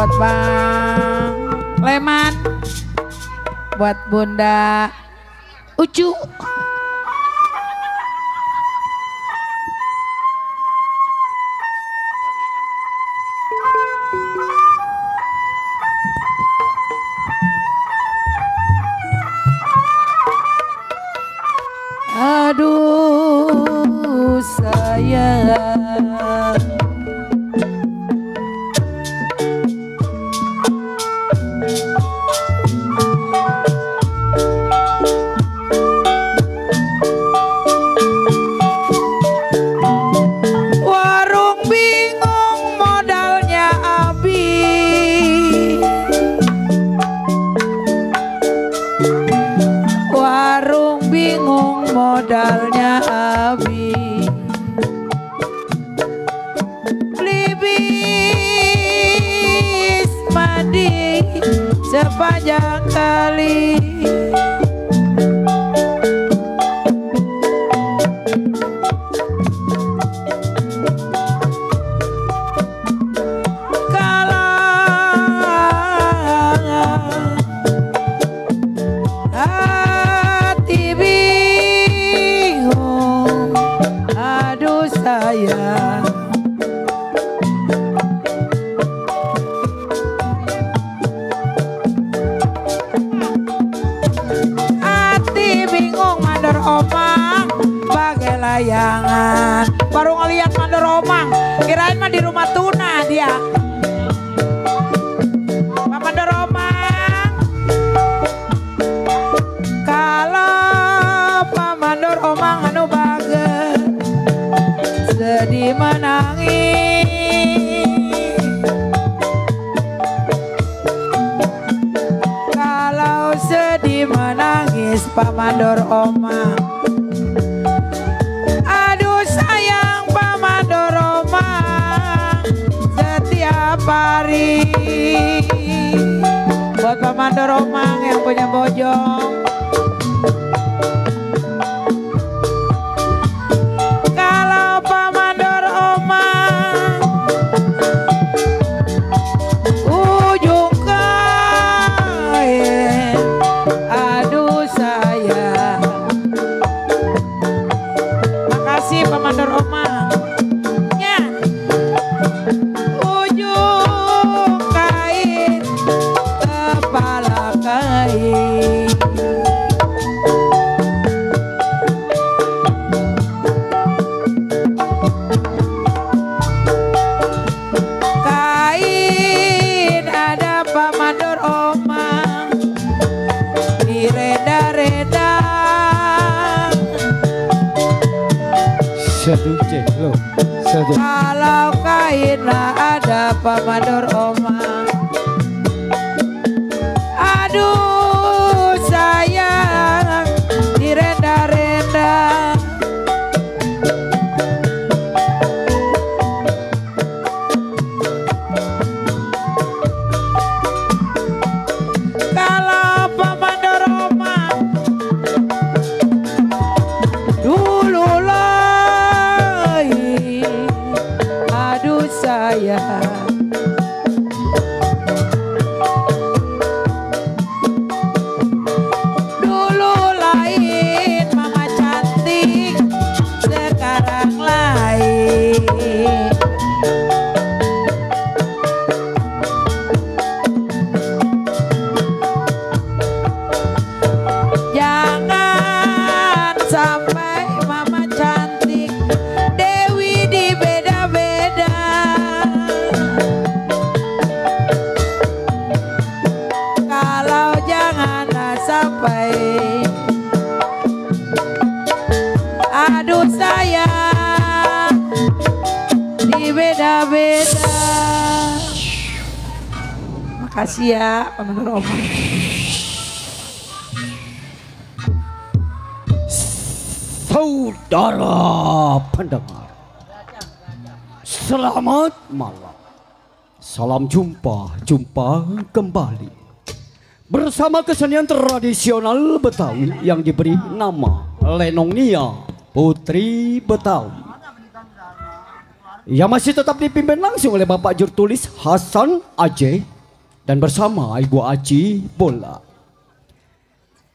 buat Bang Leman, buat Bunda Ucu. Aduh sayang, warung bingung modalnya habis, warung bingung modalnya habis, beli bis mandi sepanjang kali, hati bingung, aduh sayang, hati bingung mandor omang bagai layangan. Baru ngeliat mandor omang kirain mah di rumah tuna dia. Pak mandor omang, kalau Pak mandor omang anu bager sedih menangis, kalau sedih menangis Pak mandor omang. Aduh sayang Pak mandor omang setiap hari. Buat Pak mandor omang yang punya bojong, kalau Pak mandor omang ujung kain, aduh sayang. Makasih Pak mandor omang ya. Ujung kain kepala kain, kain ada Pak mandor omang di reda-reda. Kalau kain ada Pak mandor omang, aduh sayang di reda-reda. Kalau Pak mandor omang dulu lain, aduh sayang, dulu lain mama cantik, sekarang lain. Jangan sampai mama cantik Dewi dibeda-beda. Kalau janganlah sampai, aduh sayang dibeda-beda. Makasih ya Pak mandor omang. Saudara pendengar, selamat malam. Salam jumpa kembali bersama kesenian tradisional Betawi yang diberi nama Lenong Nia Putri Betawi, yang masih tetap dipimpin langsung oleh Bapak Jurtulis Hasan Aceh dan bersama Ibu Aji Bola.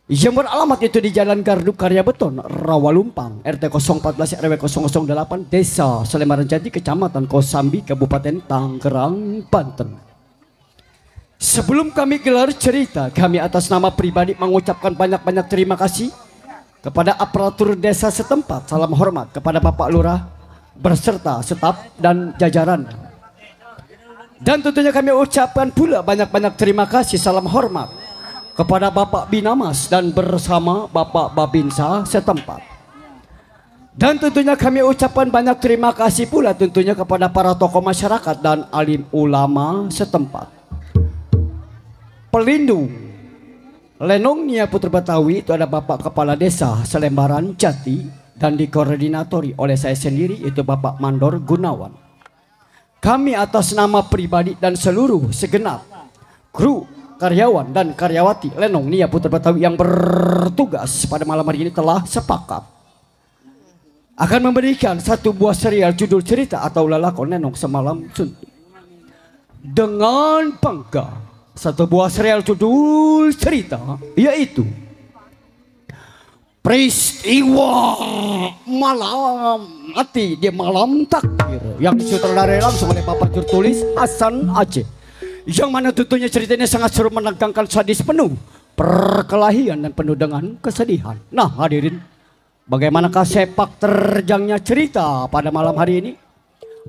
Yang beralamat itu di Jalan Gardu Karya Beton, Rawalumpang, RT 014 RW 008, Desa Selembaran Jati, Kecamatan Kosambi, Kabupaten Tangerang, Banten. Sebelum kami gelar cerita, kami atas nama pribadi mengucapkan banyak-banyak terima kasih kepada aparatur desa setempat. Salam hormat kepada Bapak Lurah berserta staf dan jajaran. Dan tentunya kami ucapkan pula banyak-banyak terima kasih, salam hormat kepada Bapak Binamas dan bersama Bapak Babinsa setempat. Dan tentunya kami ucapkan banyak terima kasih pula tentunya kepada para tokoh masyarakat dan alim ulama setempat. Pelindung Lenongnia Putra Betawi itu ada Bapak Kepala Desa Selembaran Jati dan dikoordinatori oleh saya sendiri itu Bapak Mandor Gunawan. Kami atas nama pribadi dan seluruh segenap kru, karyawan dan karyawati Lenongnia Putra Betawi yang bertugas pada malam hari ini telah sepakat akan memberikan satu buah serial judul cerita atau lalakon Lenong Semalam Suntuk. Dengan bangga satu buah serial judul cerita yaitu Peristiwa Malam Mati di Malam Takdir yang disutradarai langsung oleh Bapak Jurtulis Hasan Aceh. Yang mana tentunya ceritanya sangat seru, menegangkan, sadis, penuh perkelahian dan penuh dengan kesedihan. Nah hadirin, bagaimanakah sepak terjangnya cerita pada malam hari ini?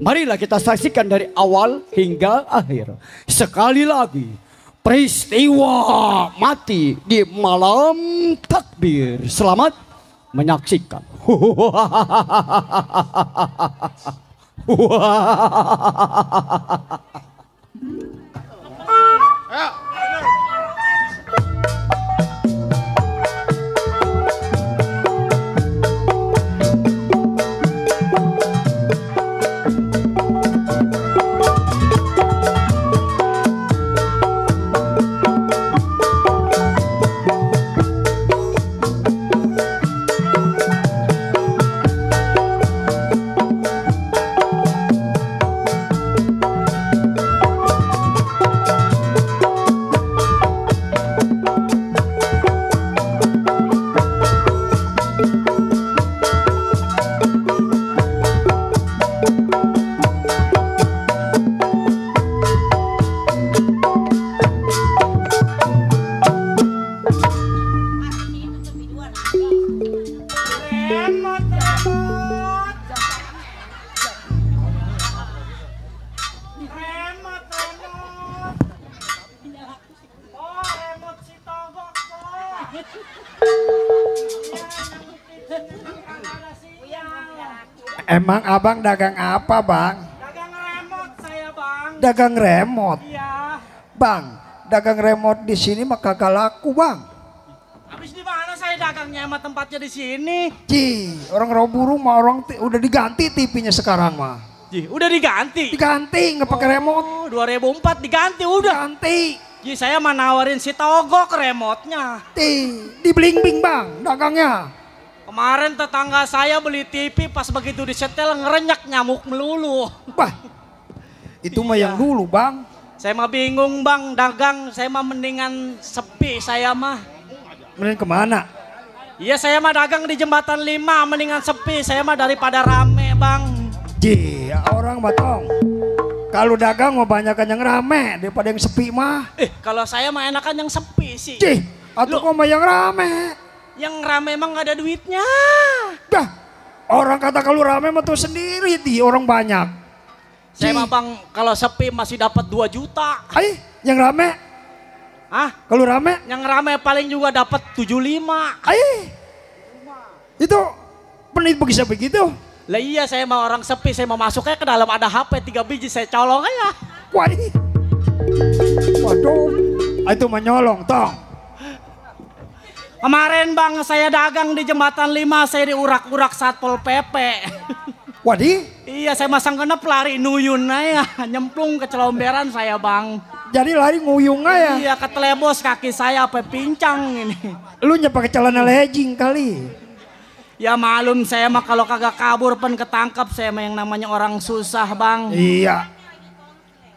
Marilah kita saksikan dari awal hingga akhir. Sekali lagi, Peristiwa Mati di Malam Takbir. Selamat menyaksikan. Emang abang dagang apa bang? Dagang remote saya bang. Dagang remote. Iya. Bang, dagang remote di sini mah kagak laku bang. Habis di mana saya dagangnya sama tempatnya di sini? Orang Roburu mah udah diganti TV-nya sekarang mah. Udah diganti. Diganti nggak pakai remote. 2004 diganti udah. Ganti. Saya mau nawarin si Togok remote-nya. Di bling-bling bang dagangnya. Kemarin tetangga saya beli TV pas begitu disetel ngerenyak nyamuk melulu. Wah, itu mah yang dulu bang. Saya mah bingung bang dagang, saya mah mendingan sepi saya mah. Mending kemana? Iya saya mah dagang di Jembatan 5 mendingan sepi, saya mah daripada rame bang. Orang batong. Kalau dagang mau banyakan yang rame daripada yang sepi mah. Kalau saya mah enakan yang sepi sih. Atau kok mah yang rame. Yang rame emang gak ada duitnya. Dah, orang kata kalau rame mah tuh sendiri orang banyak. Saya mah bang kalau sepi masih dapat 2 juta. Yang rame? Kalau rame? Yang rame paling juga dapat 75. Itu penit begitu begitu. Lah iya saya mau orang sepi, saya mau masuknya ke dalam ada HP 3 biji saya colong aja. Waduh, itu menyolong tong. Kemarin bang saya dagang di Jembatan 5 saya diurak-urak Satpol PP. Wadi? Iya saya masang genep lari nuyun aja, nyemplung ke celomberan saya bang. Jadi lari nguyung aja? Iya ketelebos kaki saya apa pincang ini. Lu pakai celana legging kali? Ya malum saya mah kalau kagak kabur pen ketangkap saya mah yang namanya orang susah bang. Iya.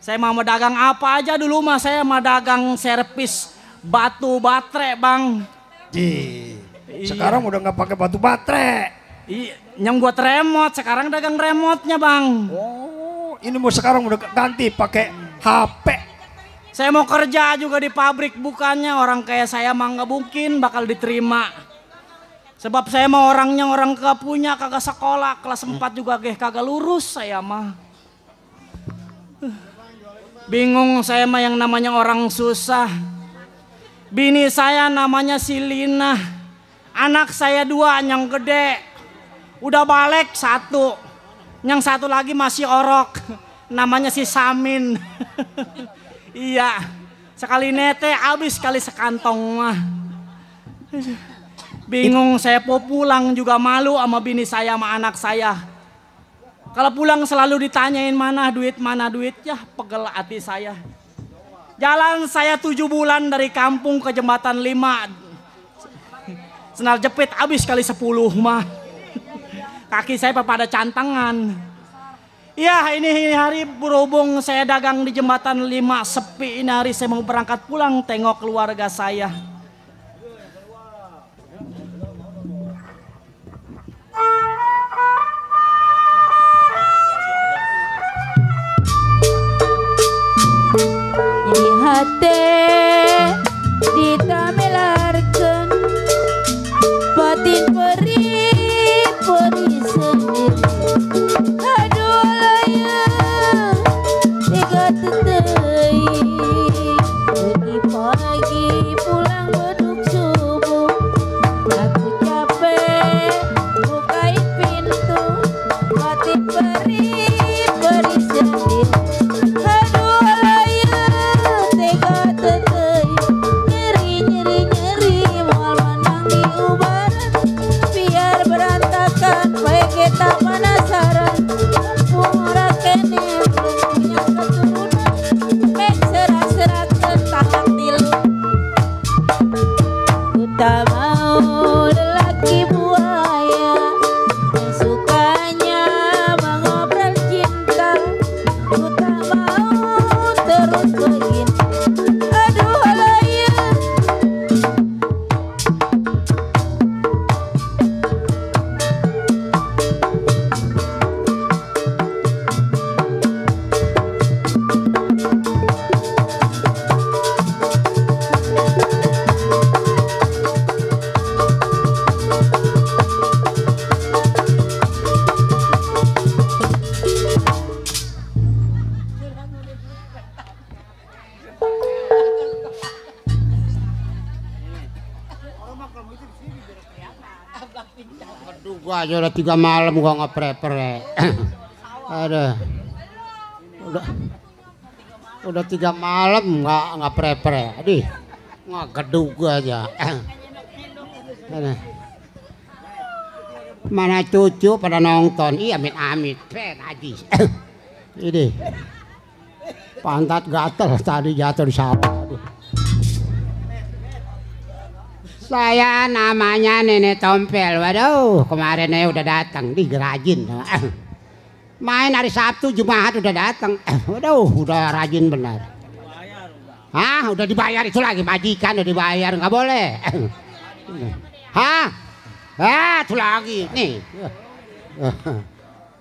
Saya mau dagang apa aja dulu mah, saya mau dagang servis batu baterai Bang. Sekarang udah nggak pakai batu baterai. Yang buat remote, sekarang dagang remote-nya Bang. Oh, ini mau sekarang udah ganti pakai HP. Saya mau kerja juga di pabrik, bukannya orang kayak saya mah nggak mungkin bakal diterima. Sebab saya mah orangnya orang kagak punya, kagak sekolah, kelas 4 juga kagak lurus saya mah. Bingung saya mah yang namanya orang susah. Bini saya namanya si Lina. Anak saya 2 yang gede. Udah balik 1. Yang 1 lagi masih orok. Namanya si Samin. Iya, sekali nete habis sekali sekantong mah. Bingung saya mau pulang juga malu sama bini saya sama anak saya. Kalau pulang selalu ditanyain mana duit ya, pegel hati saya. Jalan saya 7 bulan dari kampung ke jembatan 5. Sendal jepit habis kali 10 mah. Kaki saya pada cantangan. Ya ini hari berhubung saya dagang di jembatan 5 sepi, ini hari saya mau berangkat pulang tengok keluarga saya. Jadi hati ditamelarkan, batin perih sendiri. Aduh layang tega tetei, pergi pagi pulang beduk subuh. Aku capek bukain pintu, batin perih sendiri. Aduh layang tega tetei, nyeri moal mandang diubaran. Biar berantakan baik kita penasaran. Umur kene belum punya keturunan, mek serak-serakan tahap tilu. Ku tak mau lelaki buaya yang sukanya mengobrol cinta. Ku tak mau terus begini. Aduh layang. Aduh, gua aja udah 3 malam gua ngeprepare. Aduh. Udah 3 malam nggak prepare. Aduh. Ngegedug gua aja. Aduh. Mana cucu pada nonton. Iya amit-amit. Tadi. Ini. Pantat gatel tadi jatuh di sawah. Aduh. Saya namanya Nenek Tompel. Waduh, kemarin udah datang di Gerajin. Main hari Sabtu, Jumat udah datang. Waduh, udah rajin benar. Hah, udah dibayar itu lagi majikan udah dibayar, nggak boleh. Hah? Itu lagi nih.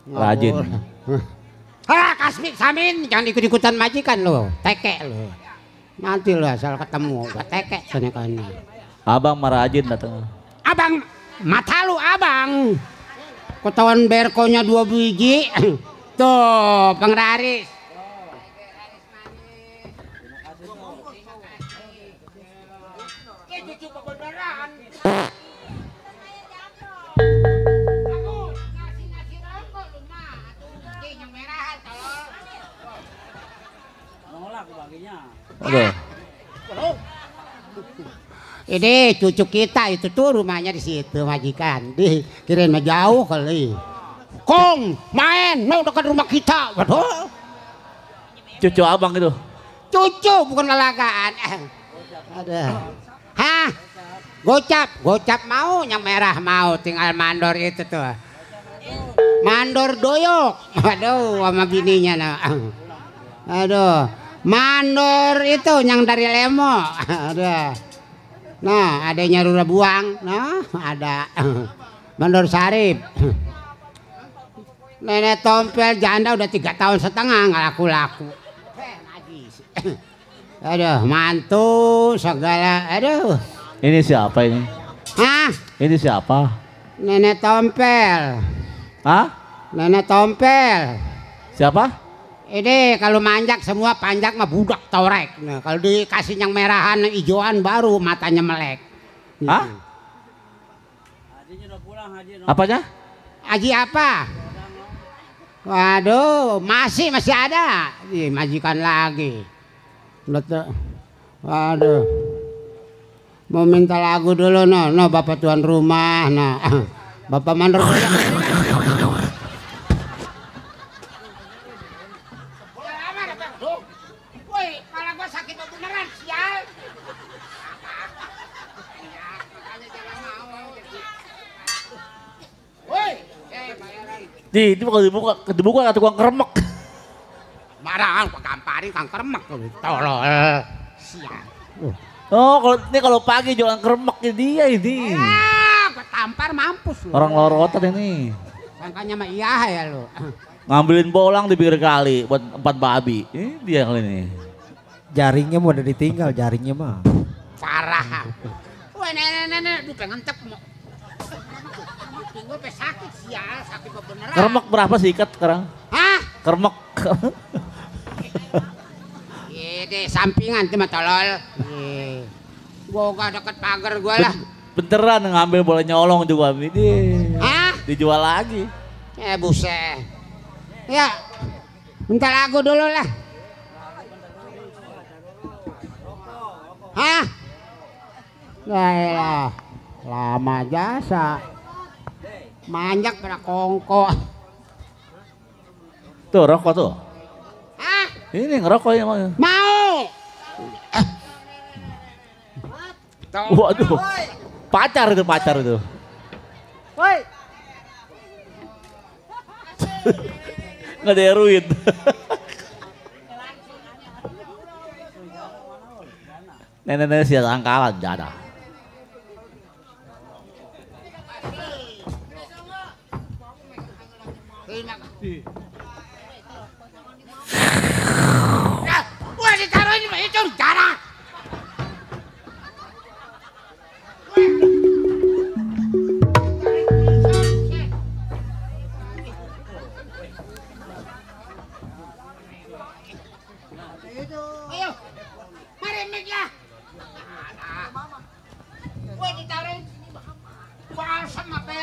Rajin. Halah, Kasmi, Samin, jangan ikut-ikutan majikan lo, tekek lo. Nanti lo asal ketemu, udah tekek sana kan. Abang marajin datang. Abang, mata lu abang. Ketahuan berkonya 2 biji. Tuh, penglaris. Oke. Ini cucu kita itu tuh rumahnya di situ majikan. Kirain mah jauh kali. Kong, main, mau dekat rumah kita. Waduh. Cucu abang itu. Cucu bukan lalagaan. Ada. Hah? Gocap mau, yang merah mau, tinggal mandor itu tuh. Mandor doyok. Waduh, sama bininya nah. Aduh, mandor itu yang dari Lemo. Ada. Nah, adanya Rura Buang. Nah, ada. Mandor Sarip. Nenek Tompel janda udah 3 tahun setengah nggak laku-laku. Aduh, mantu segala. Aduh. Ini siapa ini? Hah? Ini siapa? Nenek Tompel. Hah? Nenek Tompel. Siapa? Ini kalau manjak semua panjak mah budak torek. Nah, kalau dikasih yang merahan, yang hijauan baru matanya melek. Hah? Apanya? Haji apa? Waduh, masih ada. Ih, majikan lagi. Waduh. Mau minta lagu dulu no, Bapak tuan rumah. Nah, Bapak mandor. Di, itu kalau dibuka kata tukang keremek. Marah, gamparin kang keremek tolol. Sial. Oh, kalau pagi jualan keremek dia ini. Ah, gua tampar mampus lu. Orang lorotan ini. Sangkanya mah iya ya lu. Ngambilin bolang di pinggir kali buat 4 babi. Ini dia kali ini. Jaringnya mau udah ditinggal, jaringnya mah. Parah. Wah, nenek, lu pengen cek mau. Gue sakit sial, sakit beneran. Keremek berapa sih ikat sekarang? Hah? Keremek. Ini sampingan cuma tolol. Gue gak deket pagar gue lah. Benteran ngambil boleh nyolong juga ini. Hah? Dijual lagi. Buset. Ya, minta lagu dulu lah. Hah? Lah, lama jasa. Manjak pada kongko. Tuh rokok tuh. Hah? Ini ngerokok ya mau. Mau. Waduh. Pacar itu. Woi. Nggak ada heroin. Nenek-nenek sial angkalan jada. Wah, ditaruhin itu darah. Ayo, mari Mik ya. Wah, ditaruhin sini balsam apa?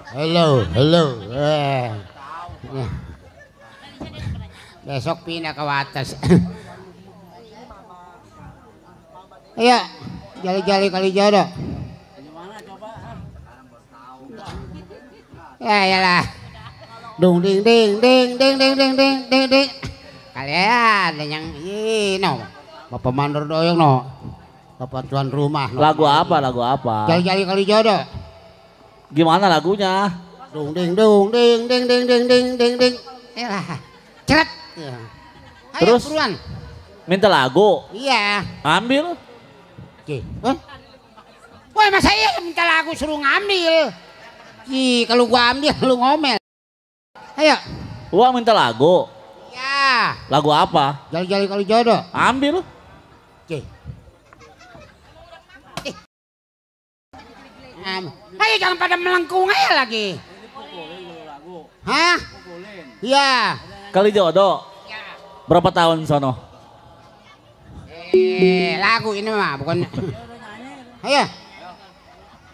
Halo. Besok pindah ke atas. Ayo, jali-jali kali jodoh. Ya iyalah. Dung ding ding ding ding ding ding ding ding ding. Kalian ada yang no. Bapak mandor doyong no. Bapak tuan rumah no. Lagu apa? Jali-jali kali jodoh. Gimana lagunya? Dung ding dung ding ding ding ding ding ding ding. Elah. Ceret. Ya. Ayo, Terus buruan. minta lagu. Iya. Ambil. Oke. Woi, masa iya minta lagu suruh ngambil. Kalau gua ambil lu ngomel. Ayo. Gua minta lagu. Ya. Lagu apa? Jali-jali kali jodoh. Ambil. Oke. Ayo jangan pada melengkung aja lagi. Hah? Iya. Kali jodoh. Berapa tahun sono? Lagu ini mah bukan. Ayo.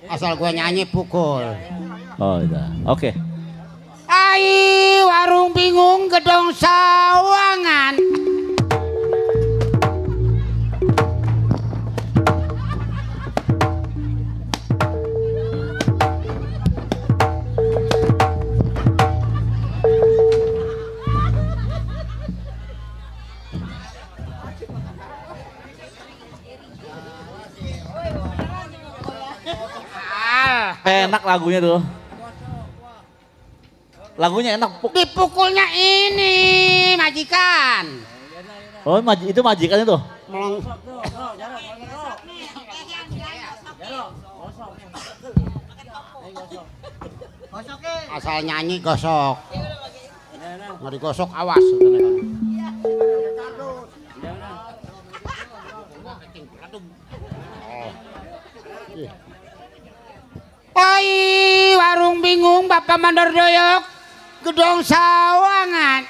Asal gua nyanyi pukul. Oh iya. Oke. Ai warung bingung gedong sawangan. Enak lagunya tuh. Lagunya enak. Dipukulnya ini majikan. Oh, itu majikan itu. Asal nyanyi gosok. Mau digosok awas. Oi, warung bingung Bapak Mandor Doyok, gedong sawangan.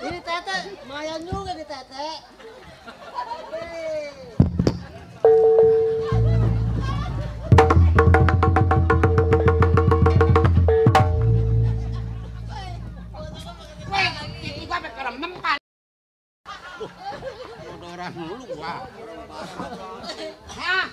Ini tete, lumayan juga di tete. Weh, ini gua pakai remempan. Orang dulu gua. Hah?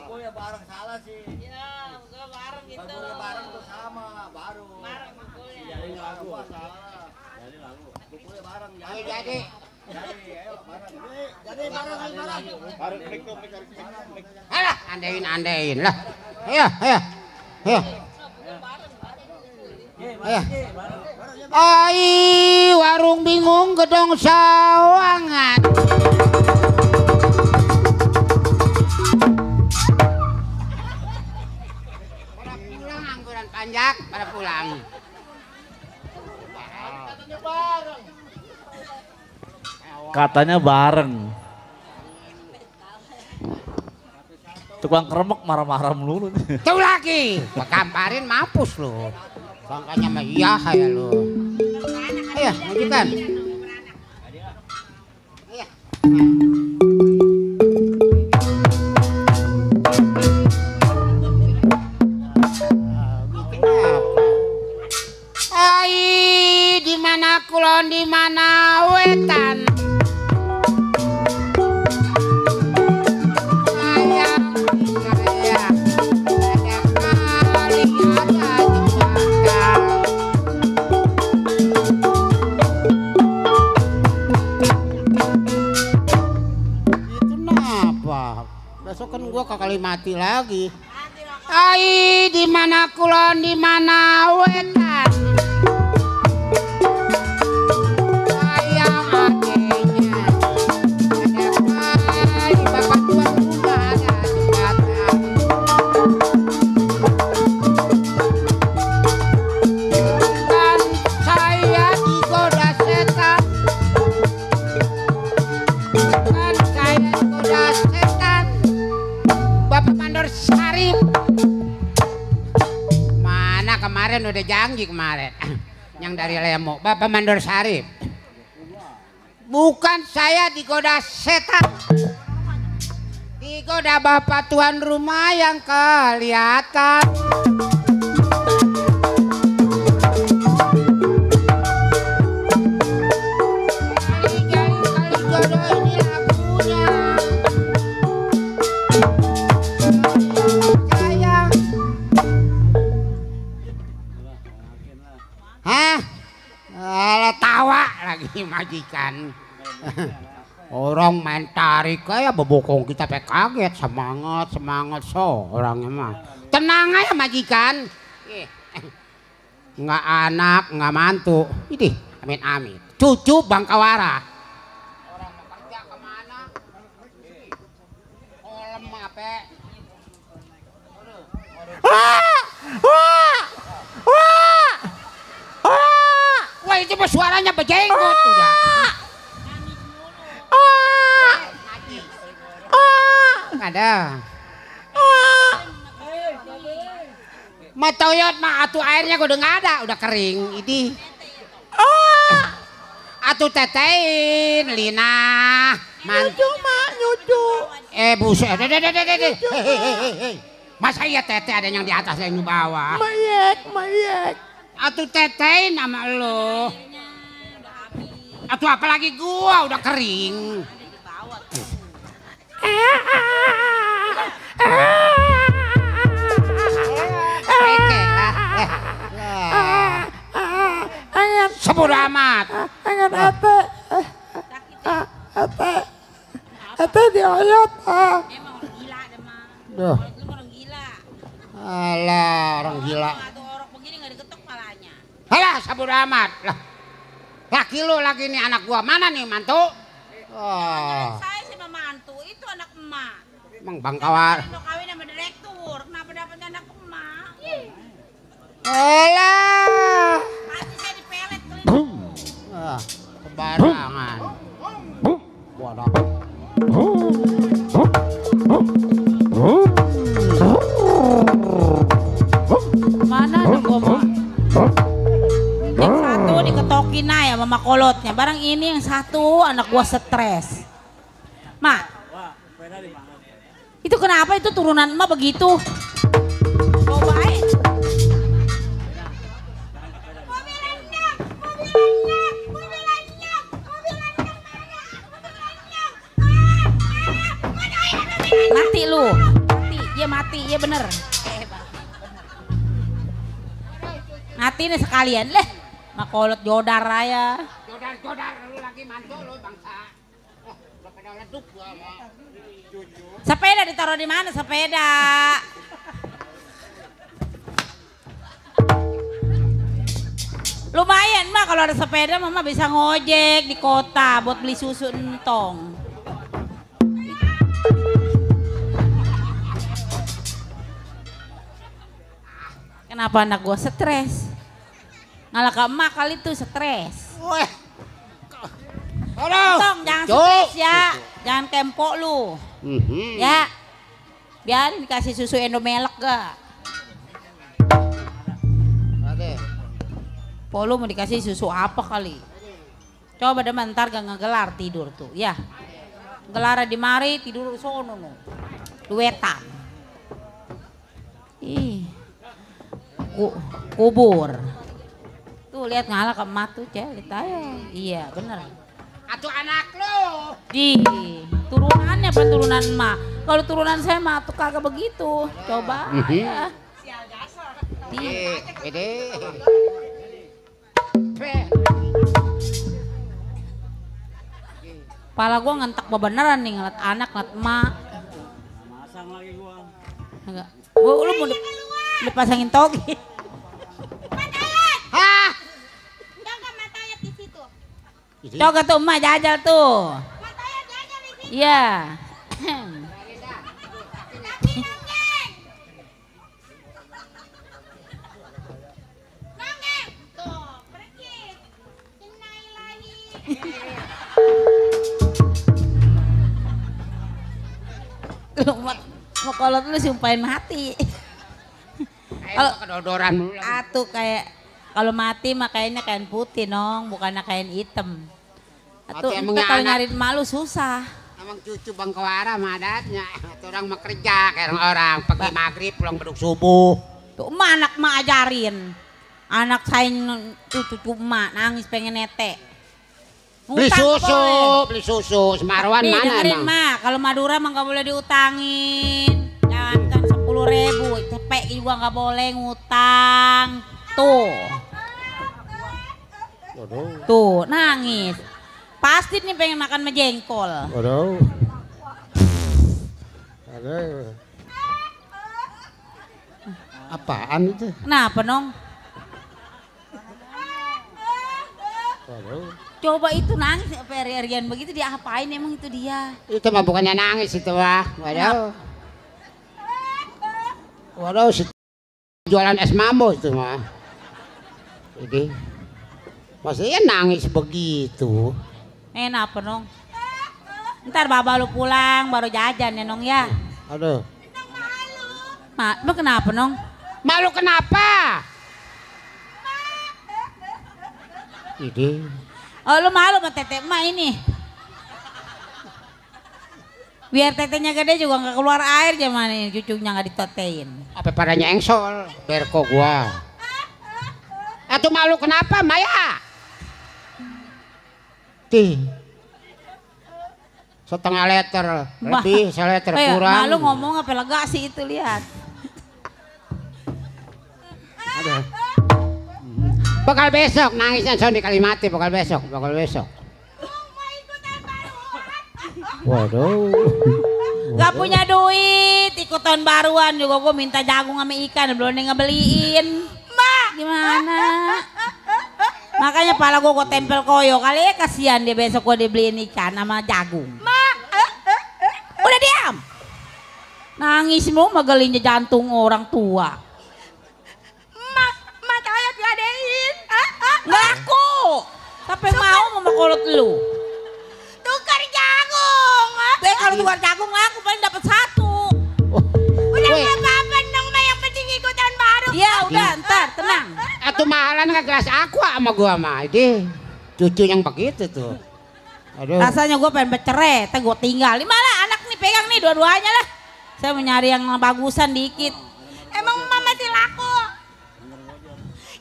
Pokoknya bareng salah sih. Ya, enggak bareng gitu. Bareng tuh sama, baru. Bareng pukulnya. Jadi lagu. Jadi lagu. Pokoknya bareng. Ayo jadi. Ayo bareng. Jadi bareng. Bareng klik. Alah, andein lah. Ayo. Ayo. Ai, warung bingung gedong sawangan. Pada pulang angguran panjak, pada pulang. Katanya bareng. Tukang kremek marah-marah melulu. Tuh lagi, kamparin mampus lu. Sangkanya mah iya ya lu. Ayo, majikan. Iya. Ai, di mana kulon, di mana wetan. Besok kan gua kekali mati lagi. Ai, di mana kulon, di mana wetan. Sayang adenya. Ada kali bapak tuan rumah ada jembatan. Dan saya digoda setan. Dan saya digoda setan. Bapak Mandor Sarip. Mana kemarin udah janji kemarin. Yang dari Lemo, Bapak Mandor Sarip. Bukan saya digoda setan. Digoda bapak tuan rumah yang kelihatan. Kali jodoh ini lagunya. Sayang. Hah? Alah tawa lagi majikan. Orang main tarik kayak bebokong kita pe kaget, semangat so orangnya mah. Tenang aja majikan. Nggak anak, nggak mantu. Ini amin. Cucu Bangkawara. Orang mau kerja kemana? Kolem apa? Wah itu mah suaranya bejenggot udah. Ada. Matoyot mah atuh airnya udah nggak ada, udah kering. Ini. Atuh tetein, Lina. Nyucu mak, nyucu. Buset, hei. Masa iya tete ada yang di atas yang di bawah? Mayek. Atuh tetein sama lo. Atuh apalagi gua udah kering. Sebodoh amat. teh diayat ah. Emang orang gila deh mah. Duh. Lu orang gila. Alah, orang gila. Atau orang begini nggak diketok palanya. Halah, sabur amat. Lah. Laki lu lagi nih anak gua. Mana nih mantu? Oh. Saya sih mantu, itu anak emak. Emang bangkawar. Mau kawin sama direktur, kenapa dapetnya anak emak? Alah. Pasti saya dipelet kali. Ah, kebarangan. Waduh. Mana nih gua mau? Yang satu diketokin aja sama kolotnya. Barang ini yang satu anak gua stres. Mak, itu kenapa itu turunan emak begitu? Cobain. Mati lu, mati, iya bener. Mati nih sekalian leh, makolot jodar raya. Jodar lu lagi mantu lu bangsa. Udah pada leduk gua mah. Sepeda ditaruh di mana sepeda? Lumayan mah kalau ada sepeda mama bisa ngojek di kota buat beli susu entong. Kenapa anak gua stres? Ngalah ke emak kali tuh stres. Weh. Aduh. Entong jangan stres ya. Jangan kempok lu. Ya. Biarin dikasih susu Endomelek gak? Oke. Polo mau dikasih susu apa kali? Coba deh ntar gak ngegelar tidur tuh, ya. Gelar di mari tidur sono no. Duetan. Ih. Kubur. Tuh lihat ngalah ke emak tuh, lihat aja. Iya, bener. Atuh anak lu. Di turunannya bukan turunan emak. Kalau turunan saya mah tuh kagak begitu. Coba ya. Ide. Kepala gua ngentak beneran nih ngeliat anak ngeliat emak. Masang lagi gua. Enggak. Lu mau dipasangin togi. Hah? Jangan matanya di situ. Coba tuh emak jajal tuh. Matanya jajal di situ. Iya. Mau kalau lu sumpahin mati. Kalau kedodoran mulu. Atuh kayak kalau mati mah kayaknya kain putih nong, bukannya kain hitam. Atuh kalau nyariin malu susah. Emang cucu bangkawara mah adatnya. Orang mah kerja kayak orang pagi maghrib pulang beduk subuh. Tuh emak anak emak ajarin. Anak saya cucu emak nangis pengen netek. Beli susu, Semarwan nih, mana dengerin emang? mah, kalau Madura mah nggak boleh diutangin. Jangankan 10.000, cepek juga nggak boleh ngutang. Tuh nangis. Pasti nih pengen makan mejengkol. Waduh. Aduh. Apaan itu? Kenapa nong? Waduh. Coba itu nangis perian begitu dia apain emang itu dia? Itu mah bukannya nangis itu mah. Waduh. Waduh, jualan es mambo itu mah. Jadi maksudnya nangis begitu. Kenapa nong? Ntar baba lu pulang baru jajan ya nong ya. Aduh. Lu kenapa nong? Malu kenapa? Ini. Oh lu malu sama tete emak ini. Biar tetenya gede juga nggak keluar air zaman ini cucunya nggak ditotein. Apa pada nyengsol? Berko gua. Atuh malu kenapa Maya? Tih. Setengah liter lebih, seliter kurang. Malu ngomong apa lega sih itu lihat. Aduh. Bakal besok nangisnya Sony Kalimati bakal besok. Waduh. Gak punya duit, ikut tahun baruan juga gue minta jagung sama ikan, belum ngebeliin. Mak, gimana? Makanya pala gue tempel koyo kali ya, kasihan dia besok gue dibeliin ikan sama jagung. Mak, udah diam. Nangis mau megelinnya jantung orang tua. Mak, saya diadein. Ngaku, tapi mau kolot lu. Tukar jagung. Kalau tukar jagung aku paling dapat 1. Udah nggak apa-apa dong, yang penting ikutan baru. Ya udah, ntar tenang. Itu mahalan nggak gelas aqua sama gua mah. Ini cucu yang begitu tuh. Aduh. Rasanya gua pengen bercerai, gue tinggal. Malah anak nih pegang nih dua-duanya lah. Saya mau nyari yang bagusan dikit. Emang emak masih laku?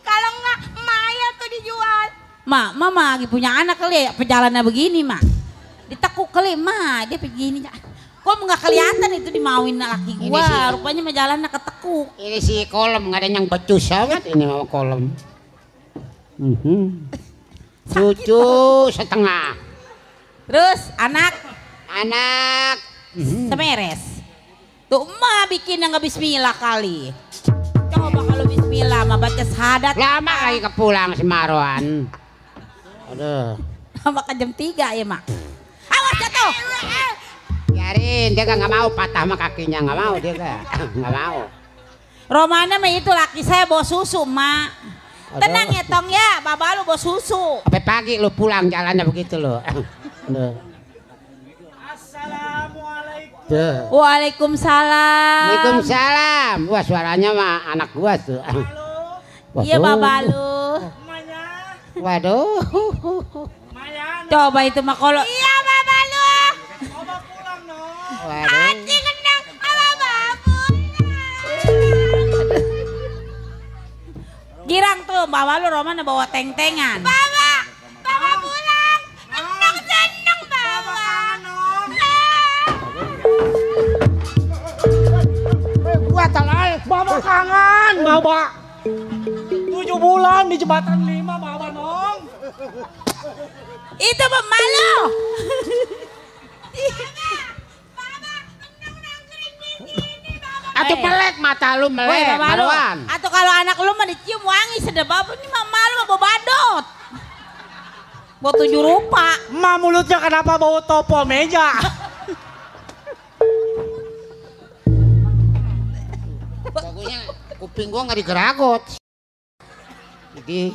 Kalau nggak, Maya tuh dijual. Mama lagi punya anak kali ya, perjalanannya begini mak. Ditekuk kali mah, dia begini. Kok nggak kelihatan itu dimauin laki gua, rupanya majalannya ketekuk. Ini si kolom nggak ada yang becus banget ini mau kolom. Cucu setengah. Terus anak semeres. Tuh emak bikin yang nggak bismillah kali. Coba kalau bismillah mah baca syahadat. Lama lagi kepulang si Marwan. Aduh. Lama ke jam 3 ya mak. Awas jatuh. Biarin, dia nggak mau patah sama kakinya, nggak mau dia nggak mau. Romana mah itu laki saya bawa susu mak. Tenang ya Tong ya, baba lu bawa susu. Sampai pagi lu pulang jalannya begitu lo. Assalamualaikum. Waalaikumsalam. Waalaikumsalam. Wah suaranya mah anak gua tuh. Iya baba lu. Waduh. Coba itu mah kalau. Iya baba lu. Coba pulang no. Waduh. Kendang sama babu. Girang tuh baba lu Romana bawa teng-tengan. Baba pulang. Seneng baba. Gua tolol. Baba kangen, baba. 7 bulan di jembatan 5 baba nong. Itu pemalu. Atau melek mata lu melek Marwan. Atau kalau anak lu mah dicium wangi sedap apa ini mah malu mah badot. Bawa 7 rupa. Ma mulutnya kenapa bau topol meja? Pokoknya kuping gua nggak digeragot. Jadi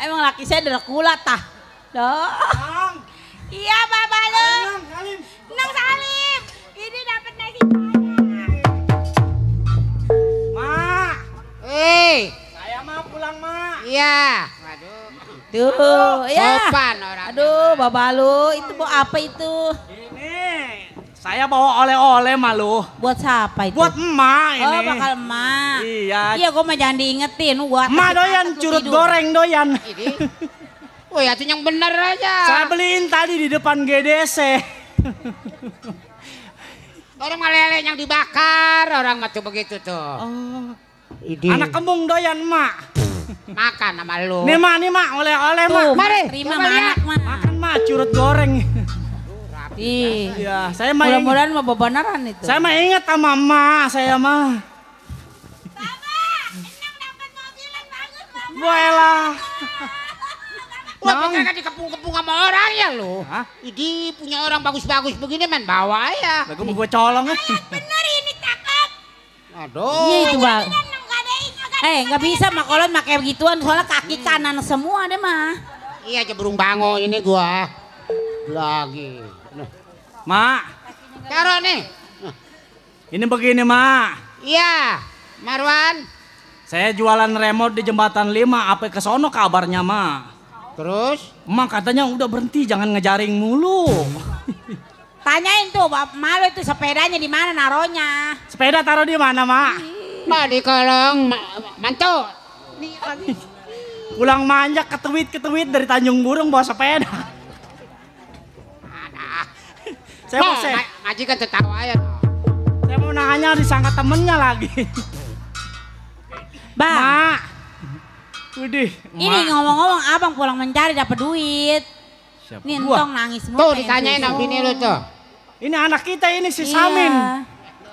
emang laki saya Dracula tah. Loh. Iya baba lu. Nang Salim. Ini dapat nasi banyak. Ma. Saya mah pulang ma. iya. Tuh, ya. Sopan orang. Aduh, baba lu, itu bawa apa itu? Ini saya bawa oleh-oleh malu. Buat siapa itu? Buat emak ini. Oh, bakal emak. Iya. Iya, gua mah jangan diingetin. Emak doyan curut goreng doyan. Ini. Oh ya itu yang bener aja. Saya beliin tadi di depan GDC. Orang meleleh yang dibakar, orang mah tuh begitu tuh. Oh. Ini. Anak kembung doyan mak. Makan sama lu. Nih mak, oleh-oleh mak. Mari, terima coba sama lihat. anak mah. Makan mak curut goreng. Ih. Iya, saya mah Mudah-mudahan mah bebenaran itu. saya mah ingat sama emak, saya mah. Buelah. Wah, kagak dikepung-kepung sama orang ya lu. Hah? Ini punya orang bagus-bagus begini man bawa ya. Lagu gue colong ya. Bener ini cakep. Aduh. Iya itu bang. Nggak bisa mak kalau pakai begituan soalnya kaki kanan semua deh mah. Iya aja burung bango ini gua. Lagi. Mak, Taruh nih. ini begini mak. Iya, Marwan. Saya jualan remote di jembatan 5, apa ke sono kabarnya mak. Terus? Emak katanya udah berhenti, jangan ngejaring mulu. Tanyain tuh, malu itu sepedanya di mana naronya? Sepeda taruh di mana mak? Nah di kolong mantu. Pulang manjak ketuit dari Tanjung Burung bawa sepeda. Saya mau majikan tertawa ya. Saya mau nanya disangka temennya lagi. Bang. Mak. Widih. Ini ngomong-ngomong abang pulang mencari dapat duit. Siapa? Nih entong nangis semua. Tuh ditanyain sama bini lu tuh. Ini anak kita ini si Samin.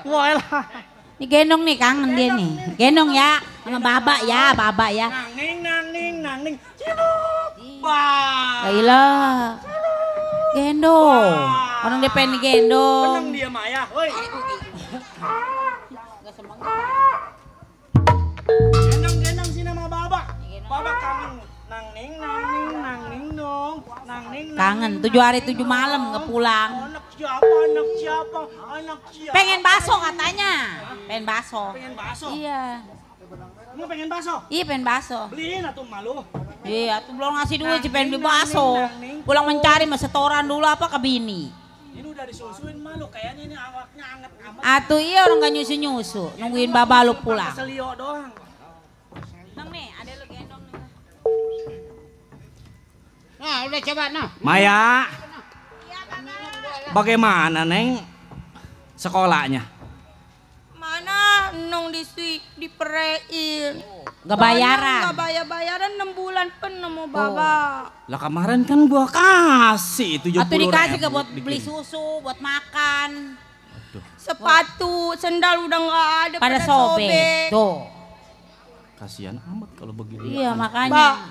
Wah elah. Ini gendong nih, kangen dia nih. Gendong ya, sama baba ya. Nang. Wah. Gailah. Gendong. Orang dia pengen gendong. Menang dia Maya. Woi. Gendong sini sama baba. Baba kangen. Nang dong. Kangen 7 hari 7 malam nggak pulang. Anak siapa? Pengen bakso katanya. Pengen bakso. Iya. Mau pengen bakso? Iya pengen bakso. Beliin atuh malu. Iya tuh belum ngasih duit sih pengen beli bakso. Pulang mencari mah setoran dulu apa ke bini. Ini udah disusuin malu kayaknya ini awaknya anget amat. Atuh iya orang gak nyusu. Nungguin baba lu pulang. Selio doang. Nang nih ada lu gendong nih. Nah udah coba noh. Maya. Bagaimana Neng sekolahnya? Mana nong diperein. Gak bayaran. Gak bayar-bayaran 6 bulan penuh mau baba. Lah kemarin kan gua kasih 70.000. Atau dikasih ke buat beli susu, buat makan. Sepatu, sendal udah gak ada Pada sobek. Tuh. Kasihan amat kalau begini. Iya makanya.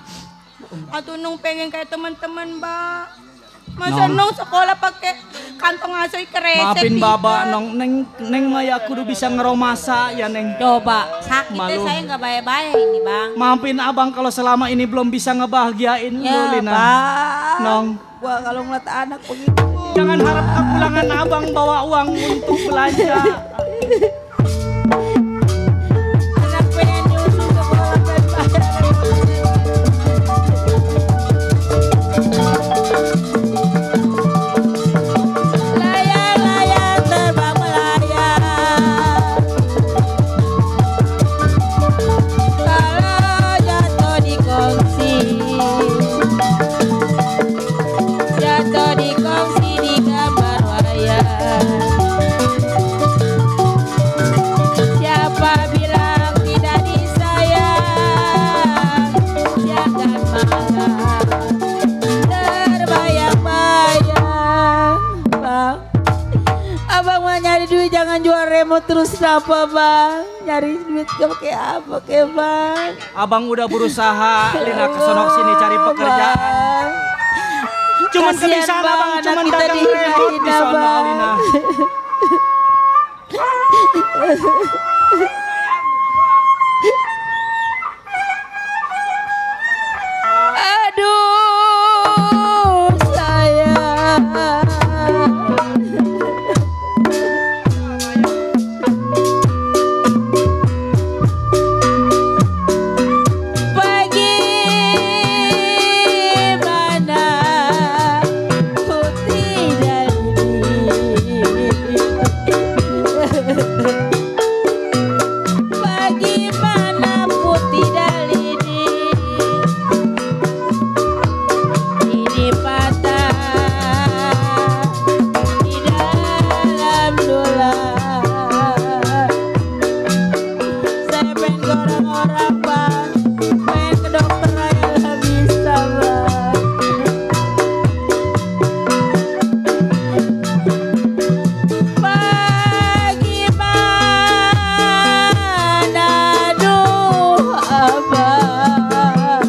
Atuh nong pengen kayak teman-teman Mbak. Masa nong sekolah pakai kantong asoy kresek. Maafin baba nong neng Maya kudu bisa ngeromasa ya Neng. Coba sakitnya Malu. saya nggak bayar-bayar ini bang. Maafin abang kalau selama ini belum bisa ngebahagiain lu Ya Lina. bang. Nong. Gua kalau ngeliat anak begitu. Jangan harap kepulangan abang bawa uang untuk belanja. Anak pengen nyusu sekolah dan bayar. Layang-layang terbang melayang. Kalau jatuh di kongsi, jatuh di kongsi di gambar wayang. Siapa bilang tidak disayang, jangan malah terbayang-bayang. Bang, abang mau nyari duit jangan jual remote terus apa bang? Nyari duit pakai apa ke bang? Abang udah berusaha Lina kesonok sini cari pekerjaan. Cuman Kasihan, kebiasaan Bang, abang anak cuman kita dagang dihinain, remote di sono Abang. Lina. Aduh sayang. Bagaimana putri Bagaimana putih dalini ini patah di dalam dolar. Saya pengen ke orang-orang bang, pengen ke dokter aja nggak bisa bang. Bagaimana aduh abang.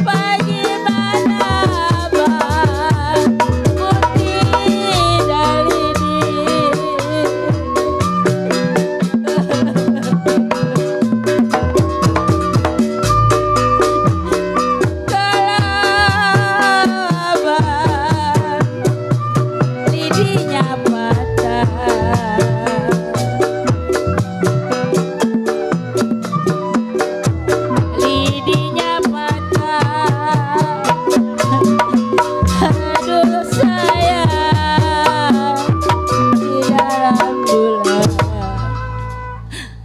Bagaimana abang putih dalini. Kalau abang lidinya patah, lidinya patah. Aduh sayang di dalam bulan.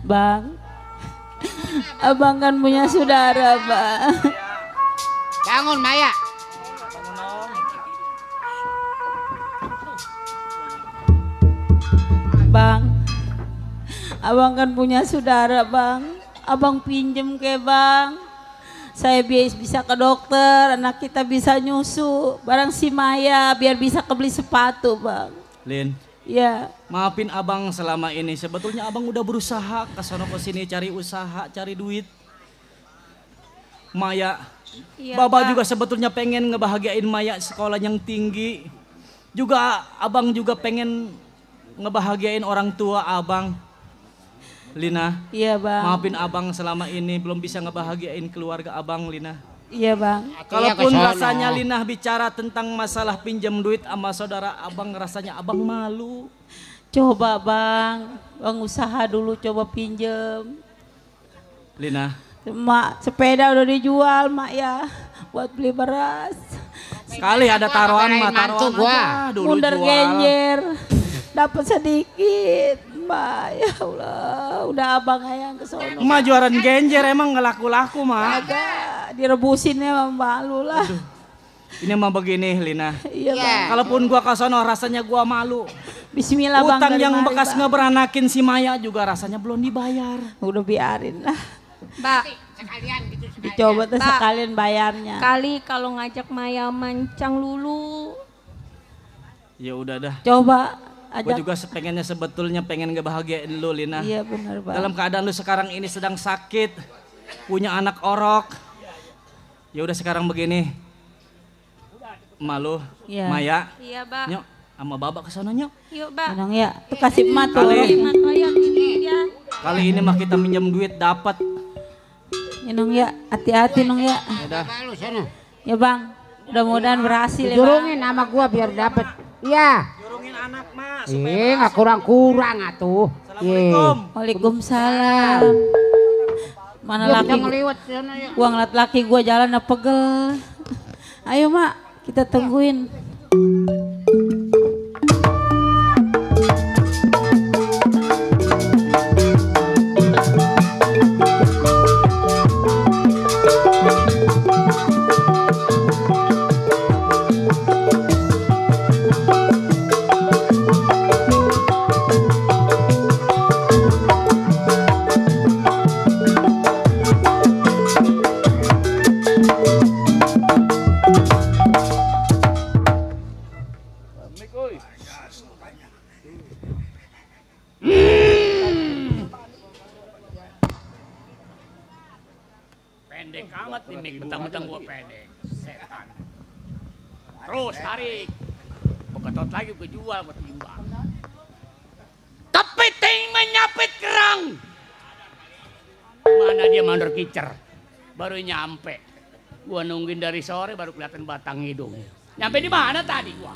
Bang, abang kan punya saudara bang. Bangun Maya. Bang, abang kan punya saudara bang. Abang pinjem ke bang. saya bisa ke dokter, anak kita bisa nyusu, barang si Maya biar bisa kebeli sepatu bang. Lin, ya. Maafin abang selama ini, sebetulnya abang udah berusaha kesana kesini cari usaha, cari duit. Maya, Iya, Baba Pak. juga sebetulnya pengen ngebahagiain Maya sekolah yang tinggi. Juga abang juga pengen ngebahagiain orang tua abang. Lina, Iya bang. maafin abang selama ini belum bisa ngebahagiain keluarga abang, Lina. Iya bang. Kalaupun kesono. rasanya Lina bicara tentang masalah pinjam duit sama saudara abang, rasanya abang malu. Coba bang usaha dulu, coba pinjem. Lina, Mak, sepeda udah dijual mak ya, buat beli beras. sekali ada taruhan mah mantu taruhan gua. aja dulu Mundur jual. genjer, dapat sedikit. Mbak, ya Allah, udah abang ayang ke sono. Emak jualan genjer emang nggak laku-laku mah. Agak direbusinnya sama Mbak Lu lah. Ini mah begini Lina. Iya bang. Kalaupun gua ke sono rasanya gua malu. Bismillah bang. Utang dari yang mari, bekas Bang. ngeberanakin si Maya juga rasanya belum dibayar. Udah biarin lah. Mbak, Dicoba tuh Mbak. sekalian bayarnya. kali kalau ngajak Maya mancang lulu. Ya udah dah. Coba Gue ajak. juga pengennya sebetulnya pengen ngebahagiain lu Lina. Iya benar bang. Dalam keadaan lu sekarang ini sedang sakit, punya anak orok. Ya udah sekarang begini. Malu, Iya. Maya, Iya, Mbak. nyok sama Baba ke sana nyok. Yuk, Mbak. Enang ya, tuh kasih emak tuh. Kali. Mat Maya gini ya. Kali ini mah kita minjem duit dapat. Nong ya, hati-hati nong ya. Udah. Lu sana. Ya bang, mudah-mudahan berhasil ya bang. Jurungin nama gua biar dapet. Iya. Jurungin anak mas. Nggak kurang-kurang atuh. Assalamualaikum. Waalaikumsalam. Mana Yuk, laki? kita ngeliwat sana yuk. Gua ngeliat laki gua jalan apa pegel. Ayo mak, kita tungguin. Pendek amat nih Mik, mentang-mentang gua pendek. Setan. Terus tarik. Beketot lagi gua jual buat timbang. Kepiting menyapit kerang. Mana dia mandor kicer. Baru nyampe. Gua nungguin dari sore baru kelihatan batang hidung. Nyampe di mana tadi gua?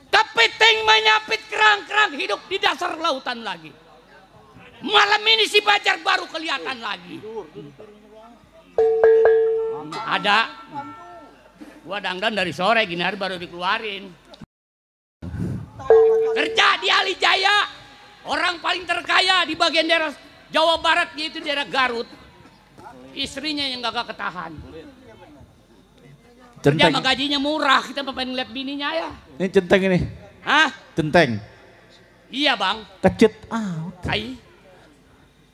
Kepiting menyapit kerang-kerang hidup di dasar lautan lagi. Malam ini si Bajar baru kelihatan lagi. Ada. Gua dangdan dari sore gini hari baru dikeluarin. Kerja di Ali Jaya. Orang paling terkaya di bagian daerah Jawa Barat yaitu daerah Garut. Istrinya yang gak ketahan. Kerja sama gajinya murah. Kita pengen ngeliat bininya ya. Ini centeng ini. Hah? Centeng. Iya bang. Kecut. Hai.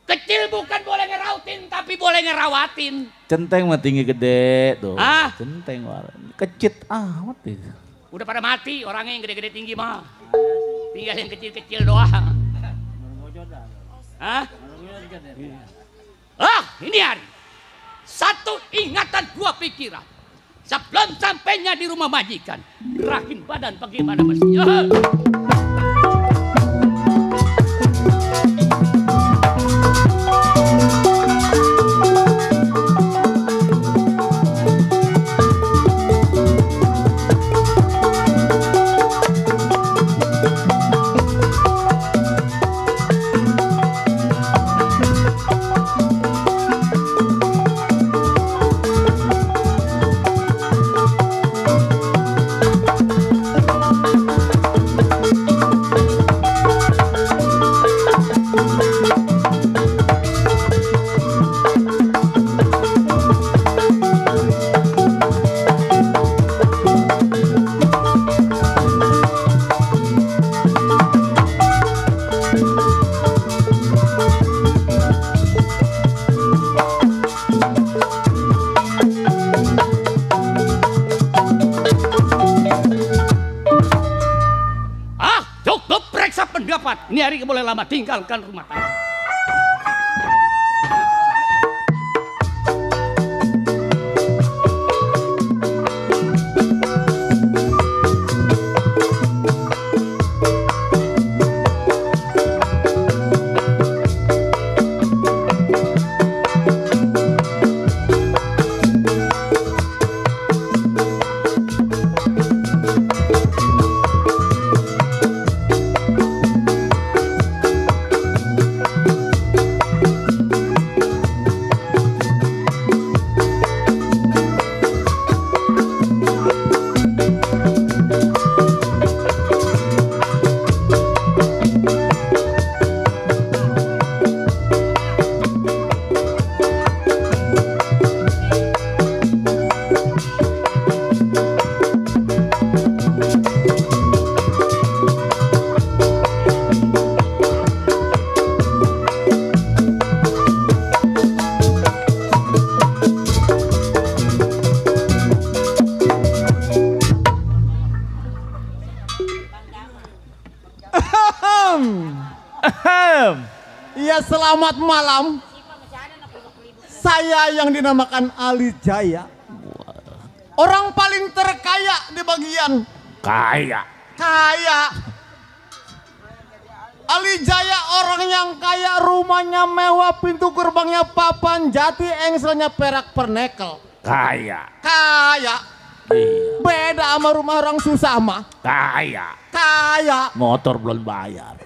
Kecil bukan boleh ngerautin, tapi boleh ngerawatin. Centeng mah tinggi gede tuh. Ah? Centeng warna. Kecit amat itu. Udah pada mati orangnya yang gede-gede tinggi mah. Tinggal yang kecil-kecil doang. Hah? Ah, ini hari. Satu ingatan gua pikiran. Sebelum sampainya di rumah majikan. Gerakin badan bagaimana mestinya. cepat. Ini hari boleh lama tinggalkan rumah tangga. Ya selamat malam. Saya yang dinamakan Ali Jaya. Orang paling terkaya di bagian Kaya. Ali Jaya orang yang kaya, rumahnya mewah, pintu gerbangnya papan jati, engselnya perak pernekel. Kaya. Iya. Beda sama rumah orang susah mah. Kaya. Motor belum bayar.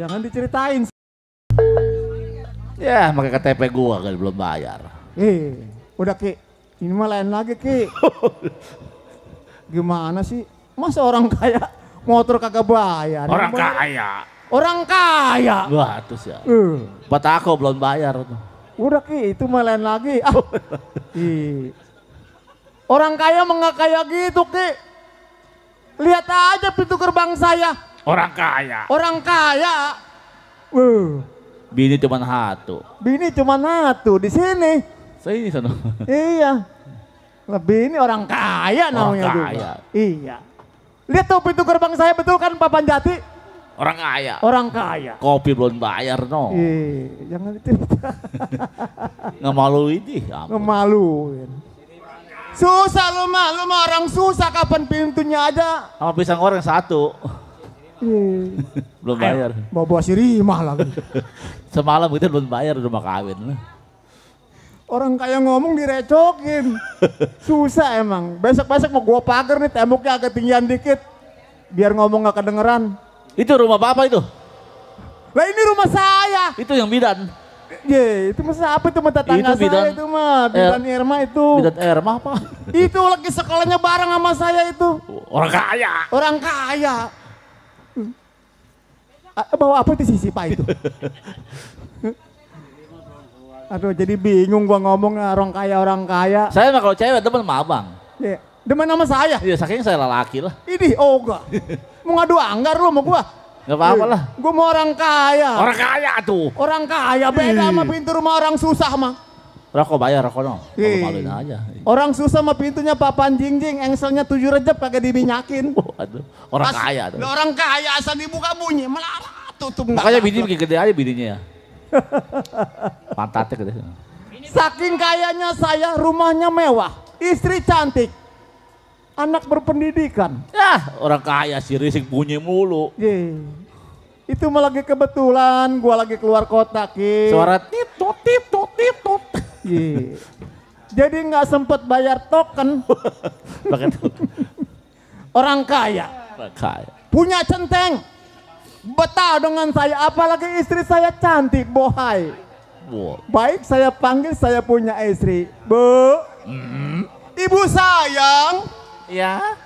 Jangan diceritain. Ya, pakai KTP gua kan belum bayar. Udah Ki, ini mah lain lagi Ki. Gimana sih? Masa orang kaya motor kagak bayar? Orang kaya. Wah, terus ya. Buat aku belum bayar. Udah Ki, itu mah lain lagi. Orang kaya mah nggak kayak gitu Ki. Lihat aja pintu gerbang saya. Orang kaya. Bini cuma satu di sini. Saya sana. Iya. Lebih ini orang kaya namanya juga. Iya. Lihat tuh pintu gerbang saya, betul kan papan jati? Orang kaya. Kopi belum bayar no. Jangan cerita. Ngemaluin deh. Ngemaluin. Susah lu mah orang susah, kapan pintunya aja. Sama pisang goreng satu. Belum bayar. Bawa si Rimah lagi. Semalam kita belum bayar rumah kawin. Orang kaya ngomong direcokin. Susah emang. Besok-besok mau gua pagar nih, temboknya agak tinggian dikit. Biar ngomong gak kedengeran. Itu rumah bapak itu? Lah ini rumah saya. Itu yang bidan? Itu masa apa itu mah tetangga saya itu mah. Bidan Irma itu. Bidan Irma apa? Itu lagi sekolahnya bareng sama saya itu. Orang kaya. Bawa apa itu sisi Pak itu? Aduh, jadi bingung gua ngomong orang kaya. Saya mah kalau cewek demen sama abang. Demen sama saya? Iya, saking saya lelaki lah. Ini enggak. Mau ngadu anggar lu sama gua? Gak apa-apa lah. Gua mau orang kaya. Orang kaya tuh. Orang kaya beda sama pintu rumah orang susah mah. Rokok bayar rokok dong. Maluin aja. Orang susah mah pintunya papan jingjing, engselnya 7 rejep kagak diminyakin. Aduh, orang kaya tuh. Orang kaya asal dibuka bunyi melarat tutup. Makanya bini bikin gede aja bininya ya. Pantatnya gede. Saking kayanya saya, rumahnya mewah, istri cantik, anak berpendidikan. Ya, orang kaya sih risik bunyi mulu. Itu mah lagi kebetulan gua lagi keluar kota Ki. Suara tip tot. Jadi nggak sempet bayar token. Orang kaya. Punya centeng. Betah dengan saya, apalagi istri saya cantik, bohai. Baik saya panggil, saya punya istri. Bu. Ibu sayang. Ya.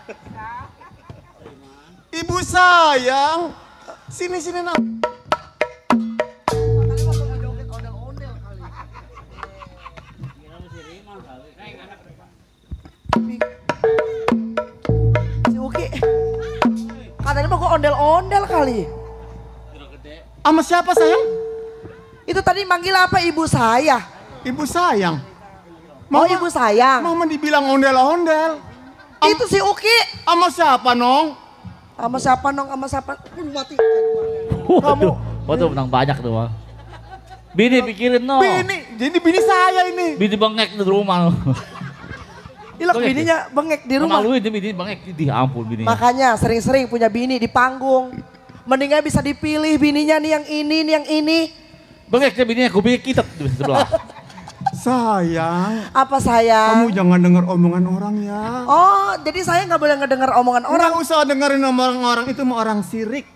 Ibu sayang. Sini nak. Si Uki, katanya mau ondel-ondel kali. Sama siapa sayang? Itu tadi manggil apa ibu saya? Ibu sayang. Ibu sayang. Mama dibilang ondel-ondel. Itu si Uki. Sama siapa nong? Sama siapa? Mati. Waduh, waduh menang banyak tuh mah. Bini pikirin no. Bini, jadi bini saya ini. Bini bengek di rumah. Ilak bininya bengek di rumah. Maluin bini bengek, di ampun bini. Makanya sering-sering punya bini di panggung. Mendingan bisa dipilih bininya nih yang ini, nih yang ini. Bengeknya bininya kuping kita di sebelah. Sayang. Apa sayang? Kamu jangan dengar omongan orang ya. Oh, jadi saya nggak boleh ngedengar omongan orang. Nggak usah dengerin omongan orang, itu mau orang sirik.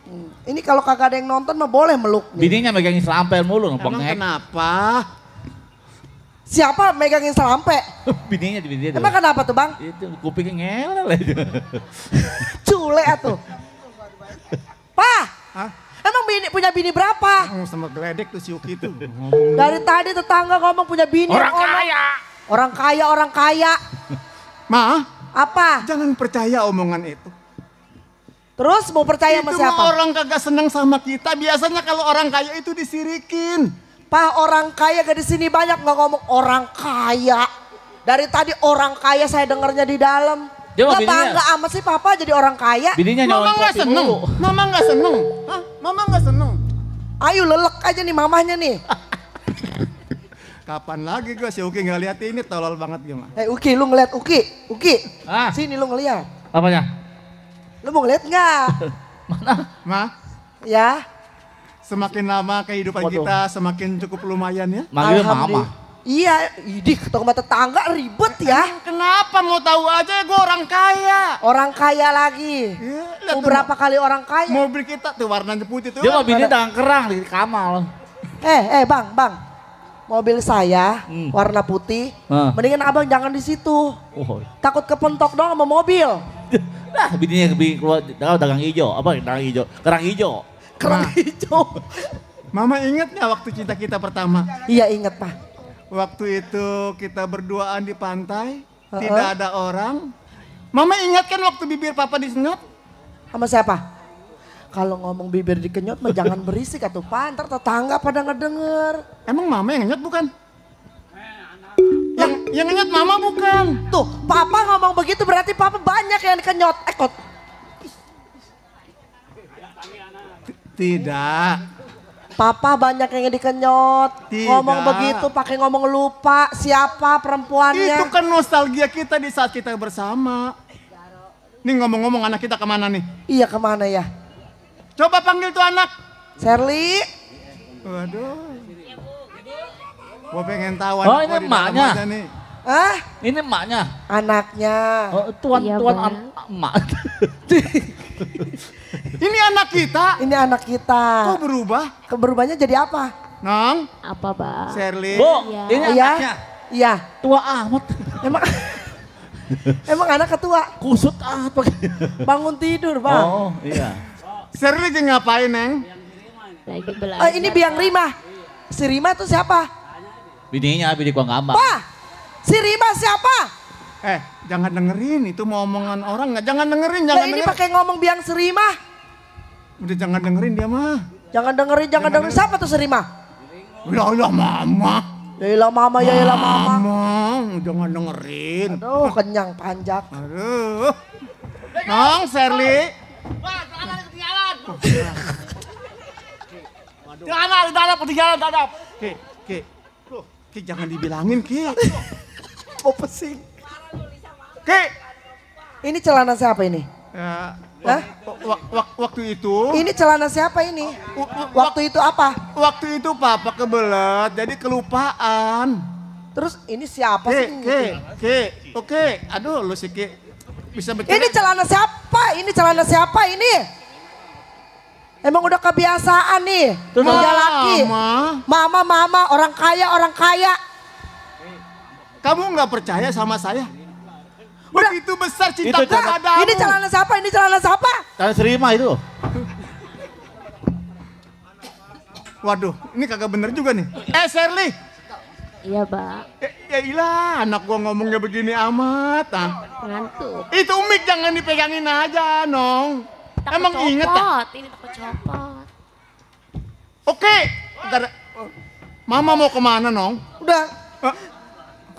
Ini kalau kagak ada yang nonton mah boleh meluk. Bininya megangin selampel mulu, Emang bengek. kenapa? Siapa megangin selampe? Bininya di bininya. Emang kenapa tuh bang? Itu kupingnya ngelel aja. Cule atuh. Pak, emang punya bini berapa? Sama geledek tuh si Uki tuh. Dari tadi tetangga ngomong punya bini. Orang kaya. Orang kaya, orang kaya. Ma, apa? Jangan percaya omongan itu. Terus mau percaya sama itu siapa? Orang kagak seneng sama kita. Biasanya kalau orang kaya itu disirikin. Pak, orang kaya gak di sini banyak nggak ngomong orang kaya. Dari tadi orang kaya saya dengarnya di dalam. Dia mah Gak bininya. bangga amat sih papa jadi orang kaya. Bininya Mama nggak seneng. Mama nggak seneng. Hah? Mama nggak seneng. Ayo lelek aja nih mamahnya nih. Kapan lagi gue si Uki nggak lihat ini tolol banget gimana? Uki lu ngeliat Uki. Ah. Sini lu ngeliat. Apanya? Lu mau ngeliat nggak? Ma, Ya. semakin lama kehidupan Waduh. kita semakin cukup lumayan ya. Manggil mama. Alhamdulillah. Iya, idih ketemu sama tetangga ribet ya. Kenapa mau tahu aja gue orang kaya. Orang kaya lagi. Lihat Mau tuh, berapa kali orang kaya? mobil kita tuh warnanya putih tuh. Dia mah bininya tangan kerang di kamal. Bang. Mobil saya warna putih. Mendingan abang jangan di situ. Oh. Takut kepentok dong sama mobil. Nah, bininya keluar dagang hijau, apa dagang hijau? Kerang hijau. Kerang hijau. Mama inget nggak waktu cinta kita pertama? Iya inget pak. Waktu itu kita berduaan di pantai, tidak ada orang. Mama ingat kan waktu bibir papa disenyot? Sama siapa? Kalau ngomong bibir dikenyot mah jangan berisik atuh pak. Ntar tetangga pada ngedenger. Emang mama yang ngenyot bukan? Yang ngenyot mama bukan. Tuh papa ngomong begitu berarti papa banyak yang dikenyot. Ekot. Tidak. Papa banyak yang dikenyot. Tidak. Ngomong begitu pakai ngomong lupa siapa perempuannya. Itu kan nostalgia kita di saat kita bersama. Nih ngomong-ngomong anak kita kemana nih? Iya kemana ya? Coba panggil tuh anak. Shirley. Waduh. Gua pengen tahu Oh, anak ini gua di dalam emaknya. aja nih. Ah? Ini emaknya. Anaknya. Oh, tuan emak. Ini anak kita. Ini anak kita. Kok berubah? Berubahnya jadi apa? Nong. Apa bang? Shirley. Bu, ini Iya. anaknya. Iya. Tua amat. Emang anak ketua. Kusut amat pakai. Bangun tidur bang. Oh, iya. Shirley lagi ngapain, Neng? Lagi belajar. Ini biang Rima. Si Rima tuh siapa? Bininya bini gua ngambang. Pak, si Rima siapa? Jangan dengerin, itu mau omongan orang nggak? Jangan dengerin, Lah jangan ini dengerin. pakai ngomong biang si Rima. Udah jangan dengerin dia mah. Jangan dengerin. Siapa tuh si Rima? Ya mama. Yaelah mama, yaelah mama. Jangan dengerin. Aduh, kenyang panjak. Aduh. Nong, Shirley. Dadap, ketinggalan, dadap. Ki, jangan dibilangin, Ki. Mau pesing. Ki. Ini celana siapa ini? Ya, Hah? waktu itu. Ini celana siapa ini? Waktu itu apa? Waktu itu papa kebelet, jadi kelupaan. Terus ini siapa sih? Oke. Aduh, lu sih Ki. Bisa bikin. Ini celana siapa ini? Emang udah kebiasaan nih. Punya laki. Mama, orang kaya. Kamu nggak percaya sama saya? Begitu besar cinta Itu padamu. Ini celana siapa? Celana Serima itu. Waduh, ini kagak bener juga nih. Shirley. Iya bang. Ya ilah, anak gua ngomongnya begini amat. Ngantuk. Itu mic jangan dipegangin aja, Nong. Emang inget tak? Ini takut copot. Oke. Mama mau kemana, Nong? Udah.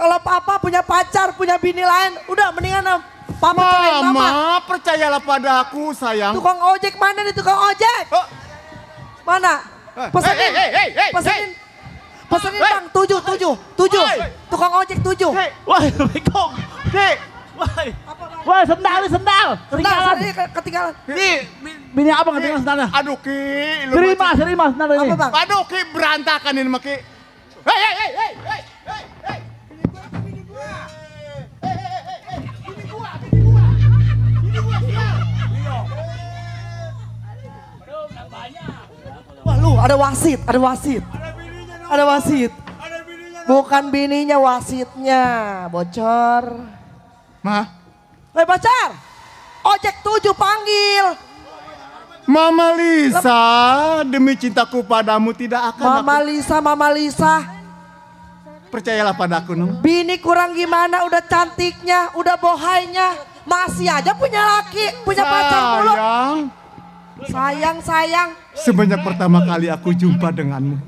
Kalau papa punya pacar, punya bini lain, udah mendingan papa cerain mama. Mama, percayalah pada aku, sayang. Tukang ojek mana nih tukang ojek? Mana? Pesenin. Pesenin. Pesenin bang, 7. Tukang ojek 7. Wah, Bekong. Nih. Wah, sendal. Sendal, ketinggalan. Nih, bini abang ketinggalan sendalnya. Aduh Ki. Terima sendal ini. Apa bang? Aduh Ki, berantakan ini Ki. Hei. Wah lu ada wasit. Bukan bininya, wasitnya. Bocor. Ma. Hei pacar. Ojek 7 panggil. Mama Lisa, demi cintaku padamu tidak akan Mama Lisa. Percayalah padaku, Nung. Bini kurang gimana, udah cantiknya, udah bohainya. Masih aja punya laki, punya pacar mulu. Sayang. Semenjak pertama kali aku jumpa denganmu.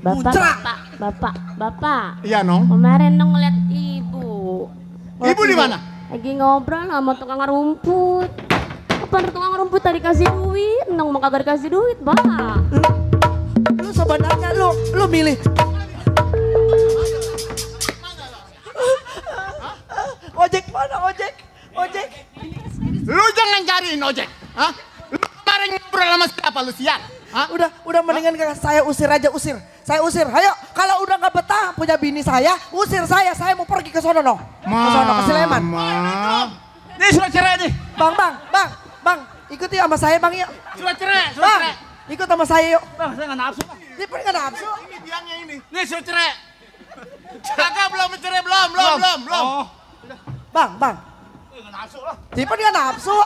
Bapak. Iya, Nong. Kemarin Nong ngeliat ibu. Ibu di mana? Lagi ngobrol sama tukang rumput. Kapan tukang rumput tadi kasih duit? Nong mau kagak dikasih duit, Bang. Lu sebenarnya lu milih. Ojek mana ojek? Lu jangan cariin ojek. Hah? Lu kemarin ngobrol sama siapa lu siang? Hah? Udah mendingan saya usir aja. Saya usir. Ayo, kalau udah nggak betah punya bini saya, usir saya. Saya mau pergi ke sono, no. Ke sono, ke Sleman. Nih surat cerai nih. Bang, ikuti sama saya bang yuk. Surat cerai. Ikut sama saya yuk. Bang, saya nggak nafsu. Ini pun nggak nafsu. Ini biangnya ini. Nih surat cerai. Kakak belum mencerai, belum. Oh. Bang. Nggak nafsu lah. Tipon nggak nafsu.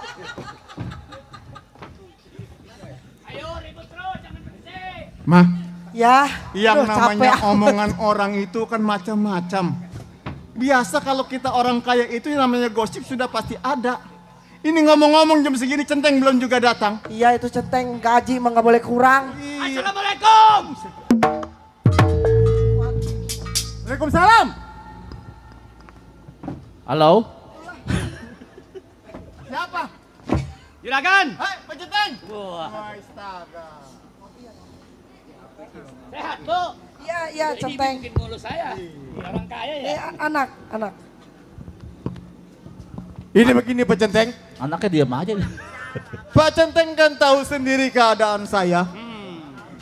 Ayo ribut terus, jangan bersih. Ma. Ya. Yang namanya capek. omongan orang itu kan macam-macam. Biasa kalau kita orang kaya itu yang namanya gosip sudah pasti ada. Ini ngomong-ngomong jam segini Centeng belum juga datang. Iya itu Centeng gaji mah nggak boleh kurang. Assalamualaikum. Waalaikumsalam. Halo. Siapa? Juragan. Hei, Pak Centeng. Wah. Astaga. Sehat, Bu. Iya Centeng. Ini bikin mulu saya. Orang kaya ya. Anak. Ini begini Pak Centeng. Anaknya diam aja. Pak Centeng kan tahu sendiri keadaan saya.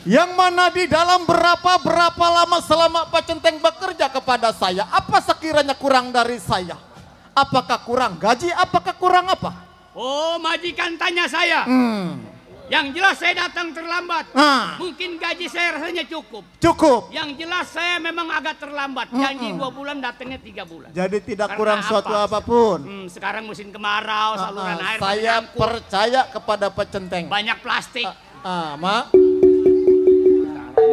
Yang mana di dalam berapa lama selama Pak Centeng bekerja kepada saya, apa sekiranya kurang dari saya? Apakah kurang gaji, apakah kurang apa? Oh, majikan tanya saya. Yang jelas saya datang terlambat. Mungkin gaji saya rasanya cukup. Cukup. Yang jelas saya memang agak terlambat. Janji 2 bulan, datangnya 3 bulan. Jadi tidak Karena kurang suatu apapun. Sekarang musim kemarau, saluran air. Saya percaya kepada Pak Centeng. Banyak plastik. Ma.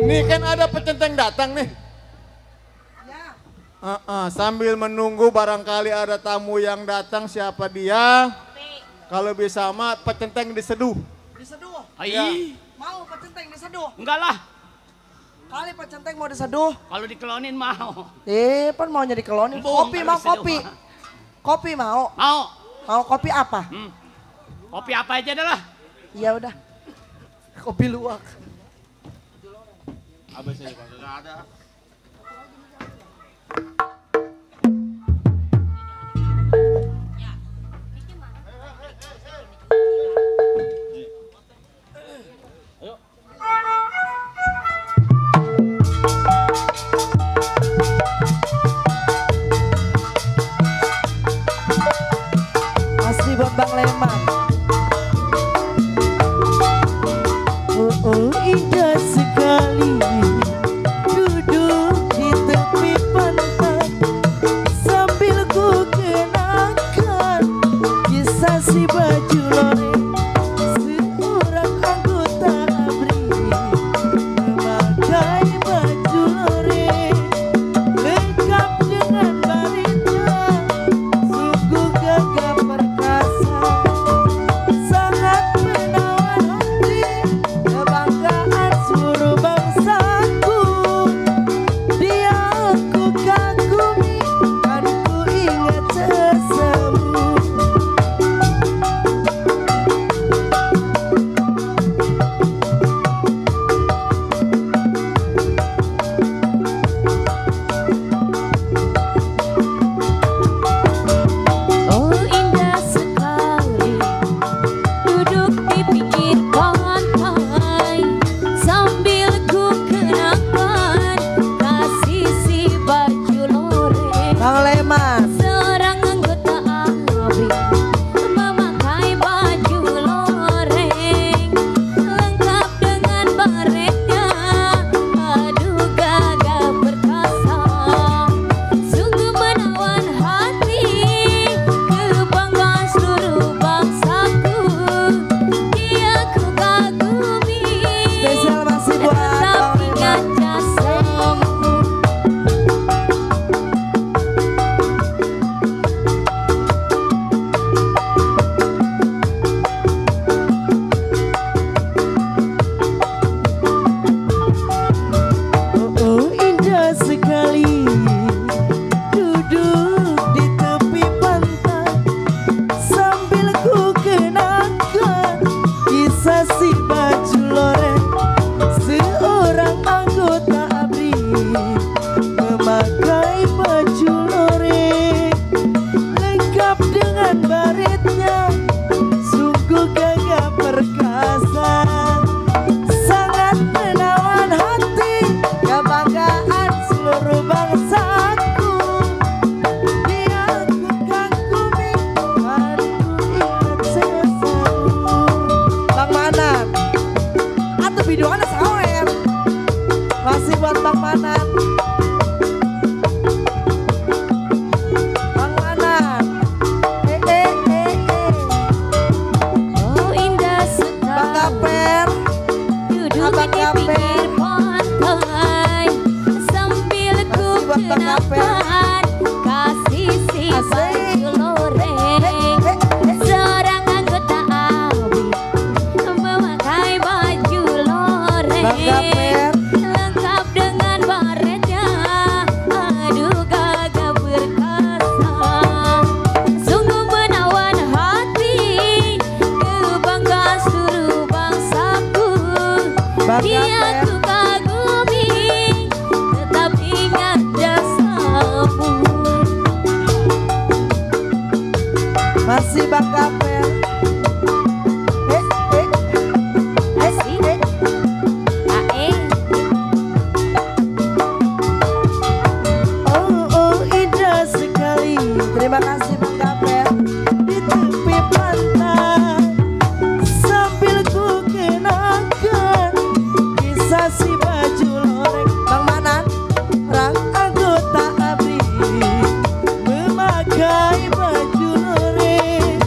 Ini kan ada Pak Centeng datang nih. Sambil menunggu barangkali ada tamu yang datang, siapa dia? Kalau bisa mah Pak Centeng diseduh. Diseduh? Iya. Mau Pak Centeng diseduh? Enggak lah. Kali Pak Centeng mau diseduh. Kalau dikelonin mau. Pan maunya dikelonin. Kopi mau kopi. Kopi mau. Mau kopi apa? Kopi apa aja dah lah. Iya udah. Kopi luwak. Abis ini kalau ada. Asli buat Bang Leman. Indah sekali duduk di tepi pantai sambil ku kenangkan kisah si baju loreng seorang anggota ABRI memakai baju loreng lengkap dengan barita sungguh gagah perkasa videonya sawer. Masih buat Bang Manan. Bang Manan. Oh indah sekali. Bang Gaper. Duduk di pinggir pantai sambil ku kenakan kasih si baju loreng. Seorang anggota ABRI memakai baju loreng lengkap dengan baretnya. Aduh gagah perkasa, sungguh menawan hati, kebanggaan seluruh bangsaku. Dia ku kagumi, tetap ingat jasamu. Masih Bang Gaper. Oh indah sekali. Terima kasih Bang Gaper. Di tepi pantai sambil ku kenakan kisah si baju loreng. Bang Manan, orang anggota ABRI memakai baju loreng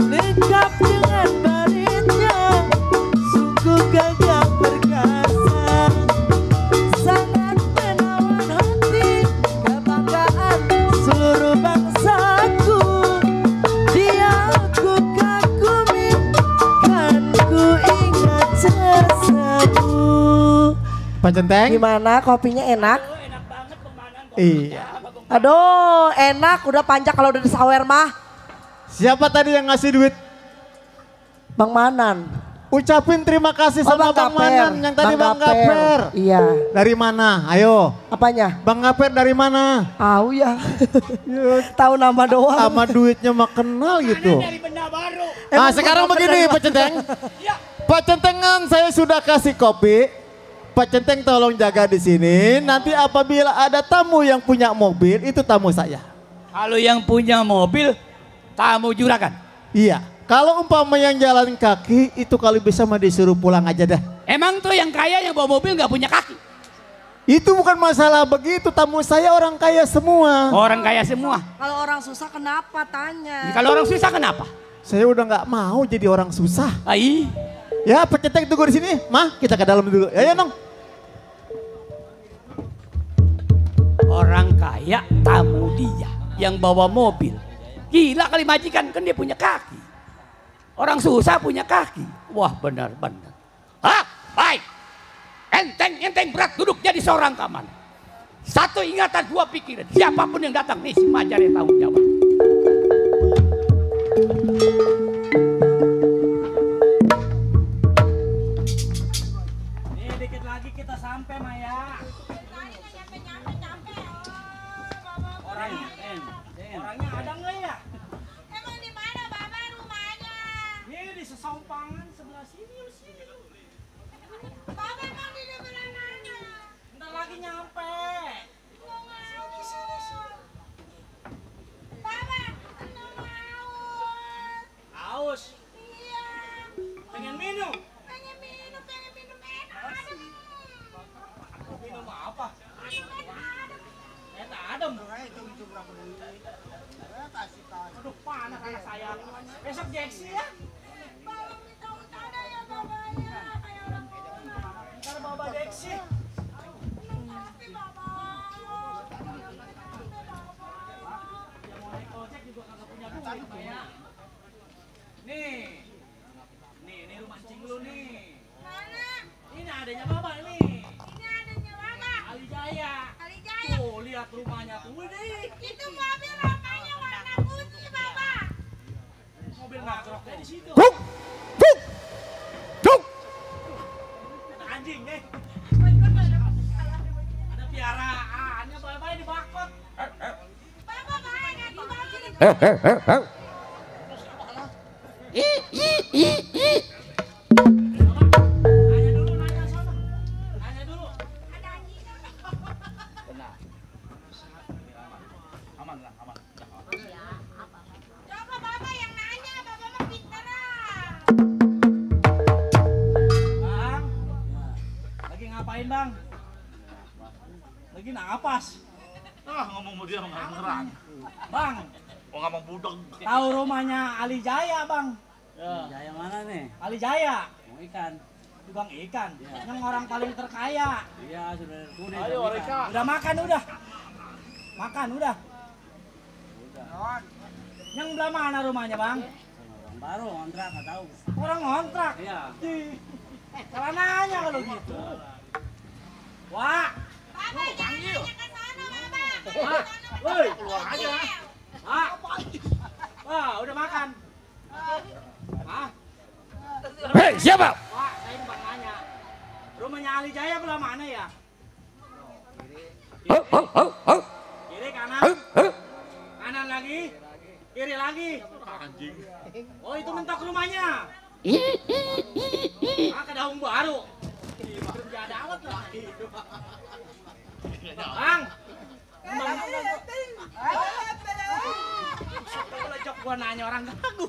lengkap dengan baretnya, sungguh gagah perkasa, sangat menawan hati, kebanggaan seluruh bangsaku. Dia ku kagumi, kan ku ingat jasamu. Pak Centeng. Gimana kopinya enak? Iya. Aduh enak, udah panjang kalau udah disawer mah. Siapa tadi yang ngasih duit? Bang Manan. Ucapin terima kasih sama Bang Manan yang tadi Bang Gaper. Iya. Dari mana? Ayo. Apanya? Bang Gaper dari mana? Tahu ya. Tahu nama doang. Sama duitnya mah kenal gitu. Dari benda baru. Nah sekarang begini Pak Centeng. Pak Centengan saya sudah kasih kopi. Pak Centeng tolong jaga di sini. Nanti apabila ada tamu yang punya mobil, itu tamu saya. Kalau yang punya mobil, tamu juragan. Iya. Kalau umpama yang jalan kaki, itu kalau bisa mah disuruh pulang aja dah. Emang tuh yang kaya yang bawa mobil nggak punya kaki? Itu bukan masalah begitu. Tamu saya orang kaya semua. Orang kaya semua. Kalau orang susah kenapa tanya? Kalau orang susah kenapa? Saya udah nggak mau jadi orang susah. Ai. Ya Pak Centeng tunggu di sini. Mah kita ke dalam dulu. Ya Nong. Orang kaya tamu dia yang bawa mobil. Gila kali majikan, kan dia punya kaki. Orang susah punya kaki. Wah benar-benar. Ah, baik. Enteng berat duduk jadi seorang kaman. Satu ingatan, dua pikiran. Siapapun yang datang nih si Majare tanggung jawab. Nih dikit lagi kita sampai Maya. Orangnya ada nggak ya? Emang di mana Bapak rumahnya? Ini di Sesompangan sebelah sini. Bapak emang di sebelah mana? Ntar lagi nyampe. Bapak, enggak mau. Haus. Iya. Pengen minum? Pengen minum enak. Minum apa? Eta adem. Itu berapa duit? Aduh panas anak saya. Besok Jeksi ya. Bapak minta utang ya bapaknya. Kayak orang tua. Ntar bawa Jeksi. Tapi Bapak. Yang mau naik ojek juga kagak punya duit ya. Nih. Nih rumah mancing lu nih. Mana? Ini adanya Bapak nih. Ini adanya Bapak. Alijaya. Alijaya. Tuh lihat rumahnya tuh. Widih. Itu mobil bapaknya warna putih Bapak. Mobil nagroknya di situ. Buk. Anjing nih. Ada piaraannya Bapak di bakot. Bapak mana di bawah sini? Nanya dulu, nanya sana. Nanya dulu. Ada anjingnya. Aman lah, aman. Coba Bapak yang nanya, Bapak mah pinteran. Bang, kirain bang. Lagi napas. Ngomong dia nggak ngerang. Bang. Oh ngomong budeg. Tahu rumahnya Ali Jaya bang? Ya. Jaya mana nih? Ali Jaya. Mau ikan. Tukang ikan. Yang orang paling terkaya. Iya sudah kuning. Ayo Rika. Udah makan udah. Makan udah. Yang belah mana rumahnya bang? Orang baru ngontrak nggak tahu. Orang ngontrak. Iya. Salah nanya kalau gitu. Wah. Tuh panggil. Wah. Woi keluar aja. Wah. Wah udah makan. Hah? Hei siapa? Wah saya bang nanya. Rumahnya Ali Jaya belah mana ya? Kiri kanan. Kanan lagi. Kiri lagi. Anjing. Oh itu mentok rumahnya. Ke daun baru. Kerja dawet lagi. Bang. Kalau jok gua nanya orang gagu.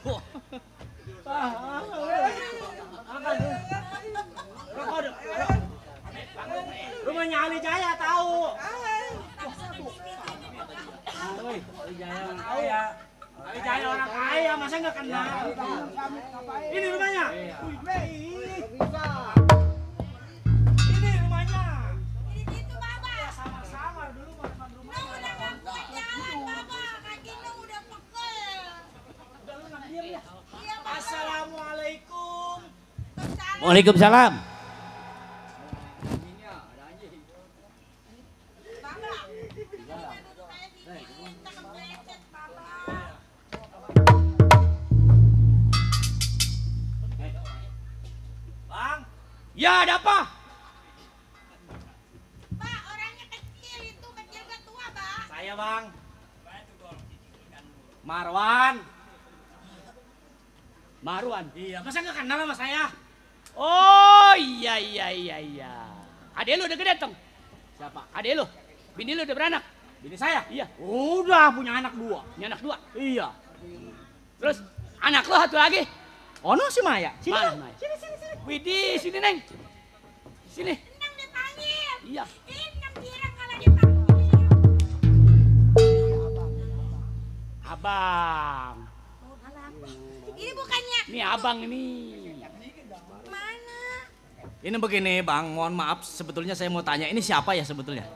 Rumahnya Ali Jaya tahu. Ali Jaya orang kaya. Ali Jaya orang kaya, masa nggak kenal? Ini rumahnya. Ini rumahnya. Ini gitu Baba. Sama-sama dulu teman rumah. Nung udah gak kuat jalan Baba. Kaki Nung udah pegel. Udah lu nggak diam ya? Iya Baba. Assalamualaikum. Waalaikumsalam. Bang. Ya ada apa? Pak, orangnya kecil itu, kecil ke tua, Pak. Saya bang. Marwan. Marwan. Iya, masa nggak kenal sama saya? Oh iya. Adek lu udah gede tong? Siapa? Adek lu? Bini lu udah beranak? Bini saya? Iya. Udah punya anak 2. Punya anak 2? Iya. Terus anak lu satu lagi? Ono si Maya. Sini. Mana Maya? Sini. Widih, sini Neng. Sini. Neng dipanggil. Iya. Neng kira kalau dipanggil. Abang. Ini bukannya. Ini abang ini. Mana? Ini begini bang, mohon maaf sebetulnya saya mau tanya ini siapa ya sebetulnya?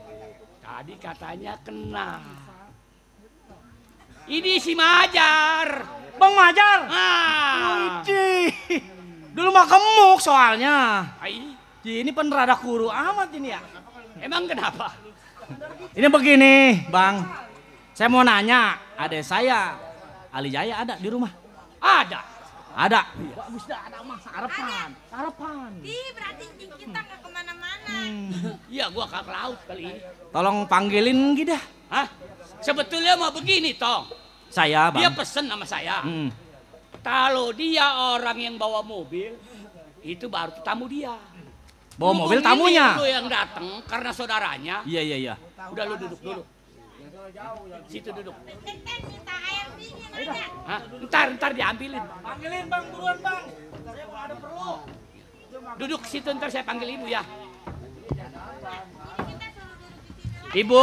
Tadi katanya kenal. Ini si Majar. Bang Majar? Ah. Dulu mah gemuk soalnya. Ai. Ini penerada kuru amat ini ya. Emang kenapa? Ini begini bang, saya mau nanya, adek saya Ali Jaya ada di rumah? Ada. Ada. Bagus dah ada mah sarapan. Sarapan. Ih, berarti kita nggak kemana-mana. Iya gua ke laut kali ini. Tolong panggilin gitu dah. Hah? Sebetulnya mau begini Tong. Saya bang. Dia pesen sama saya. Kalau dia orang yang bawa mobil, itu baru tamu dia. Bawa mobil Mumpung tamunya? Ini lu yang datang karena saudaranya. Iya. Udah lu duduk dulu. Situ duduk. Minta air dingin aja. Hah? Ntar diambilin. Panggilin bang, buruan bang. Saya mau ada perlu. Duduk situ ntar saya panggil ibu ya. Ibu.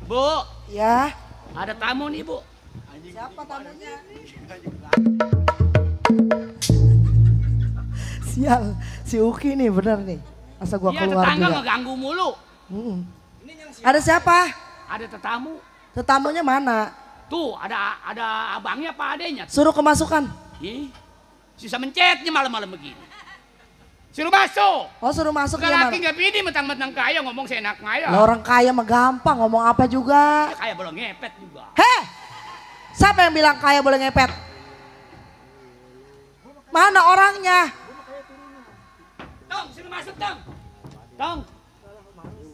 Bu. Ya. Ada tamu nih bu. Siapa tamunya? Sial, si Uki nih bener nih. Asa gua Iya keluar tetangga juga. ngeganggu mulu. Ada siapa? Ada tetamu. Tetamunya mana? Tuh ada abangnya apa adenya. Suruh kemasukan. Ih, susah mencetnya malam-malam begini. Suruh masuk. Oh suruh masuk ya Laki nggak pede mentang-mentang kaya ngomong seenak ngaya. Lah orang kaya mah gampang ngomong apa juga. Kaya belum ngepet juga. Heh, siapa yang bilang kaya boleh ngepet? Mana orangnya? Tong, suruh masuk Tong. Tong.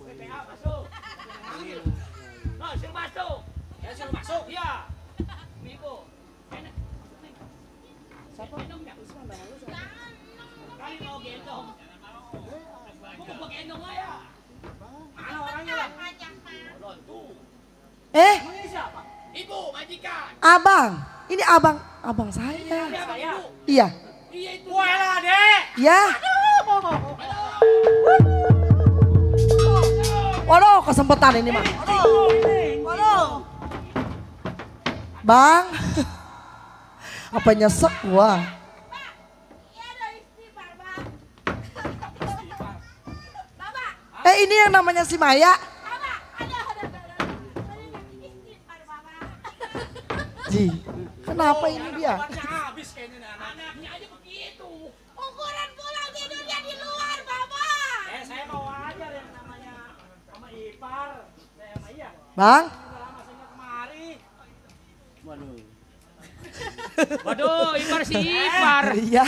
PPA masuk. Tong, suruh masuk. Ya suruh masuk. Iya. Ibu. Siapa? Kali mau gendong. Bukan mau gendong lah ya. Mana orangnya lah? Ini siapa? Ibu, majikan. Abang, ini abang saya. Siapa ibu? Iya. Iya itu. Wah, Dek. Ya. Aduh, Waduh, kesempatan ini mah. Waduh. Bang. Apa nyesek gua? Ini yang namanya si Maya. Ji, kenapa ini dia? Ukuran pulang tidurnya di luar, Bapak. Saya mau ajar yang namanya sama ipar. Saya sama iya. Bang. Waduh, ipar si ipar. Iya.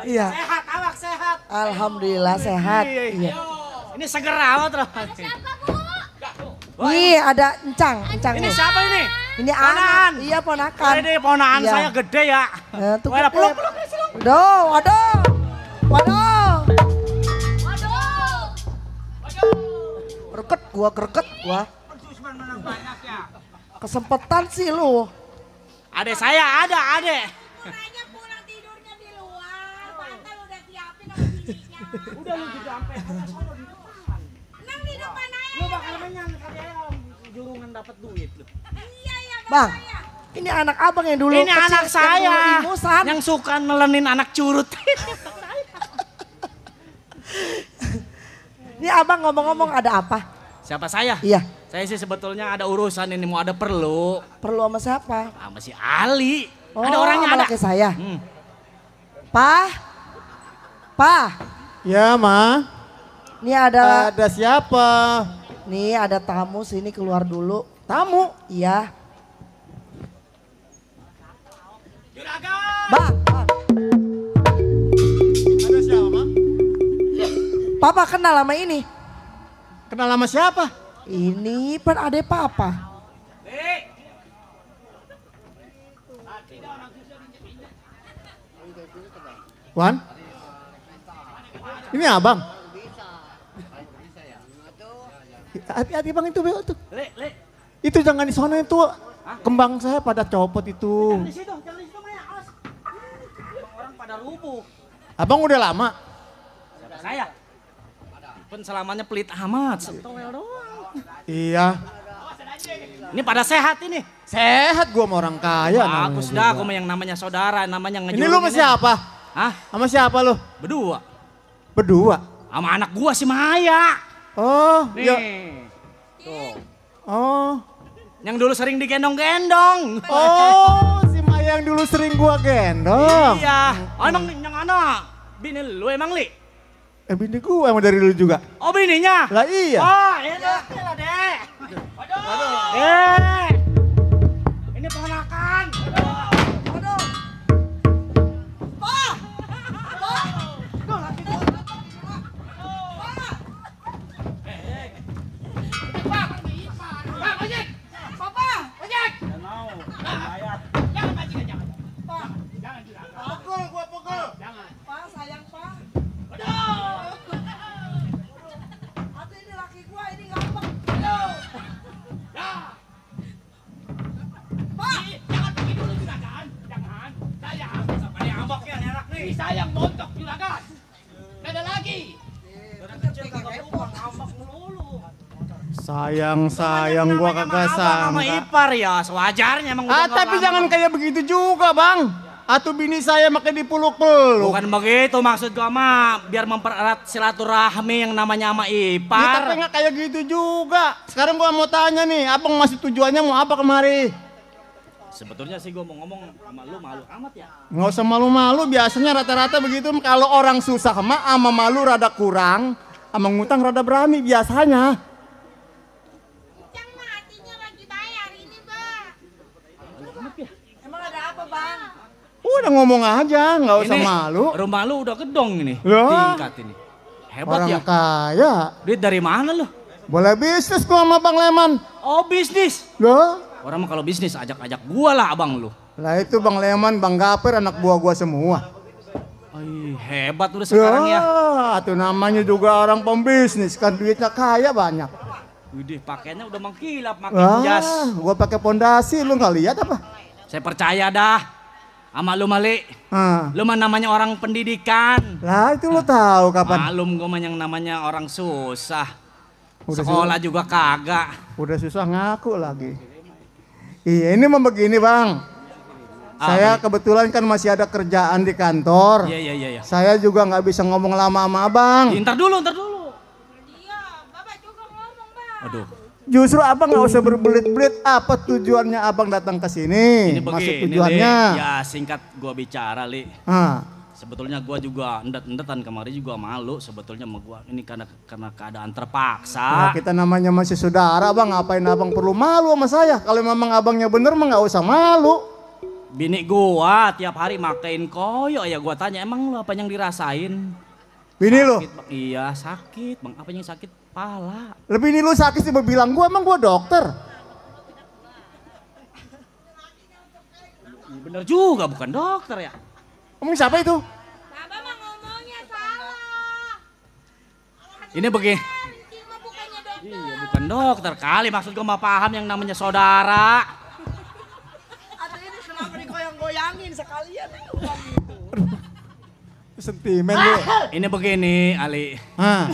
Iya. Sehat, awak sehat. Alhamdulillah sehat. Iya. Ini seger amat terus. Nih ada encang. Ini siapa ini? Ini anak. Iya ponakan. Ini ponaan Iya. saya gede ya. Tuh Waduh, gede. Waduh, waduh. Waduh. Gerget gua. Kesempatan sih lu. Adek saya ada, adek. Pulang tidurnya di luar, bantal udah siapin sama bininya. Udah lu juga sampai Nang di depan aja. lu bakal menyan karya jurungan dapat duit lu. Iya ya. Bang, ini anak abang yang dulu Ini kecil, anak yang saya dulu imusan. yang suka nelenin anak curut. Ini abang ngomong-ngomong ada apa? Siapa saya? Iya. Saya sih sebetulnya ada urusan ini, mau ada perlu. Perlu sama siapa? Sama si Ali. Oh, Ada orangnya sama ada. laki saya. Pa. Ya, Ma. Ini ada. Ada siapa? Nih ada tamu sini keluar dulu. Tamu? Iya. Bang. Ada siapa, Ma? Papa kenal sama ini. Kenal sama siapa? Ini kan adek papa. Wan? Ini abang? Hati-hati bang itu beo tuh. Itu jangan di sana itu. Kembang saya pada copot itu. Jangan di situ Maya. Awas. Orang pada rubuh. Abang udah lama? Siapa saya? Selamanya pelit amat. Setowel doang. Iya. Ini pada sehat ini. Sehat gua sama orang kaya. Bagus dah, gua yang namanya saudara, namanya ngejurungin. Ini lu sama siapa? Hah? Sama siapa lu? Berdua. Berdua? Sama anak gua si Maya. Oh, nih. ya. Tuh. Oh. Yang dulu sering digendong-gendong. Oh, si Maya yang dulu sering gua gendong. Iya. Oh, emang yang anak? Bini lu emang, Li? Bini gua emang dari dulu juga. Oh, bininya? Lah iya. Oh, iya lah, Dek. Waduh. Ini ponakan. Waduh. Pa. Saya yang montok juragan. Gak ada lagi. Sayang gua kagak Sama sangka. ipar ya, sewajarnya emang udah Tapi lama. jangan kayak begitu juga, Bang. Atau bini saya makin dipeluk-peluk. Bukan begitu maksud gua mah, biar mempererat silaturahmi yang namanya sama Ya, ipar. tapi nggak kayak gitu juga. Sekarang gua mau tanya nih, abang masih tujuannya mau apa kemari? Sebetulnya sih gua mau ngomong sama lu malu amat ya. Nggak usah malu-malu, biasanya rata-rata begitu. Kalau orang susah mah ama malu rada kurang, ama ngutang rada berani biasanya. Emang ada apa bang? Udah ngomong aja, nggak usah Ini malu. Rumah lu udah gedong ini, Loh. tingkat ini. Hebat Orang ya. kaya. Duit dari mana lu? Boleh bisnis gua sama Bang Leman. Oh bisnis. Loh? Orang mah kalau bisnis ajak-ajak gua lah abang lu. Lah itu Bang Leman, Bang Gaper, anak buah gua semua. Ay, hebat udah sekarang ya. Itu namanya juga orang pembisnis, kan duitnya kaya banyak. Widih, pakaiannya udah mengkilap, makin jas. Gua pakai pondasi, lu nggak lihat apa? Saya percaya dah. Sama lu Mali. Lu mah namanya orang pendidikan. Lah itu lu tahu kapan? Malum gue mah yang namanya orang susah. Sekolah juga kagak. Udah susah ngaku lagi. Iya ini memang begini bang. Saya kebetulan kan masih ada kerjaan di kantor. Iya. Saya juga nggak bisa ngomong lama sama abang. Ntar dulu. Iya, Bapak juga ngomong bang. Aduh. Justru abang nggak usah berbelit-belit. Apa tujuannya abang datang ke sini? Ini Maksud begini, tujuannya? Li. Ya singkat gua bicara, Li. Sebetulnya gua juga endet-endetan kemarin juga malu sebetulnya sama gua. Ini karena keadaan terpaksa. Nah, kita namanya masih saudara, bang. Ngapain abang perlu malu sama saya? Kalau memang abangnya bener mah nggak usah malu. Bini gua tiap hari makain koyo ya gua tanya emang lu apa yang dirasain? Bini lu? Bang. Iya sakit bang, apa yang sakit? Pala. Lebih bini lu sakit sih bilang gua emang gua dokter. Bener juga bukan dokter ya. Emang siapa itu? Bapak mah ngomongnya salah. Ini begini. Iya bukan dokter kali maksud gua mah paham yang namanya saudara. Atau ini kenapa digoyang-goyangin sekalian Sentimen lu. Ini begini Ali.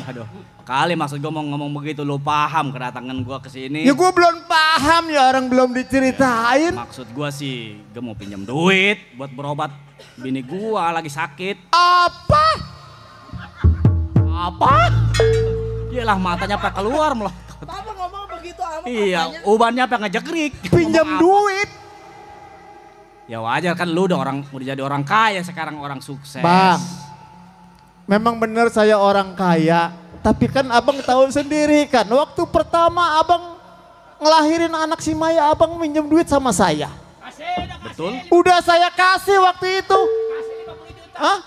Aduh. Kali maksud gue mau ngomong begitu lu paham kedatangan gue ke sini. Ya gue belum paham ya orang belum diceritain. Maksud gue sih gue mau pinjam duit buat berobat bini gue lagi sakit. Apa? Iyalah matanya apa keluar melotot. Bapak ngomong begitu amat. Iya, ubannya apa ngejekrik. Pinjam duit. Ya wajar kan lu udah jadi orang kaya sekarang orang sukses. Bang, memang benar saya orang kaya. Tapi kan abang tahu sendiri kan, waktu pertama abang ngelahirin anak si Maya, abang minjem duit sama saya. Betul. Udah saya kasih waktu itu. Hah?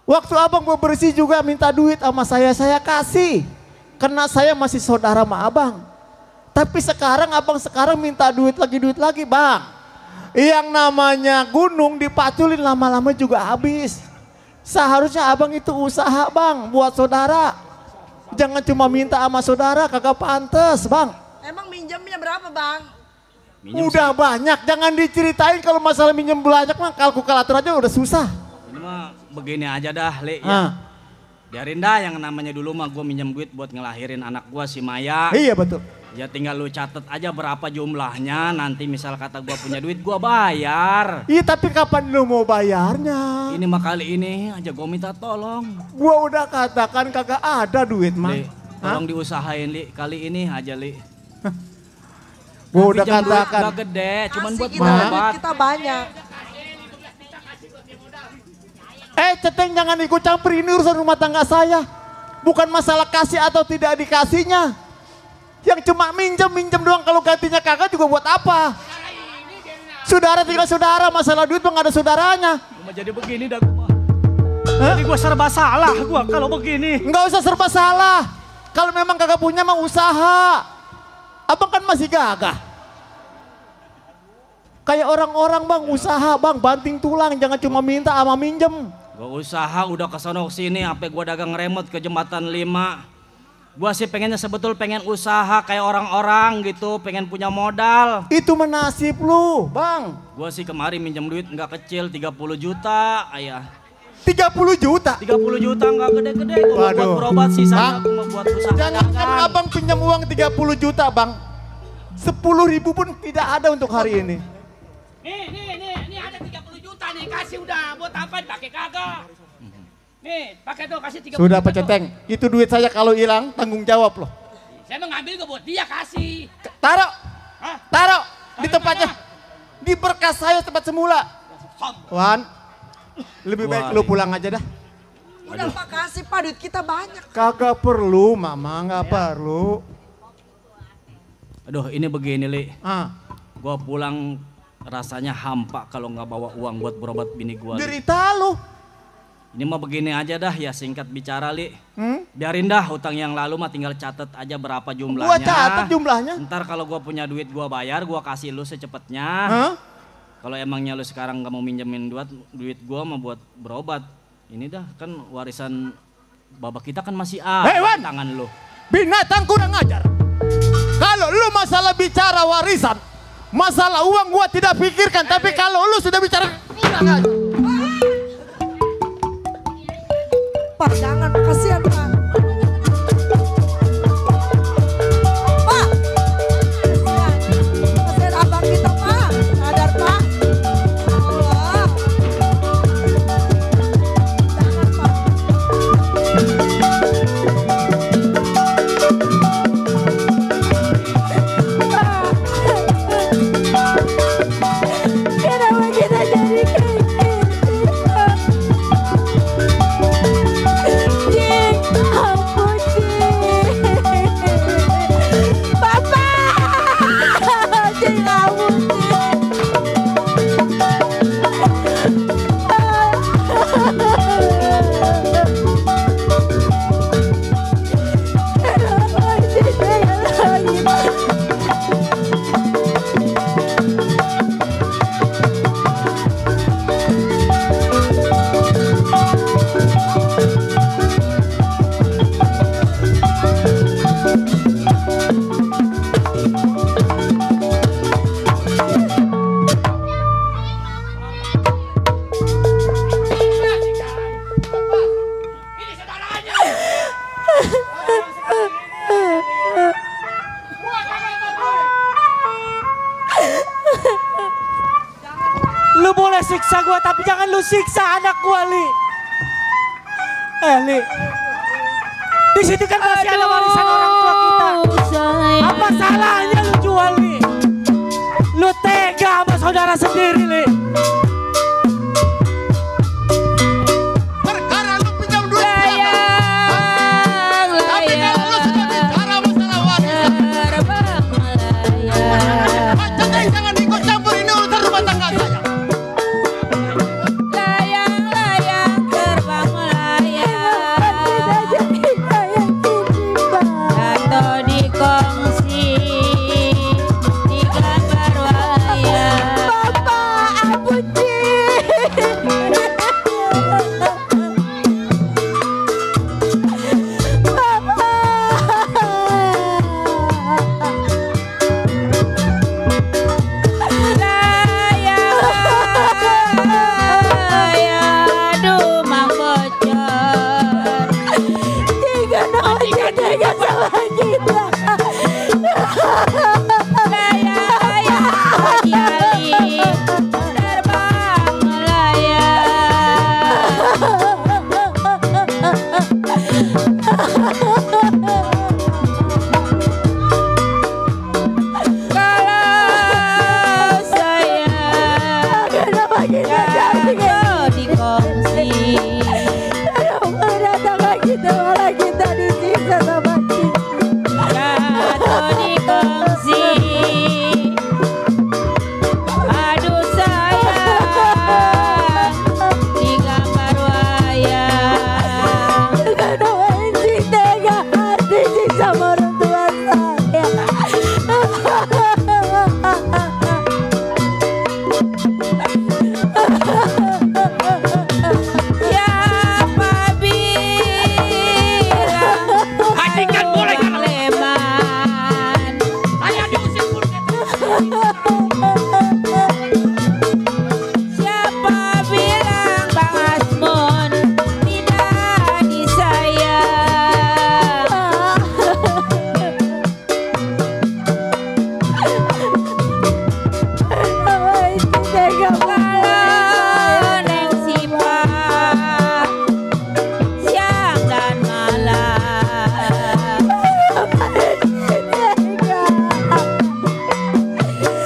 Waktu abang bebersih juga minta duit sama saya kasih. Karena saya masih saudara sama abang. Tapi sekarang abang minta duit lagi bang. Yang namanya gunung dipaculin lama-lama juga habis. Seharusnya abang itu usaha bang buat saudara. Jangan cuma minta sama saudara kagak pantes bang. Emang minjemnya berapa bang? Udah banyak, jangan diceritain kalau masalah minjem banyak mah kalkulator aja udah susah. Ini mah begini aja dah Le ya. Biarin dah yang namanya dulu mah gue minjem duit buat ngelahirin anak gue si Maya. Iya betul. Ya tinggal lu catet aja berapa jumlahnya, nanti misal kata gua punya duit gua bayar. Iya tapi kapan lu mau bayarnya? Ini mah kali ini aja gua minta tolong. Gua udah katakan kagak ada duit mah. Li, tolong diusahain Li, kali ini aja Li. Gua udah katakan. Gak gede, cuman buat berobat. Kita banyak. Ceteng jangan ikut campur ini urusan rumah tangga saya. Bukan masalah kasih atau tidak dikasihnya. Yang cuma minjem doang kalau gantinya kagak juga buat apa? Saudara tinggal saudara, masalah duit mah gak ada saudaranya. Cuma jadi begini dah gua. Jadi gua serba salah gua kalau begini. Enggak usah serba salah. Kalau memang kagak punya mah usaha. Abang kan masih gagah. Kayak orang-orang bang usaha bang banting tulang jangan cuma minta sama minjem. Gua usaha udah kesono sini sampai gua dagang remote ke jembatan 5. Gua sih pengennya pengen usaha kayak orang-orang gitu, pengen punya modal. Itu menasib lu, bang. Gua sih kemarin minjem duit nggak kecil 30 juta, ayah. 30 juta? 30 juta nggak gede-gede, gua buat berobat sisanya gua mau buat usaha. Jangankan abang pinjam uang 30 juta bang. 10.000 pun tidak ada untuk hari ini. Nih ada 30 juta nih, kasih udah buat apa dipakai kagak? Nih, pakai tuh kasih 30 Sudah juta. Pak Ceteng, itu duit saya kalau hilang tanggung jawab loh. Saya mau ngambil ke buat dia kasih. Taruh di tempatnya. Di berkas saya tempat semula. Wan, lebih baik lu pulang aja dah. Udah Pak kasih Pak, duit kita banyak. Kagak perlu mama, nggak perlu. Aduh ini begini Li. Gua pulang rasanya hampa kalau nggak bawa uang buat berobat bini gua. Derita lu. Ini mah begini aja dah ya singkat bicara Li. Biarin dah utang yang lalu mah tinggal catet aja berapa jumlahnya. Gua catet jumlahnya. Ntar kalau gua punya duit gua bayar, gua kasih lu secepatnya. Kalau emangnya lu sekarang gak mau minjemin duit gua mau buat berobat. Ini dah kan warisan babak kita kan masih ada di tangan lu. Binatang kurang ajar. Kalau lu masalah bicara warisan, Masalah uang gua tidak pikirkan, tapi kalau lu sudah bicara bilang aja. Pak, jangan, kasihan Pak. Pak, kasihan abang kita Pak, sadar Pak. Allah. Jangan Pak. Kenapa kita jadi kayak gini? Cing, ampun Cing. Papa, Cing ampun Lu boleh siksa gua tapi jangan lu siksa anak gua, Li. Li. Di situ kan masih ada warisan orang tua kita. Apa salahnya lu jual, Li? Lu tega sama saudara sendiri, Li. Perkara lu pinjam duit layang, tapi kalau lu sudah bicara masalah warisan, Pak Centeng jangan ikut campur, ini urusan rumah tangga saya. Layang-layang terbang melayang, jatuh di kongsi, di gambar wayang. Bapak, ampun Cing. Layang, aduh mang bocor. Tega sama kita. Layang-layang jali, terbang melayang. Kalau saya jatuh di kongsi, Kita malah kita disiksa sama Cing. jatuh di kongsi, aduh sayang, di gambar wayang. Kenapa Cing tega hati Cing sama orang tua saya? Siapa bilang Hatikan boleh kan? leman? Saya diusir pun. Siapa bilang Bang Asmon tidak disayang? Kenapa Cing tega Kalau Neng Sipa siang dan malam,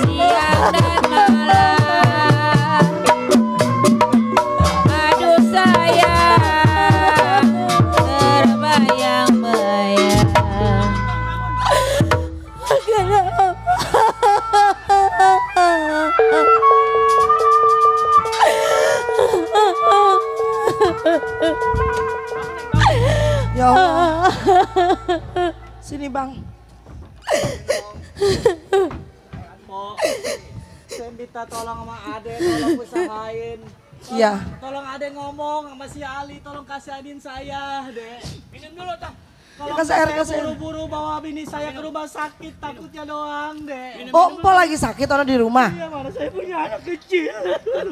siang dan malam, aduh sayang, terbayang-bayang. Ya Allah. Sini Bang. Saya minta tolong sama Ade, tolong usahain. Iya. Tolong Ade ngomong sama si Ali, tolong kasihanin saya, Dek. Minum dulu, Tah. Kasih air, kasih air. Buru-buru bawa bini saya ke rumah sakit, takutnya doang deh. Oh, Empok lagi sakit orang di rumah? Iya, mana saya punya anak kecil.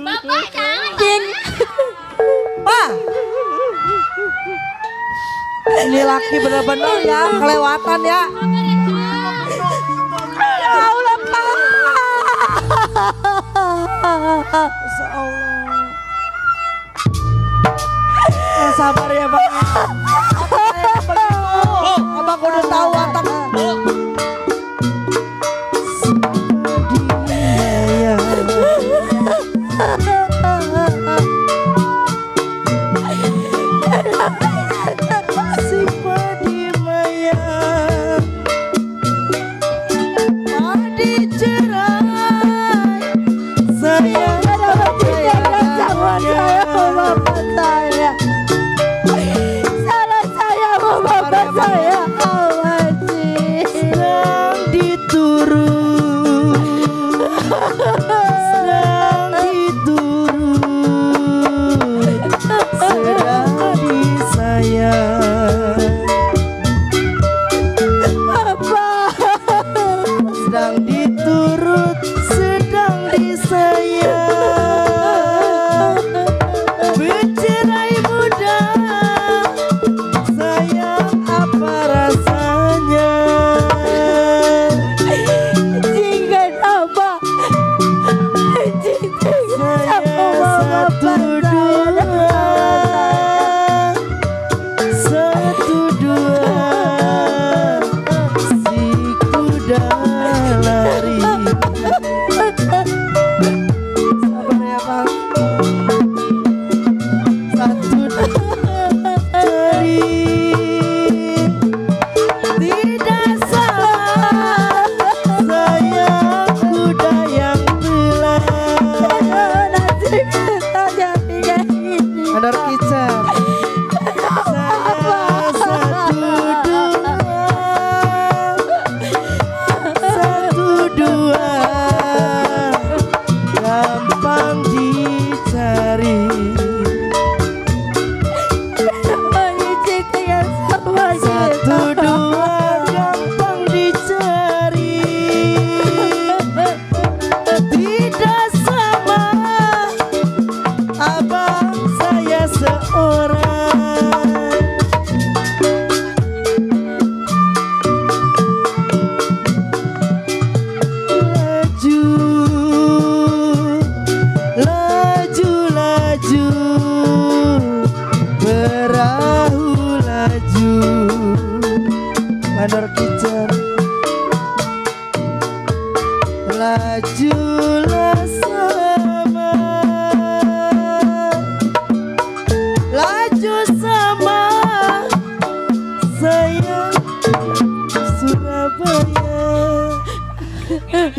Bapak anjing. Pak. Ini laki bener-bener ya, kelewatan ya. Ya Allah, Pak. Masya Allah. Sabar ya Bang. Abang udah tahu Atak.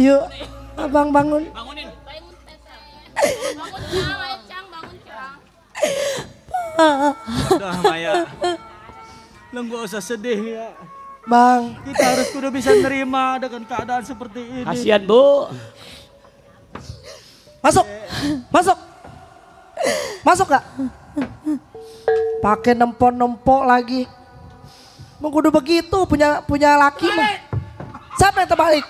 Yuk, abang bangun. Bangunin. Udah Maya, lo gak usah sedih ya. Bang, kita harus kudu bisa nerima dengan keadaan seperti ini. Kasihan Bu. Masuk, masuk, masuk gak? Pakai nempok lagi. Mau kudu begitu punya laki mah. Siapa yang terbalik?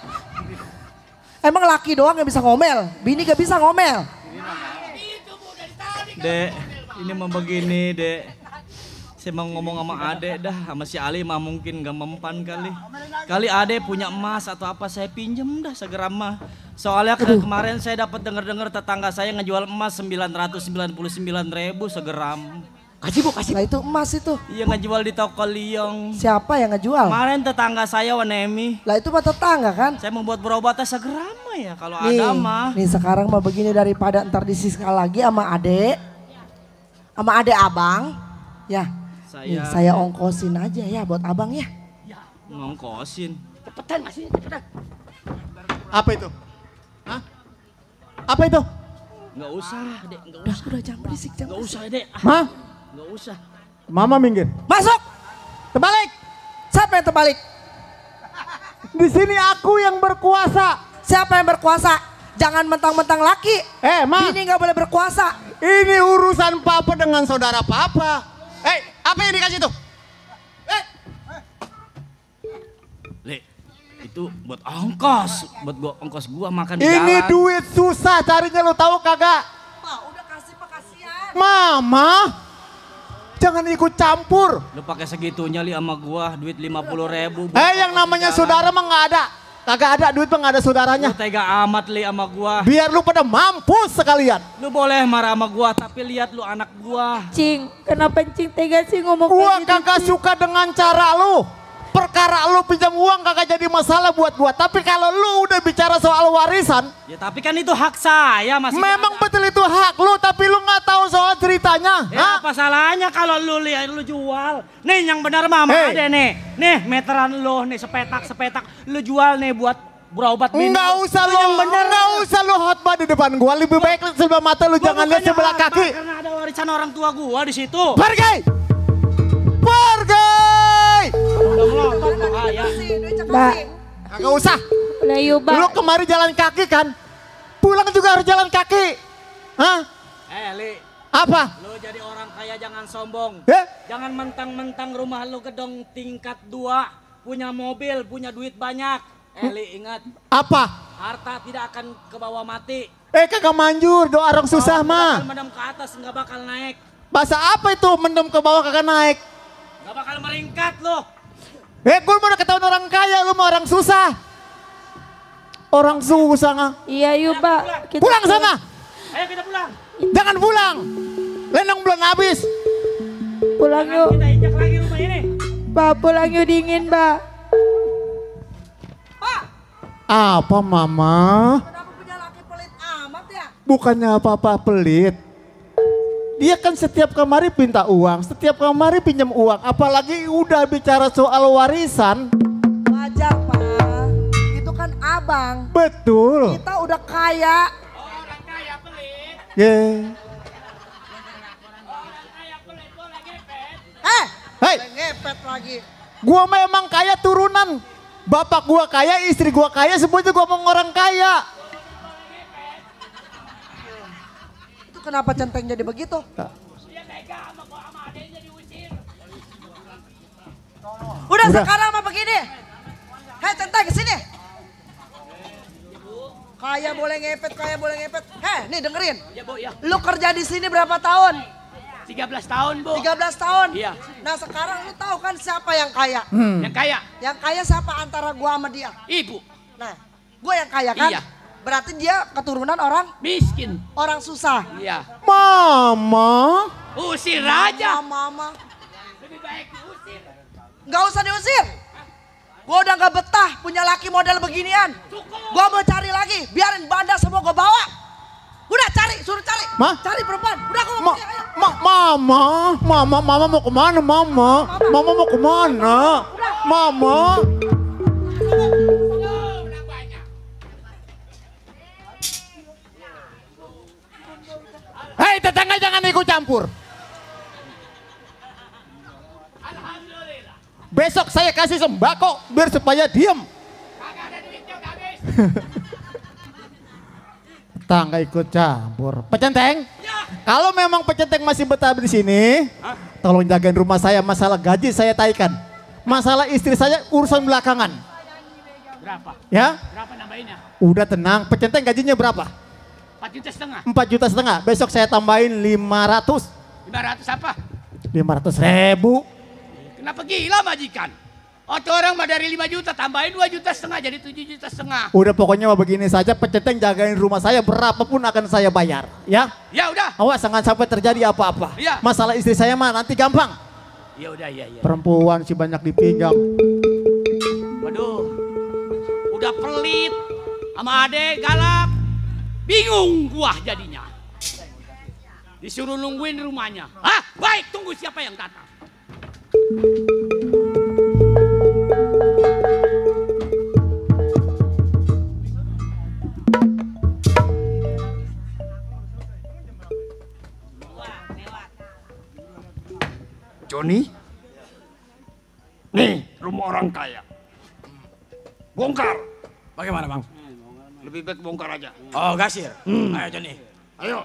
Emang laki doang yang bisa ngomel, bini gak bisa ngomel. Dek, ini mah begini dek. Saya mau ngomong sama Ade dah, sama si Ali mah mungkin gak mempan kali. Kali Ade punya emas atau apa saya pinjem dah segeram mah. Soalnya kemarin saya dapat dengar tetangga saya ngejual emas 999.000 segeram. Kasih Bu, kasih. Lah itu emas itu. Iya ngejual di toko Liong. Siapa yang ngejual? Kemarin tetangga saya Wanemi. Lah itu mah tetangga kan? Saya membuat berobatnya segeram ya kalau ada mah. Nih sekarang mah begini daripada ntar disiskal lagi sama adek. Sama adek abang. Ya. Saya ongkosin aja ya buat abang ya. Ngongkosin. Cepetan kasih, cepetan. Apa itu? Hah? Apa itu? Nggak usah, Dek. Udah jangan berisik. Nggak usah, Dek. Hah? Nggak usah. Mama minggir. Masuk. Terbalik. Siapa yang terbalik? Di sini aku yang berkuasa. Siapa yang berkuasa? Jangan mentang-mentang laki. Ma. Bini nggak boleh berkuasa. Ini urusan papa dengan saudara papa. Apa yang dikasih tuh? Itu buat ongkos, buat gua ongkos gua makan di Ini jalan. duit susah carinya, lu tahu kagak? Udah kasih kasihan. Mama, jangan ikut campur. Lu pakai segitunya li sama gua, duit 50.000. Yang namanya saudara mah nggak ada. Kagak ada duit mah nggak ada saudaranya. Lu tega amat li sama gua. Biar lu pada mampus sekalian. Lu boleh marah sama gua, tapi lihat lu anak gua. Cing, kenapa Cing tega sih ngomong Gua kayak gitu, kagak Cing? suka dengan cara lu. Perkara lu pinjam uang kagak jadi masalah buat gua. Tapi kalau lu udah bicara soal warisan. Ya tapi kan itu hak saya masih. Memang betul itu hak lu, tapi lu nggak tahu soal ceritanya. Ya apa salahnya kalau lu lihat lu jual. Nih yang benar mama ada nih. Nih meteran lu nih sepetak. Lu jual nih buat berobat minum. Enggak usah lu, enggak usah lu hotbar di depan gua. Lebih baik lu sebelah mata lu, jangan lihat sebelah kaki. Karena ada warisan orang tua gua di situ. Pergi! Pergi! Mbak, Kagak usah. udah yuk, Mbak. Lu kemari jalan kaki kan? Pulang juga harus jalan kaki. Hah? Li. Apa? Lu jadi orang kaya jangan sombong. Eh? Jangan mentang-mentang rumah lu gedung tingkat 2, punya mobil, punya duit banyak. Li ingat. Apa? Harta tidak akan ke bawah mati. Kagak manjur, doa orang susah mah. Mendem ke atas nggak bakal naik. Bahasa apa itu mendem ke bawah kagak naik? Nggak bakal meringkat lu. Gue mau ketahuan orang kaya, lu mau orang susah. Orang susah nggak? Iya yuk, Mbak. Kita Pulang sana. Ayo kita pulang. Jangan pulang. Lenong belum habis. Pulang yuk. Kita injak lagi rumah ini. Mbak, pulang yuk, dingin, Mbak. Apa mama? Kenapa punya laki pelit amat ya? Bukannya apa-apa pelit. Dia kan setiap kemari minta uang, setiap kemari pinjam uang. Apalagi udah bicara soal warisan. Wajar Pak, itu kan abang. Betul. Kita udah kaya. Yeah. Hei, Ngepet lagi. gua memang kaya turunan. Bapak gua kaya, istri gua kaya, semuanya gua mau orang kaya. Itu kenapa centeng jadi begitu? Udah sekarang mah begini. Hei centeng kesini. Kaya boleh ngepet, kaya boleh ngepet. Hei nih dengerin. Ya Bu, ya. Lu kerja di sini berapa tahun? 13 tahun Bu. 13 tahun? Iya. Nah sekarang lu tahu kan siapa yang kaya? Yang kaya? Yang kaya siapa antara gua sama dia? Ibu. Nah, gua yang kaya kan? Iya. Berarti dia keturunan orang? Miskin. Orang susah? Iya. Mama. Usir aja. Mama. Lebih baik diusir. Nggak usah diusir. Gua udah nggak betah punya laki model beginian. Gua mau cari lagi, biarin banda semua gua bawa. Udah cari, suruh cari. Ma? Cari perempuan. Udah gua mau pergi, ayo. Mama mau kemana mama? Mama mau kemana? Mama. Hei tetangga jangan ikut campur. Besok saya kasih sembako biar supaya diem. Tetangga ikut campur. Pecenteng, kalau memang Pecenteng masih betah di sini, tolong jagain rumah saya. Masalah gaji saya taikan. Masalah istri saya urusan belakangan. Berapa? Ya? Berapa nambahinnya? Udah tenang. Pecenteng gajinya berapa? 4,5 juta. 4,5 juta. Besok saya tambahin 500. 500 apa? 500.000. Kenapa gila majikan? Otto orang mah dari 5 juta tambahin 2,5 juta jadi 7,5 juta. Udah pokoknya mau begini saja, Pecenteng jagain rumah saya berapapun akan saya bayar. Ya? Ya udah. Awas jangan sampai terjadi apa-apa. Iya. Masalah istri saya mah nanti gampang. Ya udah ya. Perempuan sih banyak dipinjam. Waduh. Udah pelit sama adek galak. Bingung gua jadinya. Disuruh nungguin rumahnya. Hah? Baik, tunggu siapa yang datang. Joni, nih rumah orang kaya. Bongkar. Bagaimana Bang? Lebih baik bongkar aja. Oh gasir. Ayo Joni. Ayo.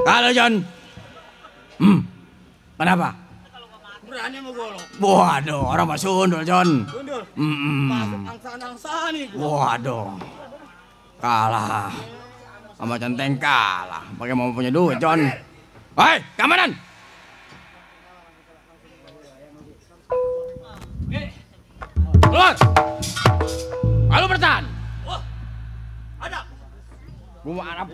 Halo John. Kenapa? Berani mau golok. Waduh, orang Pak Sundul John. Sundul. Masuk angsa-angsa nih gua. Waduh. Kalah. Sama Centeng kalah. Pakai mau punya duit John. Hei, keamanan. Keluar. Lalu bertahan. Wah. Ada. Gua mau Arab.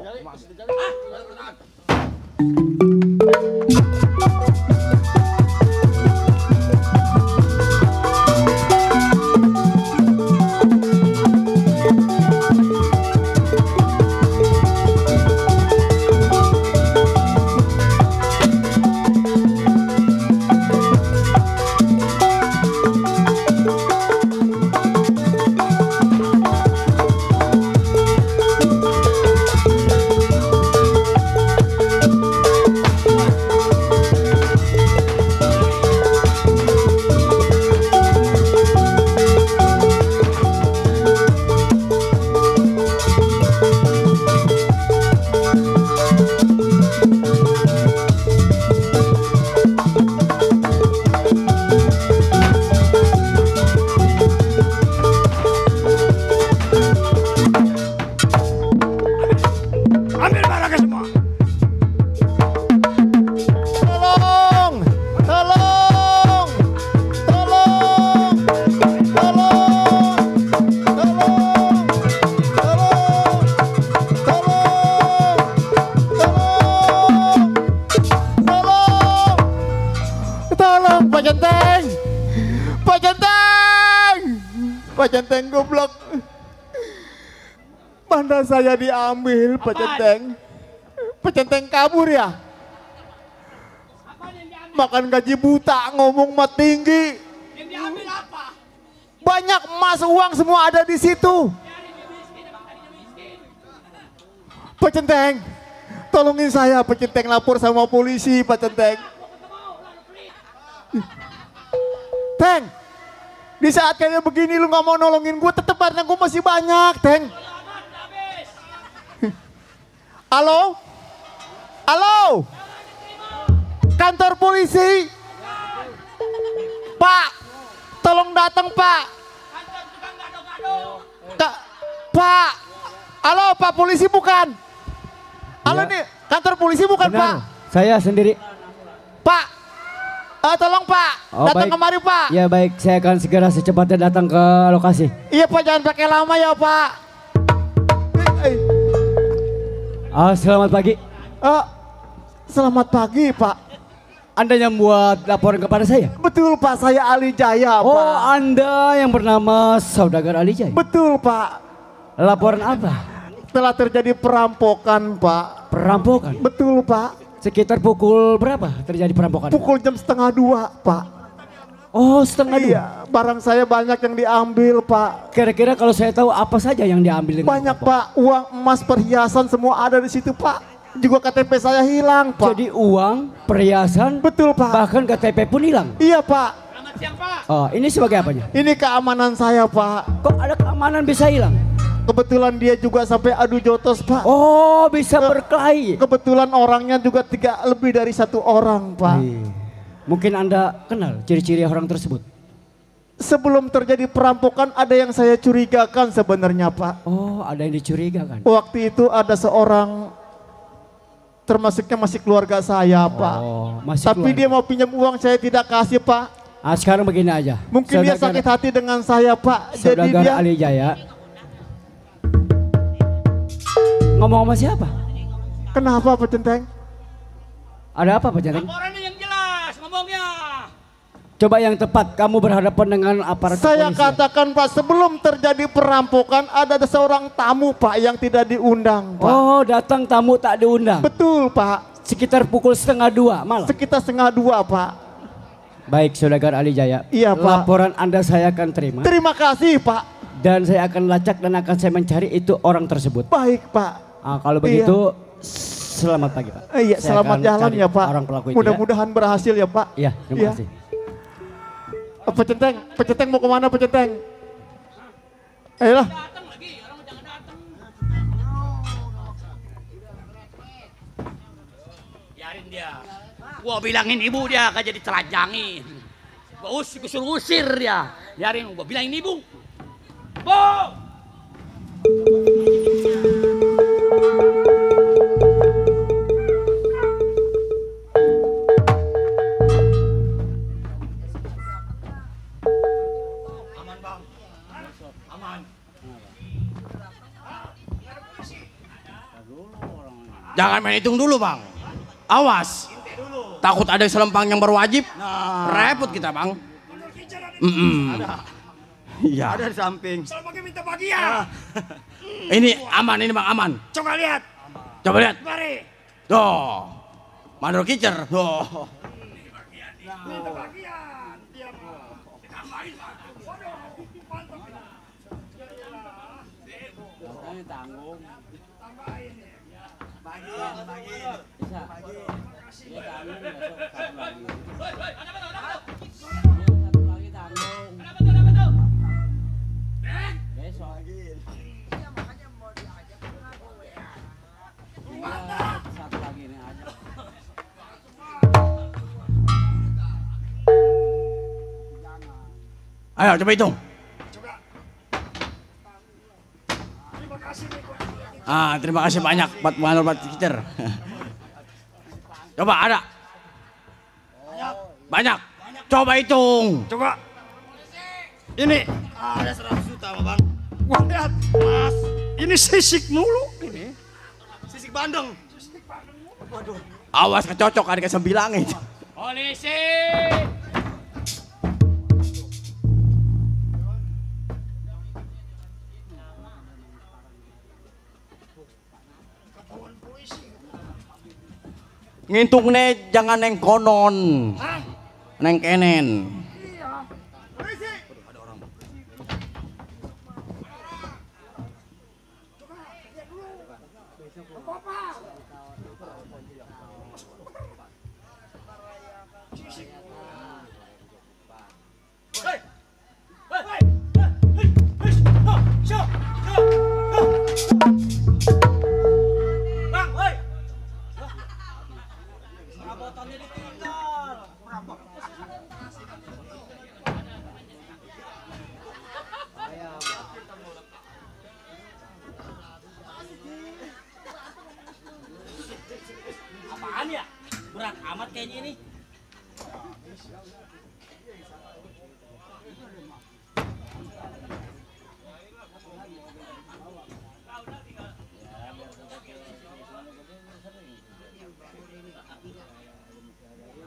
Pak Centeng goblok. Bandar saya diambil Pak Centeng. Pak Centeng kabur ya. Makan gaji buta, ngomong mah tinggi. Yang diambil apa? Banyak emas, uang semua ada di situ. Pak Centeng, tolongin saya. Pak Centeng lapor sama polisi Pak Centeng. Teng, di saat kayak begini lu gak mau nolongin gue, tetep barang gue masih banyak, Teng. Halo? Halo? Kantor polisi? Pak, tolong datang Pak. Pak, halo Pak polisi bukan? Halo nih, kantor polisi bukan Benar, Pak? saya sendiri. Pak, tolong Pak, datang kemari Pak. Ya baik, saya akan segera secepatnya datang ke lokasi. Iya Pak, jangan pakai lama ya Pak. Selamat pagi. Selamat pagi Pak. Anda yang buat laporan kepada saya? Betul Pak, saya Ali Jaya Pak. Oh, Anda yang bernama Saudagar Ali Jaya? Betul Pak. Laporan apa? Telah terjadi perampokan Pak. Perampokan? Betul Pak. Sekitar pukul berapa terjadi perampokan? Pukul jam 1:30 Pak. Oh, 1:30? Iya, barang saya banyak yang diambil Pak. Kira-kira kalau saya tahu apa saja yang diambil? Banyak Pak, uang, emas, perhiasan semua ada di situ Pak. Juga KTP saya hilang Pak. Jadi uang, perhiasan, betul Pak. Bahkan KTP pun hilang? Iya Pak. Selamat siang Pak. Oh, ini sebagai apanya? Ini keamanan saya Pak. Kok ada keamanan bisa hilang? Kebetulan dia juga sampai adu jotos Pak. Oh, bisa berkelahi. Kebetulan orangnya juga lebih dari 1 orang Pak. Mungkin Anda kenal ciri-ciri orang tersebut? Sebelum terjadi perampokan ada yang saya curigakan sebenarnya Pak. Oh, ada yang dicurigakan. Waktu itu ada seorang, termasuknya masih keluarga saya Pak. Oh, masih tapi keluarga. Dia mau pinjam uang, saya tidak kasih Pak. Sekarang begini aja. Mungkin dia sakit hati dengan saya Pak. Jadi dia Ali Jaya ngomong sama siapa? Kenapa Pak Centeng? Ada apa Pak Centeng? Laporannya yang jelas ngomongnya. Coba yang tepat, kamu berhadapan dengan aparat Saya kepolisian. katakan Pak, sebelum terjadi perampokan ada seorang tamu Pak yang tidak diundang Pak. Oh, datang tamu tak diundang? Betul Pak. Sekitar pukul 1:30 malam? Sekitar 1:30 Pak. Baik, Saudagar Ali Jaya. Iya Pak. Laporan Anda saya akan terima. Terima kasih Pak. Dan saya akan lacak dan akan saya mencari itu orang tersebut. Baik Pak. Kalau begitu, selamat pagi Pak. Iya, Saya selamat akan jalan cari ya Pak. Orang pelaku itu. Mudah-mudahan berhasil ya Pak. Iya, terima kasih. Peceteng mau kemana Peceteng? Ayolah. Biarin dia. Gua bilangin ibu dia gak jadi telanjangin. Gua usir dia. Biarin gua bilangin ibu. Bu! Aman bang. Aman. Jangan main hitung dulu bang. Awas. Takut ada selempang yang berwajib. Repot kita bang. Iya. Ada di samping. Selempangnya minta bagian. Ini aman ini bang aman. Coba lihat. Coba lihat. Mari. Tuh. Mandor kicer. Tuh. Minta bagian. Dia mau. Ditambahin bang. Waduh. Mantap. Tanggung. Tambahin. Bagian. Bisa. Dia tanggung besok satu lagi. Satu lagi tanggung. Besok lagi. Iya makanya mau diajak satu lagi nih aja. Ayo coba hitung. Terima kasih nih. Terima kasih banyak buat mandor kicer. Coba ada. Banyak. Coba hitung. Coba. Ini ada 100 juta bang. Wah lihat mas. Ini sisik mulu. Ini. Sisik bandeng. Waduh. Awas kecocok ada kasih bilangin. Polisi. Ngintung nih jangan neng konon. Neng kenen. Apaan ya? Berat amat kayaknya ini.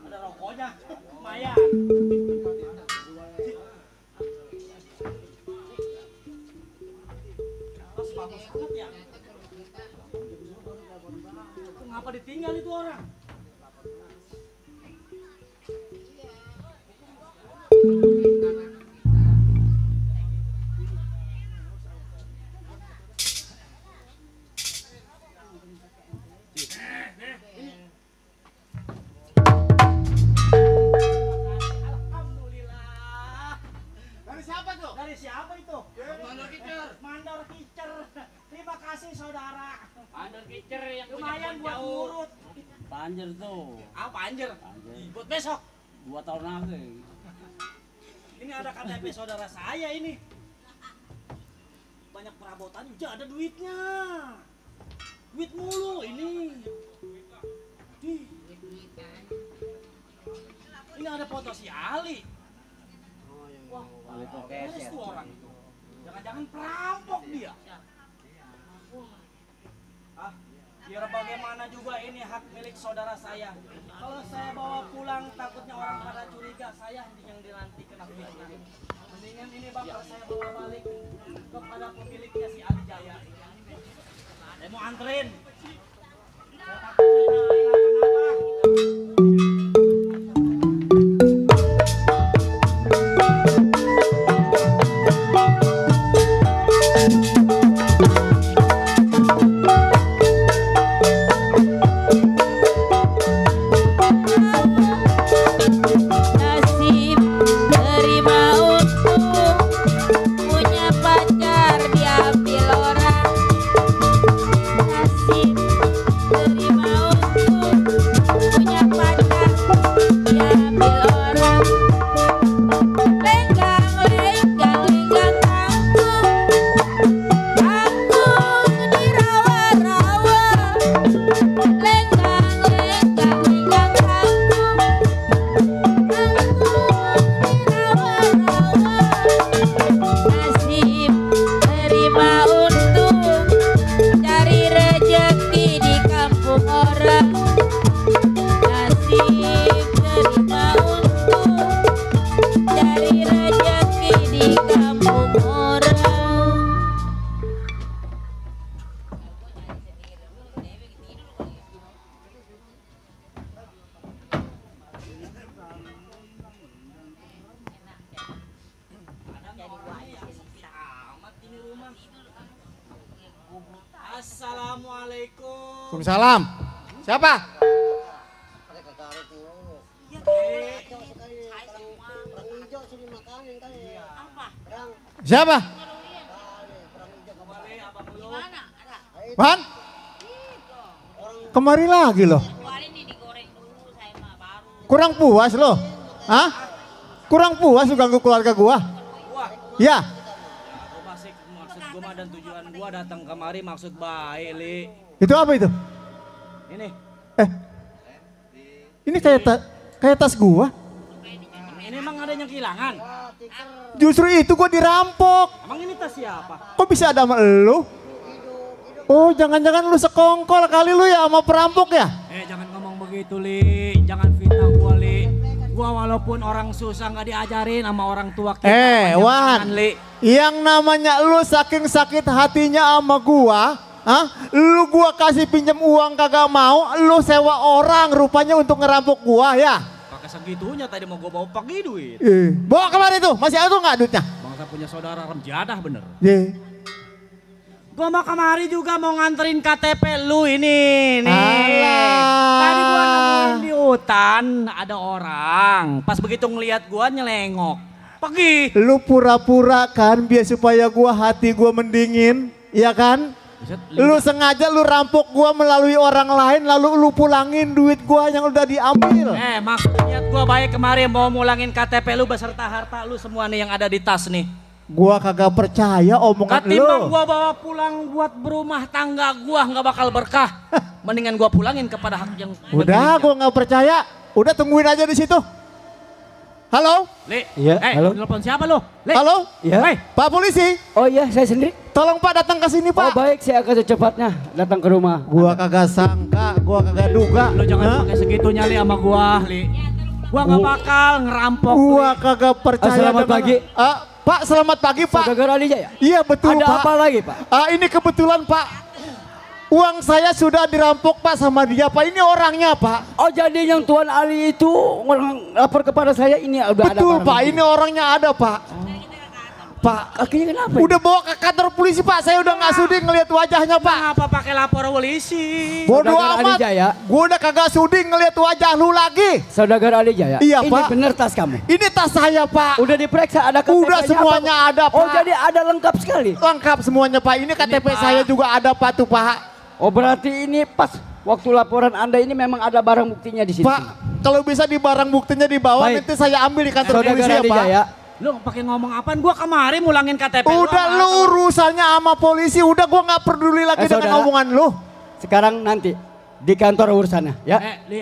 Ada rokoknya, lumayan. Bagus banget ya. Ngapa ditinggal itu orang? Dari siapa tuh? Dari siapa itu? Mandor kicer. Mandor kicer. Terima kasih saudara. Mandor kicer yang lumayan buat ngurut. Panjer tuh. Ah panjer. Buat besok. 2 tahun lagi. Ini ada KTP saudara saya ini. Banyak perabotan juga ada duitnya. Duit mulu ini. Ini ada foto si Ali. Wah, beres tuh orang itu. Jangan-jangan perampok dia. Ah, biar bagaimana juga ini hak milik saudara saya. Kalau saya bawa pulang takutnya orang pada curiga saya yang dinanti kena fitnah. Mendingan ini bakal saya bawa balik kepada pemiliknya si Ali Jaya. Saya mau anterin. Saya takutnya Nasib terima orang. Lenggang, lenggang, lenggang kangkung, kangkung di rawa-rawa. Lenggang, lenggang, lenggang kangkung, nasib terima untung, cari rejeki di kampung orang. Nasib terima untung, cari rejeki di kampung orang. Assalamualaikum. Waalaikumsalam. Siapa? Siapa? Wan? Kemari lagi loh. Kurang puas loh. Hah? Kurang puas lu ganggu keluarga gua? Ya. Maksud gua dan tujuan gua datang kemari maksud baik, Li. Itu apa itu? Ini. Ini kayak tas gua. Ini emang ada yang kehilangan. Justru itu gua dirampok. Emang ini tas siapa? Kok bisa ada sama elu? Oh, jangan-jangan lu sekongkol kali lu ya sama perampok ya? Jangan ngomong begitu, Li. Jangan fitnah gua, Li. Gua walaupun orang susah nggak diajarin sama orang tua kita. Wan, Li. yang namanya lu saking sakit hatinya sama gua, lu gua kasih pinjam uang kagak mau, lu sewa orang rupanya untuk ngerampok gua ya? Pakai segitunya tadi mau gua bawa pagi duit. Bawa kemarin tuh, masih ada tuh nggak duitnya? Bangsa punya saudara remjadah bener. Gua mau kemari juga mau nganterin KTP lu ini nih. Alah. Tadi gua nemuin di hutan ada orang. Pas begitu ngelihat gua nyelengok. Pergi. Lu pura-pura kan biar supaya gua hati gua mendingin, ya kan? Lu sengaja lu rampok gua melalui orang lain lalu lu pulangin duit gua yang udah diambil. Maksud niat gua baik kemarin mau mulangin KTP lu beserta harta lu semua nih yang ada di tas nih. Gua kagak percaya omongan lu. Ketimbang gua bawa pulang buat berumah tangga gua nggak bakal berkah. Mendingan gua pulangin kepada hak yang Udah gua nggak percaya. Udah tungguin aja di situ. Halo? Li. Iya, halo. Telepon siapa lu? Li. Halo? Iya. Pak polisi. Oh iya, saya sendiri. Tolong Pak datang ke sini, Pak. Oh baik, saya akan secepatnya datang ke rumah. Gua kagak sangka, gua kagak duga. Lu jangan pakai segitunya Li sama gua, Li. Gua nggak bakal ngerampok. Gua kagak percaya. Selamat pagi. Pak, selamat pagi, Pak. Saudara Ali Jaya? Iya, betul, Ada Pak. apa lagi, Pak? Ini kebetulan, Pak. Uang saya sudah dirampok, Pak, sama dia, Pak. Ini orangnya, Pak. Oh, jadi yang Tuan Ali itu lapor kepada saya ini udah ada. Betul, Pak. Ini orangnya ada, Pak. Pak, akhirnya kenapa? Udah bawa ke kantor polisi, Pak. Saya udah nggak sudi ngelihat wajahnya, Pak. Kenapa pakai lapor polisi? Bodoh Saudara amat. Ali Jaya. Gua udah kagak sudi ngelihat wajah lu lagi. Saudara Ali Jaya. Iya, ini Pak. bener tas kamu. Ini tas saya, Pak. Udah diperiksa ada KTP-nya Udah semuanya apa? ada, Pak. Oh, jadi ada lengkap sekali. Lengkap semuanya, Pak. Ini KTP saya juga ada, Pak, tuh, Pak. Oh, berarti ini pas waktu laporan Anda ini memang ada barang buktinya di sini. Pak, kalau bisa di barang buktinya dibawa, Baik. nanti saya ambil di kantor Saudara polisi ya, Ali Pak. Jaya. Lu pakai ngomong apaan? Gua kemarin mulangin KTP. Udah lu urusannya sama polisi, udah gua nggak peduli lagi dengan saudara. omongan lu. Sekarang nanti di kantor urusannya, ya. Li,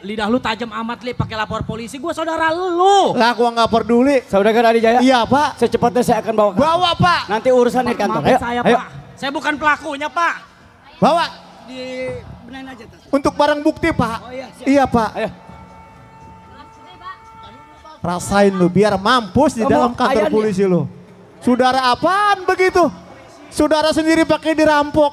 lidah lu tajam amat, Li, pakai lapor polisi. Gua saudara lu. Lah gua nggak peduli. Saudara Ali Jaya. Iya, Pak. Secepatnya saya akan bawa. Bawa, Pak. Nanti urusan di kantor. Maafin Ayo. saya, Ayo. Pak. Saya bukan pelakunya, Pak. Bawa. Dibenahin aja tas. Untuk barang bukti, Pak. Oh, iya, siap. Iya, Pak. Ayo. Rasain lu biar mampus di Kamu dalam kantor ayah nih. polisi lu. Saudara apaan begitu? Saudara sendiri pakai dirampok.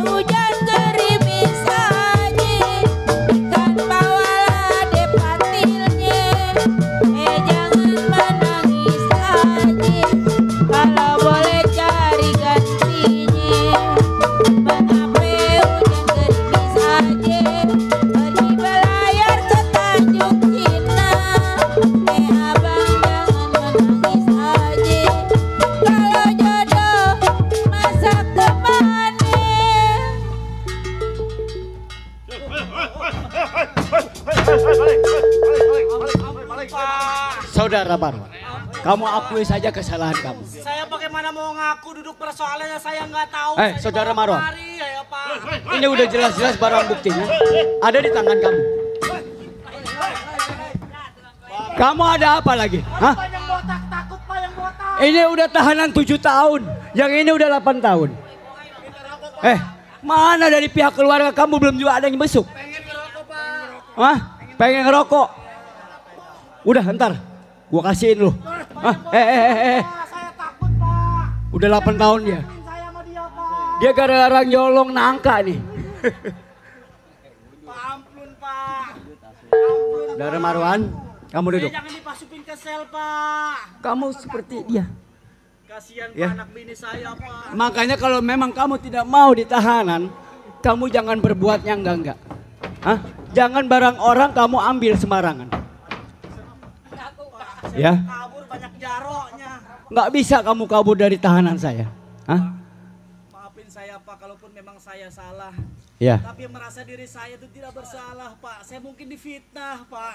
Hujan gerimis saji, ikan bawalah depatilnya. Jangan menangis lagi, kalau boleh cari Saudara Marwan, kamu akui saja kesalahan kamu. Saya bagaimana mau ngaku duduk persoalannya saya nggak tahu. Saudara Marwan, ya, Pak. ini udah jelas-jelas barang buktinya ada di tangan kamu. Kamu ada apa lagi? Hah? Ini udah tahanan 7 tahun, yang ini udah 8 tahun. Mana dari pihak keluarga kamu belum juga ada yang besuk? Hah? Pengen ngerokok? Udah ntar, gua kasihin lu. Udah 8 tahun dia. Dia gara-gara nyolong nangka nih. Ampun, Pak. Saudara Marwan, kamu duduk. Jangan dimasukin ke sel, Pak. Kamu seperti dia. Kasihan Ya. anak bini saya, Pak. Makanya kalau memang kamu tidak mau ditahanan, kamu jangan berbuat yang enggak-enggak. Hah? Jangan barang orang kamu ambil sembarangan. Ya. Kabur banyak jaroknya. Nggak bisa kamu kabur dari tahanan saya. Hah? Maafin saya, Pak, kalaupun memang saya salah. Ya. Tapi merasa diri saya itu tidak bersalah, Pak. Saya mungkin difitnah, Pak.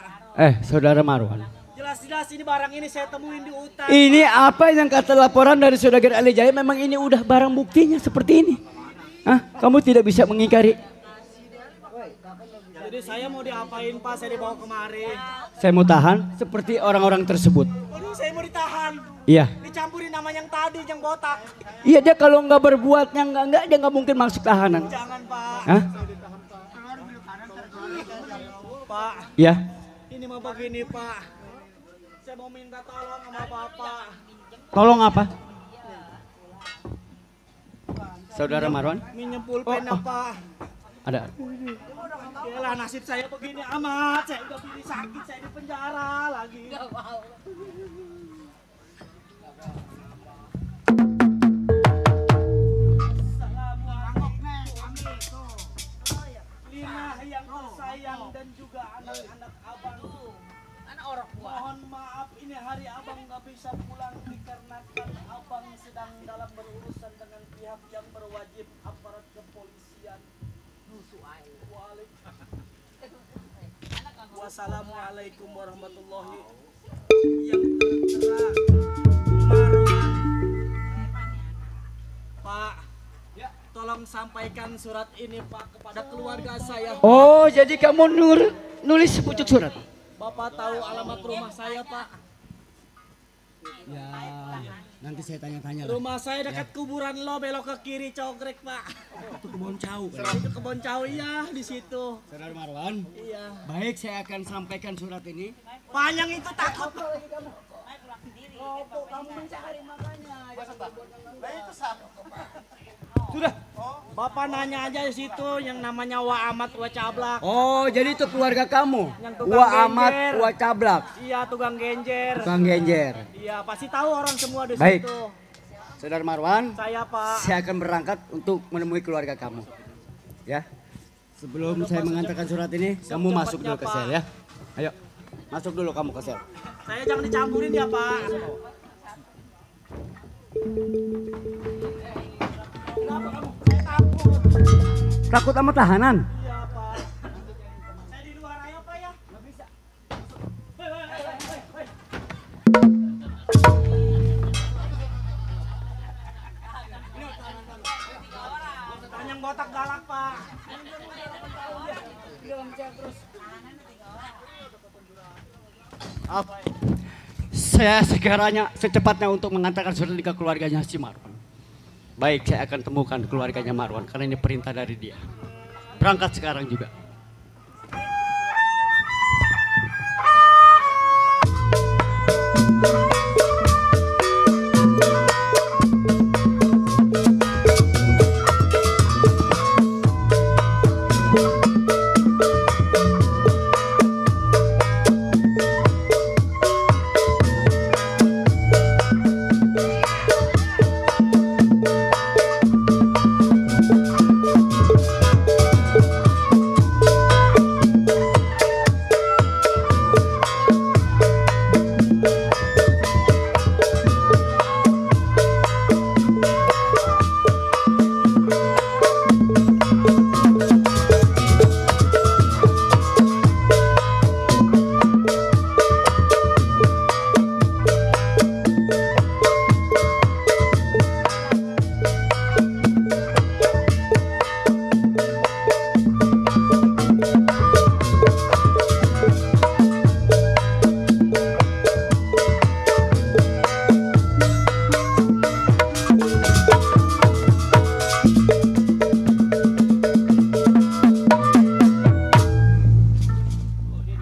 Saudara Marwan. Jelas-jelas ini barang ini saya temuin di hutan. Ini apa yang kata laporan dari Saudagar Ali Jaya, memang ini udah barang buktinya seperti ini. Hah? Kamu tidak bisa mengingkari. Jadi saya mau diapain, Pak? Saya dibawa kemari. Saya mau tahan seperti orang-orang tersebut. Aduh, saya mau ditahan. Iya. Dicampurin nama yang tadi, yang botak. Iya, dia kalau nggak berbuat yang enggak, dia nggak mungkin masuk tahanan. Jangan, Pak. Hah? Pak. Iya. Ini mah begini, Pak. Saya mau minta tolong sama Bapak. Tolong apa? Saudara Marwan? Minjem pulpen, Pak. Ada. Yalah, nasib saya begini amat. Saya udah pilih sakit, saya di penjara lagi. Lina yang tersayang dan juga anak-anak abang. Mohon maaf, ini hari abang nggak bisa pulang dikarenakan abang sedang dalam berurusan dengan pihak yang berwajib, aparat kepolisian. Wassalamualaikum warahmatullahi yang tertera. Marwan. Pak, tolong sampaikan surat ini, Pak, kepada keluarga saya. Oh, jadi kamu nulis pucuk surat? Bapak tahu alamat rumah saya, Pak? Ya, nanti saya tanya-tanya lah. Rumah saya dekat kuburan lo, belok ke kiri cogrek, Pak. Itu kebun cau. Itu kebun cau, iya, di situ. Saudara Marwan. Iya. Baik, saya akan sampaikan surat ini. Panjang itu takut. Kamu mencari makanya. Sudah. Bapak nanya aja di situ yang namanya Wa Amat Wa Cablak. Oh, jadi itu keluarga kamu? Yang tukang Wa genjer. Amat Wa Cablak. Iya, tukang genjer. Tukang genjer. Iya, pasti tahu orang semua di Baik. situ. Saudara Marwan. Saya, Pak. Saya akan berangkat untuk menemui keluarga kamu. Ya. Sebelum saya mengantarkan surat ini, kamu masuk dulu ke sel ya. Ayo. Masuk dulu kamu ke sel. Saya jangan dicampurin ya, Pak. Takut sama tahanan? Iya, Pak. Saya di luar aja, Pak, ya. Nggak bisa. Tanyang botak galak, Pak. Saya secepatnya untuk mengantarkan surat ini ke keluarganya si Marwan. Baik, saya akan temukan keluarganya Marwan karena ini perintah dari dia. Berangkat sekarang juga.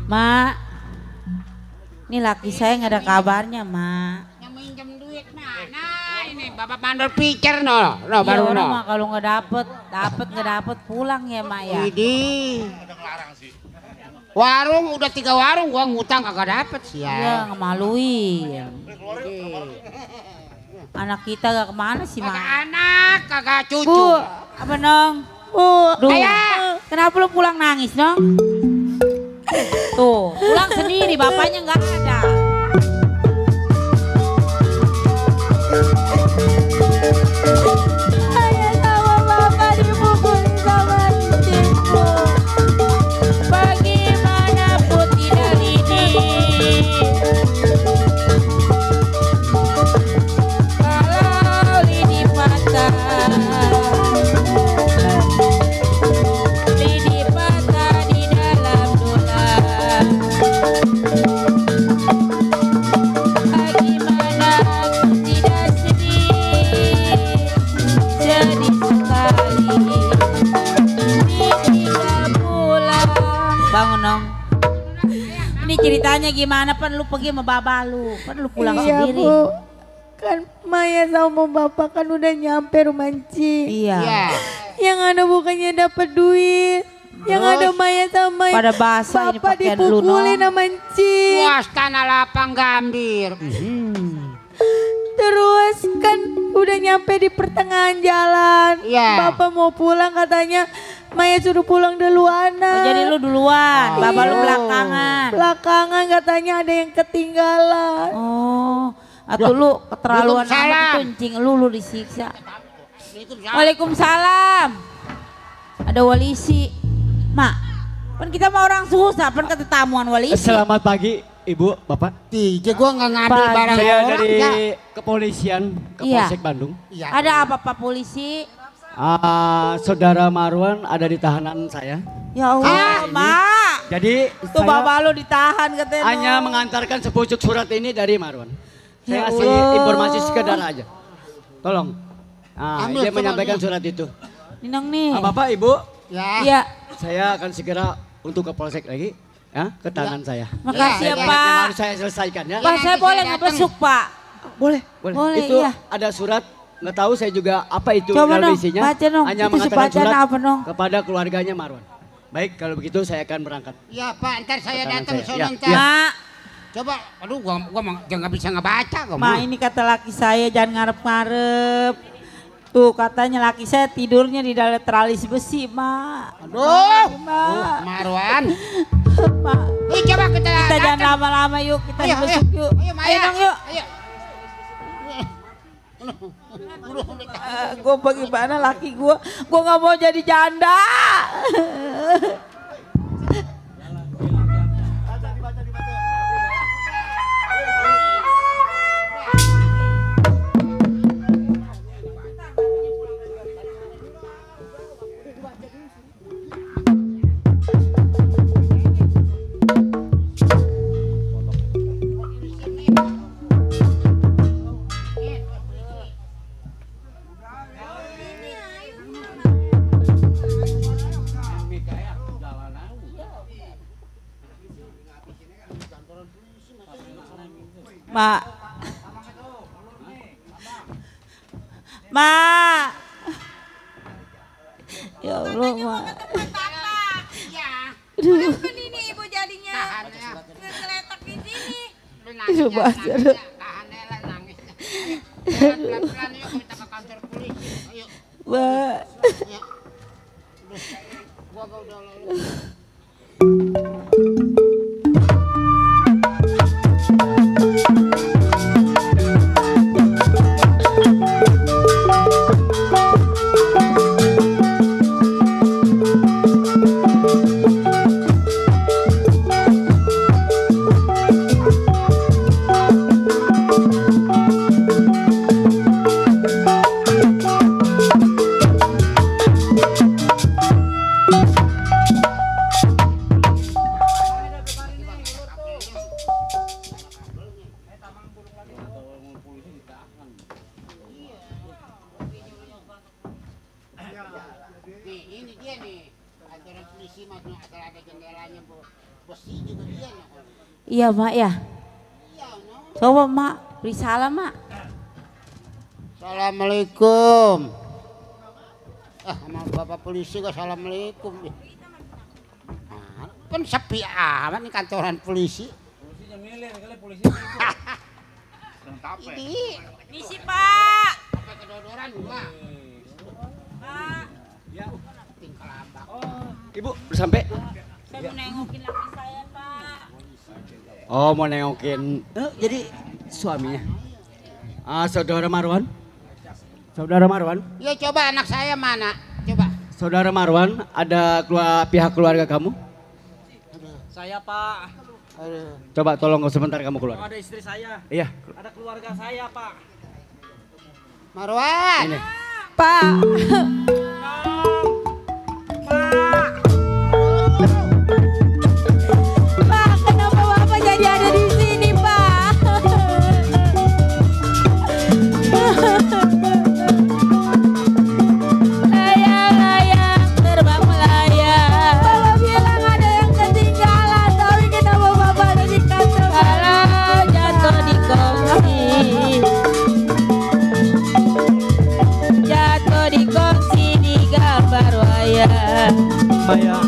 Mak, ini laki saya nggak ada kabarnya, Mak. Yang minjem duit mana? Ini Bapak mandor pikir no Iya, baru orang no. mah kalau nggak dapet pulang ya, Mak ya. Widih. Warung udah 3 warung gua ngutang kagak dapet sih ya. Iya, ngemaluin. Anak kita gak kemana sih, Mak? Kagak anak, kagak cucu. Bu, apa Nong? Bu, Ayah. Kenapa lu pulang nangis, Nong? Tuh, pulang sendiri, bapaknya nggak ada. Ayah sama bapak dipukulin sama istriku. Bagaimanapun tidak ini. Kalau lidi patah, lidi patah di dalam dolar. Bagaimana aku tidak sedih, sedih sekali ditinggal pulang. Bangun dong. Ini ceritanya gimana? Pan lu pergi sama baba lu, pan lu pulang Iya, sendiri. Bu. Kan Maya sama bapak kan udah nyampe rumah Ci. Iya. Yang ada bukannya dapat duit. Yang ada Maya sama pada basah ini bapak pakaian lu, dipukulin Nong. sama Ci. Wah, tanah lapang gambir. Terus kan udah nyampe di pertengahan jalan. Iya. Bapak mau pulang katanya Maya suruh pulang duluan. Oh, jadi lu duluan, bapak lu belakangan. Belakangan katanya ada yang ketinggalan. Oh, atau lu keterlaluan Waalaikumsalam. amat kencing lu disiksa. Waalaikumsalam. Ada walisi. Mak, kan kita mau orang susah, kan ketetamuan walisi. Selamat pagi Ibu, Bapak. Tiga gua nggak ngambil Pagi. barang Saya orang dari ya. kepolisian, Iya. Kapolsek Bandung. Iya. Ada apa Pak Polisi? Saudara Marwan ada di tahanan saya. Ya Allah, Mak. Jadi Tuh saya bapak lu ditahan katanya. hanya Nong. mengantarkan sepucuk surat ini dari Marwan. Ya Saya kasih Allah. informasi sekedar aja. Tolong. Ambil, Dia coba menyampaikan nih. surat itu. Ninong nih. Bapak, Ibu, Ya. Iya. saya akan segera untuk ke polsek lagi, ya, ke tangan saya. Makasih ya, Yang Pak. harus saya selesaikan ya. Pak, saya nanti boleh saya ngebesuk, Pak? Boleh. Boleh, Itu iya. ada surat, nggak tahu saya juga apa itu Coba dalam dong, isinya. baca dong. Hanya Itu mengatakan bacaan surat apa dong? kepada keluarganya Marwan. Baik, kalau begitu saya akan berangkat. Ya Pak, ntar saya Tangan datang saya. sono Ya, ntar. ya. Mak, Coba, aduh gua nggak bisa ngebaca gua. Mak, ini kata laki saya jangan ngarep-ngarep. Tuh katanya laki saya tidurnya di dalam teralis besi, Mak. Aduh, Mak. Marwan. Mak. Ih, coba kita Jangan lama-lama yuk, kita Ayo, dibesuk yuk. Ayo, Maya. Ayo dong yuk. Ayo. Gue bagaimana laki gue nggak mau jadi janda. Mak. Mak. Ya Allah, Mak. Kenapa ini ibu jadinya ngegeletak di sini? Aduh, bahasa lu. Pelan-pelan yuk kita ke kantor polisi. Ayo. Mak. Ya. Gua udah lalu. Iya mak ya. Coba mak, beri salam mak. Assalamualaikum. Sama bapak polisi kok assalamualaikum. Kan sepi amat nih kantoran polisi. Polisinya milir kali polisi. Ini. Misi pak. Sampai kedodoran gua. Pak. Ya. Tingkal ambak. Ibu udah sampai? Saya mau nengokin laki saya pak. Oh mau nengokin. Jadi suaminya. Saudara Marwan. Saudara Marwan. Ya coba anak saya mana? Coba. Saudara Marwan, ada pihak keluarga kamu? Saya pak. Coba tolong sebentar kamu keluar. Ada istri saya. Iya. Ada keluarga saya pak. Marwan. Ini. Pak. Pak, kenapa Bapak jadi ada di sini, Pak? Layang-layang terbang melayang. Bapak bilang ada yang ketinggalan, tapi kenapa Bapak ada di kantor? Kalau jatuh di kongsi, jatuh di kongsi di gambar wayang. Maya.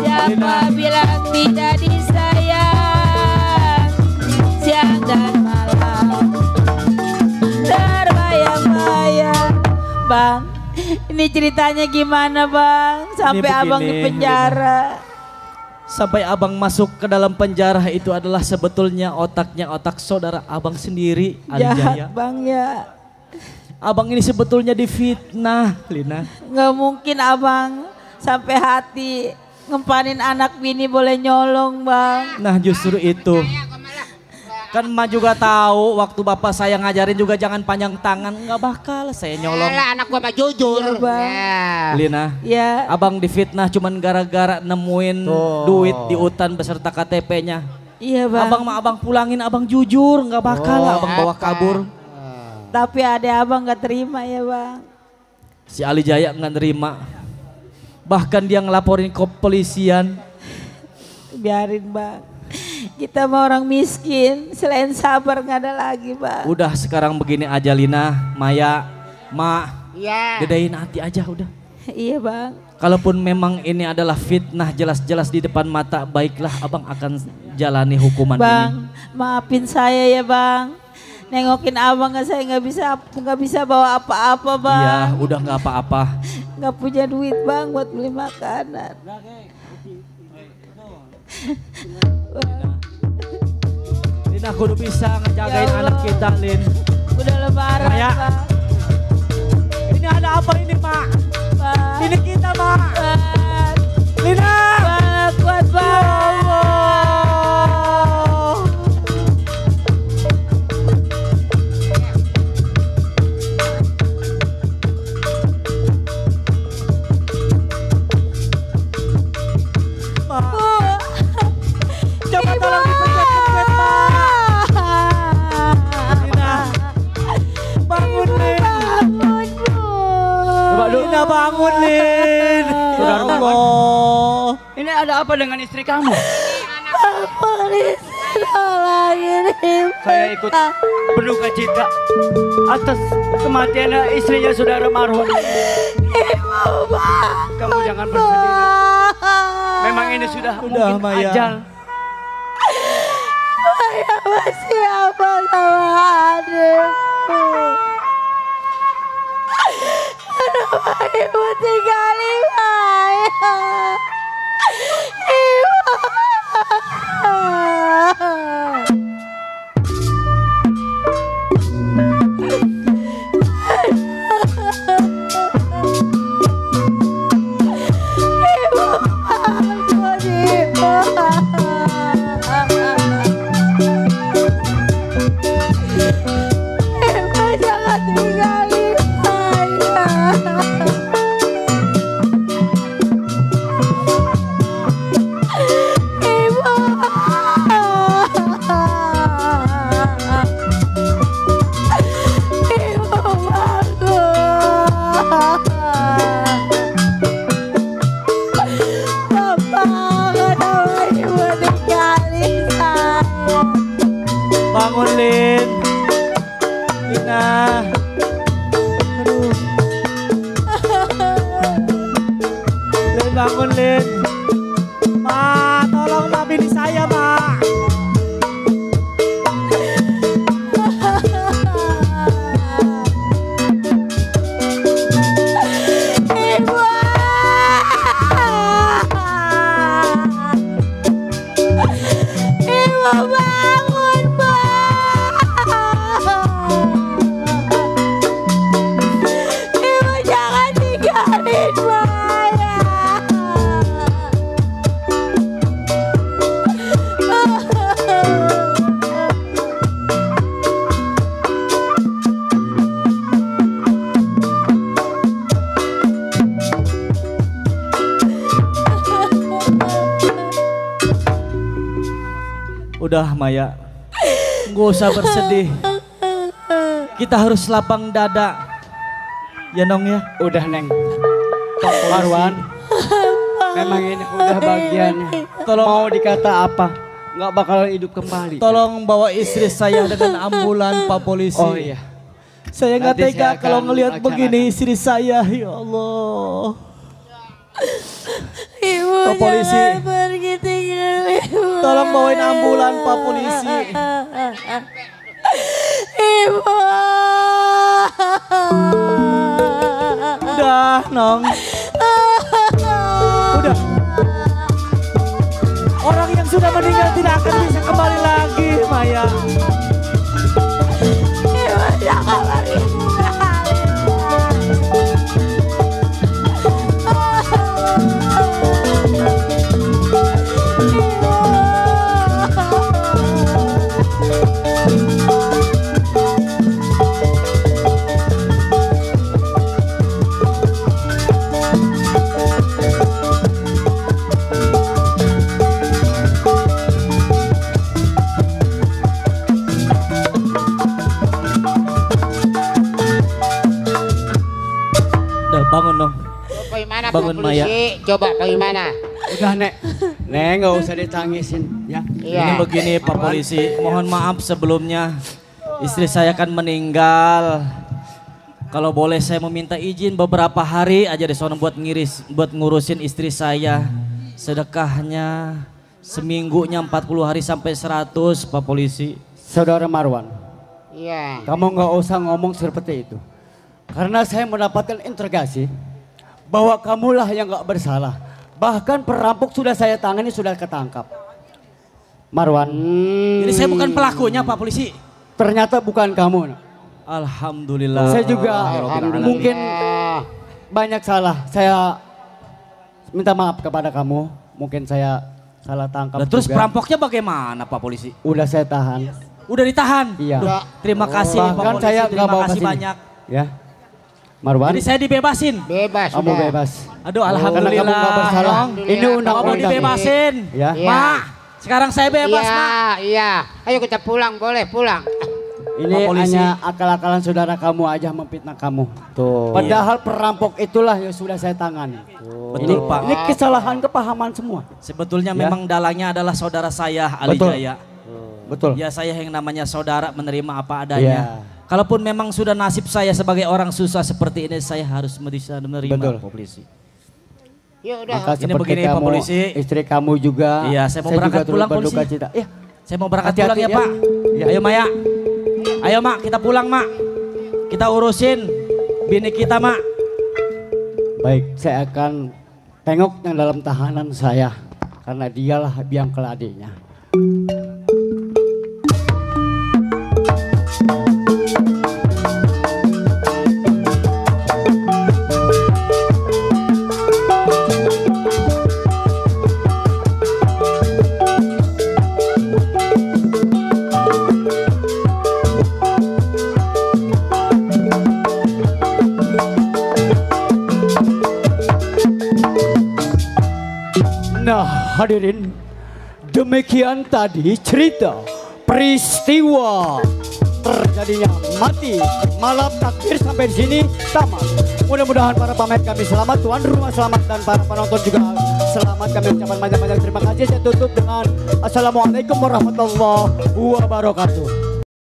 Siapa bilang tidak disayang, siang dan malam terbayang-bayang. Bang, ini ceritanya gimana bang? Sampai abang di penjara. Sampai abang masuk ke dalam penjara itu adalah sebetulnya otak saudara abang sendiri, Jahat Alijaya. bang ya. Abang ini sebetulnya difitnah, Lina. Nggak mungkin abang sampai hati ngempanin anak bini boleh nyolong bang. Nah justru itu. Kan emak juga tahu waktu bapak saya ngajarin juga jangan panjang tangan. Nggak bakal saya nyolong. Lah anak gua mah jujur. Iya, Bang. Ya. Lina, Ya. abang difitnah cuman gara-gara nemuin duit di hutan beserta KTP-nya. Iya bang. Abang pulangin, abang jujur, nggak bakal abang bawa kabur. Tapi ada abang nggak terima ya bang. Si Alijaya nggak nerima. Bahkan dia ngelaporin ke kepolisian. Biarin bang. Kita mah orang miskin, selain sabar nggak ada lagi bang. Udah sekarang begini aja Lina, Maya, Ma. Iya. Gedein hati aja udah. Iya bang. Kalaupun memang ini adalah fitnah jelas-jelas di depan mata, baiklah abang akan jalani hukuman Bang, ini. maafin saya ya bang. Nengokin abang saya nggak bisa bawa apa-apa bang. Iya, udah nggak apa-apa. Nggak punya duit bang buat beli makanan. Lin, aku udah bisa ngejagain anak kita, Lin. Udah lebaran Maya. bang. Ini ada apa ini, Mak? Bang. Ini kita, Mak. Bang. Lina. Bang, kuat bang. Coba tolong dipencet-pencet, Mak. Lina. Bangun, Lin. Coba dulu. Lina bangun, Lin. Saudara Allah. Ini ada apa dengan istri kamu? Saya ikut berduka cita atas kematian istrinya saudara Marwan. Kamu jangan bersedih. Memang ini sudah mungkin Maya. ajal. Saya masih apa sama adikku? Kenapa ibu tinggalin saya? Ibu. Jangan tinggalin saya. bangun Lin. Lina. Aduh. Lin bangun Lin. Ma, tolong ma, bini saya ma. Udah Maya, gak usah bersedih. Kita harus lapang dada. Ya Nong ya? Udah Neng. Marwan, memang ini udah bagiannya. Tolong mau dikata apa? Nggak bakal hidup kembali. Tolong bawa istri saya dengan ambulan Pak Polisi. Oh iya. Saya nggak tega kalau ngelihat begini istri saya, ya Allah. Ibu Pak Polisi, pergi tinggal ibu. Tolong bawain ambulan Pak Polisi. Ibu. Udah Nong. Udah. Orang yang sudah meninggal tidak akan bisa kembali lagi, Maya. Ibu jangan pergi. Bangun dong. Bagaimana bangun Maya. Coba bagaimana? Udah Nek. Nek nggak usah ditangisin ya. Ini begini Pak Polisi, mohon maaf sebelumnya. Istri saya kan meninggal. Kalau boleh saya meminta izin beberapa hari aja di sono buat ngurusin istri saya. Sedekahnya seminggunya 40 hari sampai 100 Pak Polisi. Saudara Marwan. Iya. Kamu nggak usah ngomong seperti itu. Karena saya mendapatkan interogasi bahwa kamulah yang gak bersalah. Bahkan perampok sudah saya tangani, sudah ketangkap. Marwan. Jadi saya bukan pelakunya Pak Polisi? Ternyata bukan kamu. Alhamdulillah. Saya juga mungkin banyak salah. Saya minta maaf kepada kamu. Mungkin saya salah tangkap. Terus juga. perampoknya bagaimana Pak Polisi? Udah saya tahan. Udah ditahan? Iya. Duh, terima kasih Pak Bahkan Polisi, saya terima bawa kasih kesini. banyak. Ya. Marwan. Jadi saya dibebasin. Bebas. Kamu sudah. bebas. Aduh alhamdulillah. Karena kamu gak bersalah. Ini undang-undang. Mau dibebasin. Ya. Ma, sekarang saya bebas Iya, Ma. iya. Ayo kita pulang, boleh pulang. Ini hanya akal-akalan saudara kamu aja memfitnah kamu. Tuh. Padahal perampok itulah yang sudah saya tangani. Betul Pak. Ini kesalahan kepahaman semua. Sebetulnya Ya. memang dalangnya adalah saudara saya Ali Betul. Jaya. Betul. Ya saya yang namanya saudara menerima apa Ya. adanya. Kalaupun memang sudah nasib saya sebagai orang susah seperti ini, saya harus bisa menerima Betul. Pak Polisi. Ya udah. Maka Ini seperti begini, kamu, Pak Polisi. istri kamu juga. Iya, saya mau berangkat juga pulang, turut berduka Polisi. cita. Ya. Saya mau berangkat Hati-hati pulang ya, ya. Pak. Ya. Ayo Maya. Ayo Mak, kita pulang Mak. Kita urusin bini kita Mak. Baik, saya akan tengok yang dalam tahanan saya. Karena dialah biang keladinya. Nah hadirin, demikian tadi cerita peristiwa terjadinya mati malam takbir sampai di sini tamat. Mudah-mudahan para pemain kami selamat, tuan rumah selamat, dan para penonton juga selamat. Kami ucapkan banyak-banyak terima kasih. Saya tutup dengan Assalamualaikum warahmatullahi wabarakatuh.